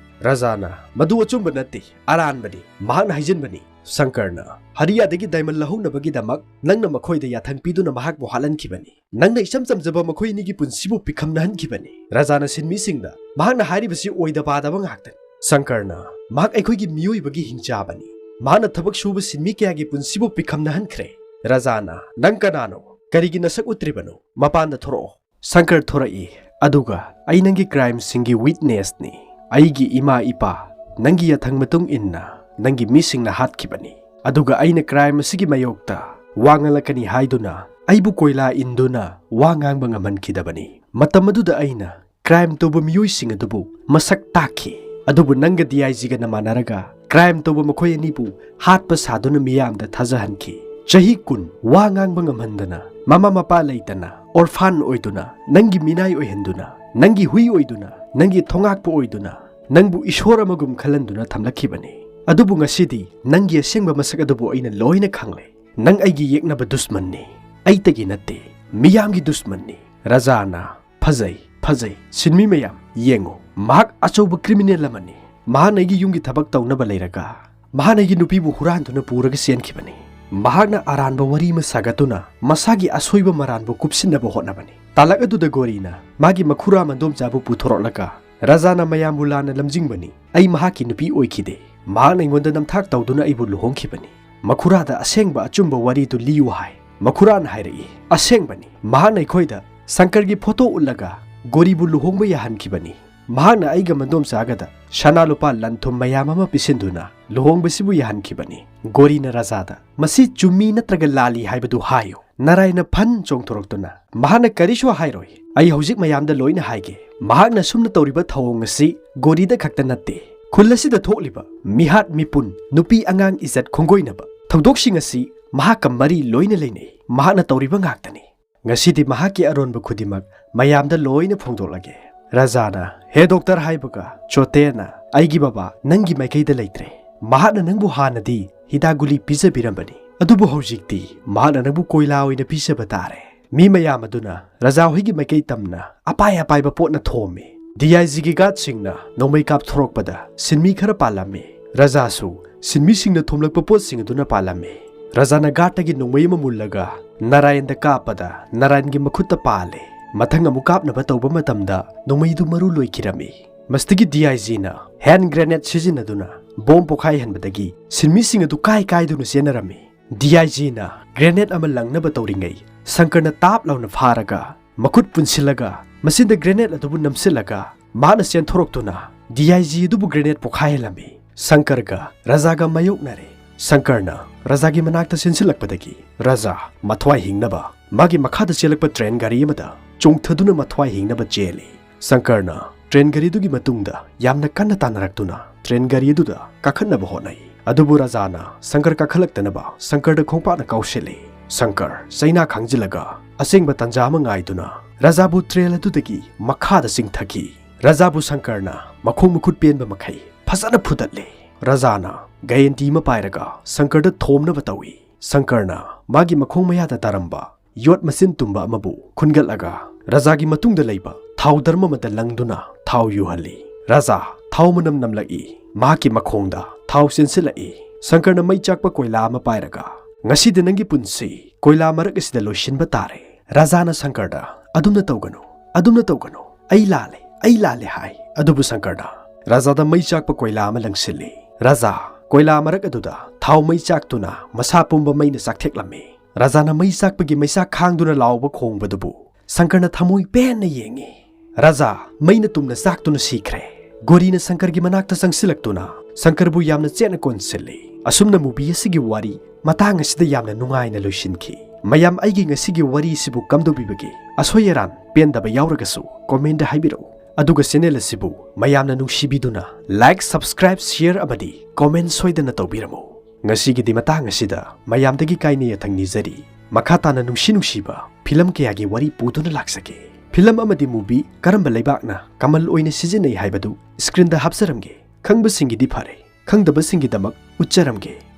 ꯔꯥꯖꯥꯅ, "ꯃꯗꯨ ꯑꯆꯨꯝꯕ ꯅꯠꯇꯦ, ꯑꯔꯥꯟꯕꯅꯤ, ꯃꯍꯥꯛꯅ ꯍꯥꯏꯖꯤꯟꯕꯅꯤ꯫" ꯁꯪꯀꯔꯅ, "ꯍꯔꯤꯌꯥꯗꯒꯤ ꯗꯥꯏꯃꯟ ꯂꯧꯍꯧꯅꯕꯒꯤꯗꯃꯛ ꯅꯪꯅ ꯃꯈꯣꯏꯗ ꯌꯥꯊꯪ ꯄꯤꯗꯨꯅ ꯃꯍꯥꯛꯄꯨ ꯍꯥꯠꯍꯟꯈꯤꯕꯅꯤ꯫ ꯅꯪꯅ ꯏꯆꯝ ꯆꯝꯖꯕ ꯃꯈꯣꯏ ꯑꯅꯤꯒꯤ ꯄꯨꯟꯁꯤꯕꯨ ꯄꯤꯛꯈꯝꯅꯍꯟꯈꯤꯕꯅꯤ꯫" ꯔꯥꯖꯥꯅ ꯁꯤꯟꯃꯤꯁꯤꯡꯗ, "ꯃꯍꯥꯛꯅ ꯍꯥꯏꯔꯤꯕꯁꯤ ꯑꯣꯏꯗ ꯄꯥꯗꯕ ꯉꯥꯛꯇꯅꯤ꯫ ꯁꯪꯀꯔꯅ, ꯃꯍꯥꯛ ꯑꯩꯈꯣꯏꯒꯤ ꯃꯤꯑꯣꯏꯕꯒꯤ ꯍꯤꯡꯆꯥꯕꯅꯤ꯫ ꯃꯍꯥꯛꯅ ꯊꯕꯛ ꯁꯨꯕ ꯁꯤꯟꯃꯤ ꯀꯌꯥꯒꯤ ꯄꯨꯟꯁꯤꯕꯨ ꯄꯤꯛꯈꯝꯅꯍꯟꯈ꯭ꯔꯦ꯫" ꯔꯥꯖꯥꯅ, "ꯅꯪ ꯀꯅꯥꯅꯣ? ꯀꯔꯤꯒꯤ ꯅꯁꯛ ꯎꯠꯇ꯭ꯔꯤꯕꯅꯣ? ꯃꯄꯥꯟꯗ ꯊꯣꯔꯛꯑꯣ꯫" ꯁꯪꯀꯔ ꯊꯣꯔꯛꯏ, ꯑꯗꯨꯒ, "ꯑꯩ ꯅꯪꯒꯤ ꯀ꯭ꯔꯥꯏꯝꯁꯤꯡꯒꯤ ꯋꯤꯠꯅꯦꯁꯅꯤ꯫ ꯑꯩꯒꯤ ꯏꯃꯥ ꯏꯄꯥ ꯅꯪꯒꯤ ꯌꯥꯊꯪ ꯃꯇꯨꯡ ꯏꯟꯅ ꯅꯪꯒꯤ ꯃꯤꯁꯤꯡꯅ ꯍꯥꯠꯈꯤꯕꯅꯤ꯫ ꯑꯗꯨꯒ ꯑꯩꯅ ꯀ꯭ꯔꯥꯏꯝ ꯑꯁꯤꯒꯤ ꯃꯥꯌꯣꯛꯇ ꯋꯥ ꯉꯥꯡꯂꯛꯀꯅꯤ ꯍꯥꯏꯗꯨꯅ ꯑꯩꯕꯨ ꯀꯣꯏꯂꯥ ꯏꯟꯗꯨꯅ ꯋꯥ ꯉꯥꯡꯕ ꯉꯝꯍꯟꯈꯤꯗꯕꯅꯤ꯫ ꯃꯇꯝ ꯑꯗꯨꯗ ꯑꯩꯅ ꯀ꯭ꯔꯥꯏꯝ ꯇꯧꯕ ꯃꯤꯑꯣꯏꯁꯤꯡ ꯑꯗꯨꯕꯨ ꯃꯁꯛ ꯇꯥꯛꯈꯤ꯫ ꯑꯗꯨꯕꯨ ꯅꯪꯒ ꯗꯤ ꯑꯥꯏ ꯖꯤꯒꯅ ꯃꯥꯟꯅꯔꯒ ꯀ꯭ꯔꯥꯏꯝ ꯇꯧꯕ ꯃꯈꯣꯏ ꯑꯅꯤꯕꯨ ꯍꯥꯠꯄ ꯁꯥꯗꯨꯅ ꯃꯤꯌꯥꯝꯗ ꯊꯥꯖꯍꯟꯈꯤ꯫ ꯆꯍꯤ ꯀꯨꯟ ꯋꯥ ꯉꯥꯡꯕ ꯉꯝꯍꯟꯗꯅ, ꯃꯃꯥ ꯃꯄꯥ ꯂꯩꯇꯅ, ꯑꯣꯔꯐꯥꯟ ꯑꯣꯏꯗꯨꯅ, ꯅꯪꯒꯤ ꯃꯤꯅꯥꯏ ꯑꯣꯏꯍꯟꯗꯨꯅ, ꯅꯪꯒꯤ ꯍꯨꯏ ꯑꯣꯏꯗꯨꯅ, ꯅꯪꯒꯤ ꯊꯣꯉꯥꯛꯄ ꯑꯣꯏꯗꯨꯅ, ꯅꯪꯕꯨ ꯏꯁꯣꯔ ꯑꯃꯒꯨꯝ ꯈꯜꯍꯟꯗꯨꯅ ꯊꯝꯂꯛꯈꯤꯕꯅꯤ꯫ ꯑꯗꯨꯕꯨ ꯉꯁꯤꯗꯤ ꯅꯪꯒꯤ ꯑꯁꯦꯡꯕ ꯃꯁꯛ ꯑꯗꯨꯕꯨ ꯑꯩꯅ ꯂꯣꯏꯅ ꯈꯪꯂꯦ꯫ ꯅꯪ ꯑꯩꯒꯤ ꯌꯦꯛꯅꯕ ꯗꯨꯁꯃꯟꯅꯤ, ꯑꯩꯇꯒꯤ ꯅꯠꯇꯦ, ꯃꯤꯌꯥꯝꯒꯤ ꯗꯨꯁꯃꯟꯅꯤ꯫" ꯔꯥꯖꯥꯅ, "ꯐꯖꯩ, ꯐꯖꯩ꯫ ꯁꯤꯟꯃꯤ ꯃꯌꯥꯝ, ꯌꯦꯡꯉꯨ, ꯃꯍꯥꯛ ꯑꯆꯧꯕ ꯀ꯭ꯔꯤꯃꯤꯅꯦꯜ ꯑꯃꯅꯤ꯫ ꯃꯍꯥꯛꯅ ꯑꯩꯒꯤ ꯌꯨꯝꯒꯤ ꯊꯕꯛ ꯇꯧꯅꯕ ꯂꯩꯔꯒ, ꯃꯍꯥꯛꯅ ꯑꯩꯒꯤ ꯅꯨꯄꯤꯕꯨ ꯍꯨꯔꯥꯟꯗꯨꯅ ꯄꯨꯔꯒ ꯆꯦꯟꯈꯤꯕꯅꯤ꯫ ꯃꯍꯥꯛꯅ ꯑꯔꯥꯟꯕ ꯋꯥꯔꯤ ꯑꯃ ꯁꯥꯒꯠꯇꯨꯅ ꯃꯁꯥꯒꯤ ꯑꯁꯣꯏꯕ ꯃꯔꯥꯟꯕꯨ ꯀꯨꯞꯁꯤꯟꯅꯕ ꯍꯣꯠꯅꯕꯅꯤ꯫ ꯇꯥꯂꯛ ꯑꯗꯨꯗ ꯒꯣꯔꯤꯅ ꯃꯥꯒꯤ ꯃꯈꯨꯔꯥ ꯃꯟꯗꯣꯝꯆꯥꯕꯨ ꯄꯨꯊꯣꯔꯛꯂꯒ ꯔꯥꯖꯥꯅ ꯃꯌꯥꯝꯕꯨ ꯂꯥꯟꯅ ꯂꯝꯖꯤꯡꯕꯅꯤ꯫ ꯑꯩ ꯃꯍꯥꯛꯀꯤ ꯅꯨꯄꯤ ꯑꯣꯏꯈꯤꯗꯦ꯫ ꯃꯍꯥꯛꯅ ꯑꯩꯉꯣꯟꯗ ꯅꯝꯊꯥꯛ ꯇꯧꯗꯨꯅ ꯑꯩꯕꯨ ꯂꯨꯍꯣꯡꯈꯤꯕꯅꯤ꯫ ꯃꯈꯨꯔꯥꯗ ꯑꯁꯦꯡꯕ ꯑꯆꯨꯝꯕ ꯋꯥꯔꯤꯗꯨ ꯂꯤꯌꯨ ꯍꯥꯏ꯫ ꯃꯈꯨꯔꯥꯅ ꯍꯥꯏꯔꯛꯏ, "ꯑꯁꯦꯡꯕꯅꯤ꯫ ꯃꯍꯥꯛꯅ ꯑꯩꯈꯣꯏꯗ ꯁꯪꯀꯔꯒꯤ ꯐꯣꯇꯣ ꯎꯠꯂꯒ ꯒꯣꯔꯤꯕꯨ ꯂꯨꯍꯣꯡꯕ ꯌꯥꯍꯟꯈꯤꯕꯅꯤ꯫ ꯃꯍꯥꯛꯅ ꯑꯩꯒ ꯃꯟꯗꯣꯝꯆꯥꯒꯗ ꯁꯅꯥ ꯂꯨꯄꯥ ꯂꯟ ꯊꯨꯝ ꯃꯌꯥꯝ ꯑꯃ ꯄꯤꯁꯤꯟꯗꯨꯅ ꯂꯨꯍꯣꯡꯕꯁꯤꯕꯨ ꯌꯥꯍꯟꯈꯤꯕꯅꯤ꯫" ꯒꯣꯔꯤꯅ ꯔꯥꯖꯥꯗ, "ꯃꯁꯤ ꯆꯨꯝꯃꯤ ꯅꯠꯇ꯭ꯔꯒ ꯂꯥꯜꯂꯤ ꯍꯥꯏꯕꯗꯨ ꯍꯥꯏꯌꯨ꯫" ꯅꯥꯔꯥꯌꯟꯅ ꯐꯟ ꯆꯣꯡꯊꯣꯔꯛꯇꯨꯅ, "ꯃꯍꯥꯛꯅ ꯀꯔꯤꯁꯨ ꯍꯥꯏꯔꯣꯏ꯫ ꯑꯩ ꯍꯧꯖꯤꯛ ꯃꯌꯥꯝꯗ ꯂꯣꯏꯅ ꯍꯥꯏꯒꯦ꯫ ꯃꯍꯥꯛꯅ ꯁꯨꯝꯅ ꯇꯧꯔꯤꯕ ꯊꯧꯑꯣꯡ ꯑꯁꯤ ꯒꯣꯔꯤꯗ ꯈꯛꯇ ꯅꯠꯇꯦ꯫ ꯈꯨꯜ ꯑꯁꯤꯗ ꯊꯣꯛꯂꯤꯕ ꯃꯤꯍꯥꯠ ꯃꯤꯄꯨꯟ, ꯅꯨꯄꯤ ꯑꯉꯥꯡ ꯏꯖꯠ ꯈꯣꯡꯒꯣꯏꯅꯕ ꯊꯧꯗꯣꯛꯁꯤꯡ ꯑꯁꯤ ꯃꯍꯥꯛꯀ ꯃꯔꯤ ꯂꯣꯏꯅ ꯂꯩꯅꯩ꯫ ꯃꯍꯥꯛꯅ ꯇꯧꯔꯤꯕ ꯉꯥꯛꯇꯅꯤ꯫ ꯉꯁꯤꯗꯤ ꯃꯍꯥꯛꯀꯤ ꯑꯔꯣꯟꯕ ꯈꯨꯗꯤꯡꯃꯛ ꯃꯌꯥꯝꯗ ꯂꯣꯏꯅ ꯐꯣꯡꯗꯣꯛꯂꯒꯦ꯫" ꯔꯥꯖꯥꯅ, "ꯍꯦ ꯗꯣꯛꯇꯔ ꯍꯥꯏꯕꯒ ꯆꯣꯇꯦꯅ, ꯑꯩꯒꯤ ꯕꯕꯥ ꯅꯪꯒꯤ ꯃꯥꯏꯀꯩꯗ ꯂꯩꯇ꯭ꯔꯦ꯫ ꯃꯍꯥꯛꯅ ꯅꯪꯕꯨ ꯍꯥꯟꯅꯗꯤ ꯍꯤꯗꯥꯛ ꯒꯨꯂꯤ ꯄꯤꯖꯕꯤꯔꯝꯕꯅꯤ, ꯑꯗꯨꯕꯨ ꯍꯧꯖꯤꯛꯇꯤ ꯃꯍꯥꯛꯅ ꯅꯪꯕꯨ ꯀꯣꯏꯂꯥ ꯑꯣꯏꯅ ꯄꯤꯖꯕ ꯇꯥꯔꯦ꯫" ꯃꯤ ꯃꯌꯥꯝ ꯑꯗꯨꯅ ꯔꯥꯖꯥ ꯍꯣꯏꯒꯤ ꯃꯥꯏꯀꯩ ꯇꯝꯅ ꯑꯄꯥꯏ ꯑꯄꯥꯏꯕ ꯄꯣꯠꯅ ꯊꯣꯝꯃꯤ꯫ ꯗꯤ ꯑꯥꯏ ꯖꯤꯒꯤ ꯒꯥꯔꯗꯁꯤꯡꯅ ꯅꯣꯡꯃꯩ ꯀꯥꯞꯊꯣꯔꯛꯄꯗ ꯁꯤꯟꯃꯤ ꯈꯔ ꯄꯥꯜꯂꯝꯃꯤ꯫ ꯔꯥꯖꯥꯁꯨ ꯁꯤꯟꯃꯤꯁꯤꯡꯅ ꯊꯣꯝꯂꯛꯄ ꯄꯣꯠꯁꯤꯡ ꯑꯗꯨꯅ ꯄꯥꯜꯂꯝꯃꯤ꯫ ꯔꯥꯖꯥꯅ ꯒꯥꯔꯗꯇꯒꯤ ꯅꯣꯡꯃꯩ ꯑꯃ ꯃꯨꯜꯂꯒ ꯅꯥꯔꯥꯌꯟꯗ ꯀꯥꯞꯄꯗ ꯅꯥꯔꯥꯌꯟꯒꯤ ꯃꯈꯨꯠꯇ ꯄꯥꯜꯂꯦ꯫ ꯃꯊꯪ ꯑꯃꯨꯛ ꯀꯥꯞꯅꯕ ꯇꯧꯕ ꯃꯇꯝꯗ ꯅꯣꯡꯃꯩꯗꯨ ꯃꯔꯨ ꯂꯣꯏꯈꯤꯔꯝꯃꯤ꯫ ꯃꯁꯤꯗꯒꯤ ꯗꯤ ꯑꯥꯏ ꯖꯤꯅ ꯍꯦꯟ ꯒ꯭ꯔꯦꯅꯦꯗ ꯁꯤꯖꯤꯟꯅꯗꯨꯅ ꯕꯣꯝ ꯄꯣꯈꯥꯏꯍꯟꯕꯗꯒꯤ ꯁꯤꯟꯃꯤꯁꯤꯡ ꯑꯗꯨ ꯀꯥꯏ ꯀꯥꯏꯗꯨꯅ ꯆꯦꯟꯅꯔꯝꯃꯤ꯫ ꯗꯤ ꯑꯥꯏ ꯖꯤꯅ ꯒ꯭ꯔꯦꯅꯦꯗ ꯑꯃ ꯂꯪꯅꯕ ꯇꯧꯔꯤꯉꯩ ꯁꯪꯀꯔꯅ ꯇꯥꯞ ꯂꯥꯎꯅ ꯐꯥꯔꯒ ꯃꯈꯨꯠ ꯄꯨꯟꯁꯤꯜꯂꯒ ꯃꯆꯤꯟꯗ ꯒ꯭ꯔꯦꯅꯦꯗ ꯑꯗꯨꯕꯨ ꯅꯝꯁꯤꯜꯂꯒ ꯃꯍꯥꯛꯅ ꯆꯦꯟꯊꯣꯔꯛꯇꯨꯅ ꯗꯤ ꯑꯥꯏ ꯖꯤ ꯑꯗꯨꯕꯨ ꯒ꯭ꯔꯦꯅꯦꯗ ꯄꯣꯈꯥꯏꯍꯜꯂꯝꯃꯤ꯫ ꯁꯪꯀꯔꯒ ꯔꯥꯖꯥꯒ ꯃꯥꯌꯣꯛꯅꯔꯦ꯫ ꯁꯪꯀꯔꯅ ꯔꯥꯖꯥꯒꯤ ꯃꯅꯥꯛꯇ ꯆꯦꯟꯁꯤꯜꯂꯛꯄꯗꯒꯤ ꯔꯥꯖꯥ ꯃꯊ꯭ꯋꯥꯏ ꯍꯤꯡꯅꯕ ꯃꯥꯒꯤ ꯃꯈꯥꯗ ꯆꯦꯜꯂꯛꯄ ꯇ꯭ꯔꯦꯟ ꯒꯥꯔꯤ ꯑꯃꯗ ꯆꯣꯡꯊꯗꯨꯅ ꯃꯊ꯭ꯋꯥꯏ ꯍꯤꯡꯅꯕ ꯆꯦꯜꯂꯤ꯫ ꯁꯪꯀꯔꯅ ꯇ꯭ꯔꯦꯟ ꯒꯥꯔꯤꯗꯨꯒꯤ ꯃꯇꯨꯡꯗ ꯌꯥꯝꯅ ꯀꯟꯅ ꯇꯥꯟꯅꯔꯛꯇꯨꯅ ꯇ꯭ꯔꯦꯟ ꯒꯥꯔꯤ ꯑꯗꯨꯗ ꯀꯥꯈꯠꯅꯕ ꯍꯣꯠꯅꯩ꯫ ꯑꯗꯨꯕꯨ ꯔꯥꯖꯥꯅ ꯁꯪꯀꯔ ꯀꯥꯈꯠꯂꯛꯇꯅꯕ ꯁꯪꯀꯔꯗ ꯈꯣꯡꯄꯥꯛꯅ ꯀꯥꯎꯁꯤꯜꯂꯤ꯫ ꯁꯪꯀꯔ ꯆꯩꯅꯥ ꯈꯥꯡꯖꯤꯜꯂꯒ ꯑꯁꯦꯡꯕ ꯇꯥꯟꯖꯥ ꯑꯃ ꯉꯥꯏꯗꯨꯅ ꯔꯥꯖꯥꯕꯨ ꯇ꯭ꯔꯦꯟ ꯑꯗꯨꯗꯒꯤ ꯃꯈꯥꯗ ꯆꯤꯡꯊꯈꯤ꯫ ꯔꯥꯖꯥꯕꯨ ꯁꯪꯀꯔꯅ ꯃꯈꯣꯡ ꯃꯈꯨꯠ ꯄꯦꯟꯕ ꯃꯈꯩ ꯐꯖꯅ ꯐꯨꯗꯠꯂꯤ꯫ ꯔꯥꯖꯥꯅ ꯒꯥꯌꯦꯟꯇꯤ ꯑꯃ ꯄꯥꯏꯔꯒ ꯁꯪꯀꯔꯗ ꯊꯣꯝꯅꯕ ꯇꯧꯏ꯫ ꯁꯪꯀꯔꯅ ꯃꯥꯒꯤ ꯃꯈꯣꯡ ꯃꯌꯥꯗ ꯇꯥꯔꯝꯕ ꯌꯣꯠ ꯃꯆꯤꯟ ꯇꯨꯝꯕ ꯑꯃꯕꯨ ꯈꯨꯟꯒꯠꯂꯒ ꯔꯥꯖꯥꯒꯤ ꯃꯇꯨꯡꯗ ꯂꯩꯕ ꯊꯥꯎ ꯗ꯭ꯔꯝ ꯑꯃꯗ ꯂꯪꯗꯨꯅ ꯊꯥꯎ ꯌꯨꯍꯜꯂꯤ꯫ ꯔꯥꯖꯥ ꯊꯥꯎ ꯃꯅꯝ ꯅꯝꯂꯛꯏ꯫ ꯃꯍꯥꯛꯀꯤ ꯃꯈꯣꯡꯗ ꯊꯥꯎ ꯆꯦꯟꯁꯤꯜꯂꯛꯏ꯫ ꯁꯪꯀꯔꯅ ꯃꯩ ꯆꯥꯛꯄ ꯀꯣꯏꯂꯥ ꯑꯃ ꯄꯥꯏꯔꯒ ꯉꯁꯤꯗꯤ ꯅꯪꯒꯤ ꯄꯨꯟꯁꯤ ꯀꯣꯏꯂꯥ ꯃꯔꯛ ꯑꯁꯤꯗ ꯂꯣꯏꯁꯤꯟꯕ ꯇꯥꯔꯦ꯫ ꯔꯥꯖꯥꯅ ꯁꯪꯀꯔꯗ, "ꯑꯗꯨꯝꯅ ꯇꯧꯒꯅꯨ, ꯑꯗꯨꯝꯅ ꯇꯧꯒꯅꯨ, ꯑꯩ ꯂꯥꯜꯂꯦ, ꯑꯩ ꯂꯥꯜꯂꯦ" ꯍꯥꯏ꯫ ꯑꯗꯨꯕꯨ ꯁꯪꯀꯔꯅ ꯔꯥꯖꯥꯗ ꯃꯩ ꯆꯥꯛꯄ ꯀꯣꯏꯂꯥ ꯑꯃ ꯂꯪꯁꯤꯜꯂꯤ꯫ ꯔꯥꯖꯥ, ꯀꯣꯏꯂꯥ ꯃꯔꯛ ꯑꯗꯨꯗ ꯊꯥꯎ ꯃꯩ ꯆꯥꯛꯇꯨꯅ ꯃꯁꯥ ꯄꯨꯝꯕ ꯃꯩꯅ ꯆꯥꯛꯊꯦꯛꯂꯝꯃꯤ꯫ ꯔꯥꯖꯥꯅ ꯃꯩ ꯆꯥꯛꯄꯒꯤ ꯃꯩꯆꯥꯛ ꯈꯥꯡꯗꯨꯅ ꯂꯥꯎꯕ ꯈꯣꯡꯕꯗꯨꯕꯨ ꯁꯪꯀꯔꯅ ꯊꯃꯣꯏ ꯄꯦꯟꯅ ꯌꯦꯡꯉꯤ꯫ ꯔꯥꯖꯥ ꯃꯩꯅ ꯇꯨꯝꯅ ꯆꯥꯛꯇꯨꯅ ꯁꯤꯈ꯭ꯔꯦ꯫ ꯒꯣꯔꯤꯅ ꯁꯪꯀꯔꯒꯤ ꯃꯅꯥꯛꯇ ꯆꯪꯁꯤꯜꯂꯛꯇꯨꯅ ꯁꯪꯀꯔꯕꯨ ꯌꯥꯝꯅ ꯆꯦꯠꯅ ꯀꯣꯟꯁꯤꯜꯂꯤ꯫ ꯑꯁꯨꯝꯅ movie ꯑꯁꯤꯒꯤ ꯋꯥꯔꯤ ꯃꯇꯥꯡ ꯑꯁꯤꯗ ꯌꯥꯝꯅ ꯅꯨꯡꯉꯥꯏꯅ ꯂꯣꯏꯁꯤꯟꯈꯤ꯫ ꯃꯌꯥꯝ ꯑꯩꯒꯤ ꯉꯁꯤꯒꯤ ꯋꯥꯔꯤꯁꯤꯕꯨ ꯀꯝꯗꯧꯕꯤꯕꯒꯦ? ꯑꯁꯣꯏ ꯑꯔꯥꯟ ꯄꯦꯟꯗꯕ ꯌꯥꯎꯔꯒꯁꯨ comment ꯍꯥꯏꯕꯤꯔꯛꯎ꯫ ꯑꯗꯨꯒ channel ꯑꯁꯤꯕꯨ ꯃꯌꯥꯝꯅ ꯅꯨꯡꯁꯤꯕꯤꯗꯨꯅ like, subscribe, share ꯑꯃꯗꯤ comment ꯁꯣꯏꯗꯅ ꯇꯧꯕꯤꯔꯝꯃꯨ꯫ ꯉꯁꯤꯒꯤꯗꯤ ꯃꯇꯥꯡ ꯑꯁꯤꯗ ꯃꯌꯥꯝꯗꯒꯤ ꯀꯥꯏꯅ ꯌꯥꯊꯪ ꯅꯤꯖꯔꯤ꯫ ꯃꯈꯥ ꯇꯥꯅ ꯅꯨꯡꯁꯤ ꯅꯨꯡꯁꯤꯕ film ꯀꯌꯥꯒꯤ ꯋꯥꯔꯤ ꯄꯨꯗꯨꯅ ꯂꯥꯛꯆꯒꯦ꯫ Film ꯑꯃꯗꯤ movie ꯀꯔꯝꯕ ꯂꯩꯕꯥꯛꯅ ꯀꯃꯜ ꯑꯣꯏꯅ ꯁꯤꯖꯤꯟꯅꯩ ꯍꯥꯏꯕꯗꯨ screenꯗ ꯍꯥꯞꯆꯔꯝꯒꯦ꯫ ꯈꯪꯕꯁꯤꯡꯒꯤꯗꯤ ꯐꯔꯦ, ꯈꯪꯗꯕꯁꯤꯡꯒꯤꯗꯃꯛ ꯎꯠꯆꯔꯝꯒꯦ꯫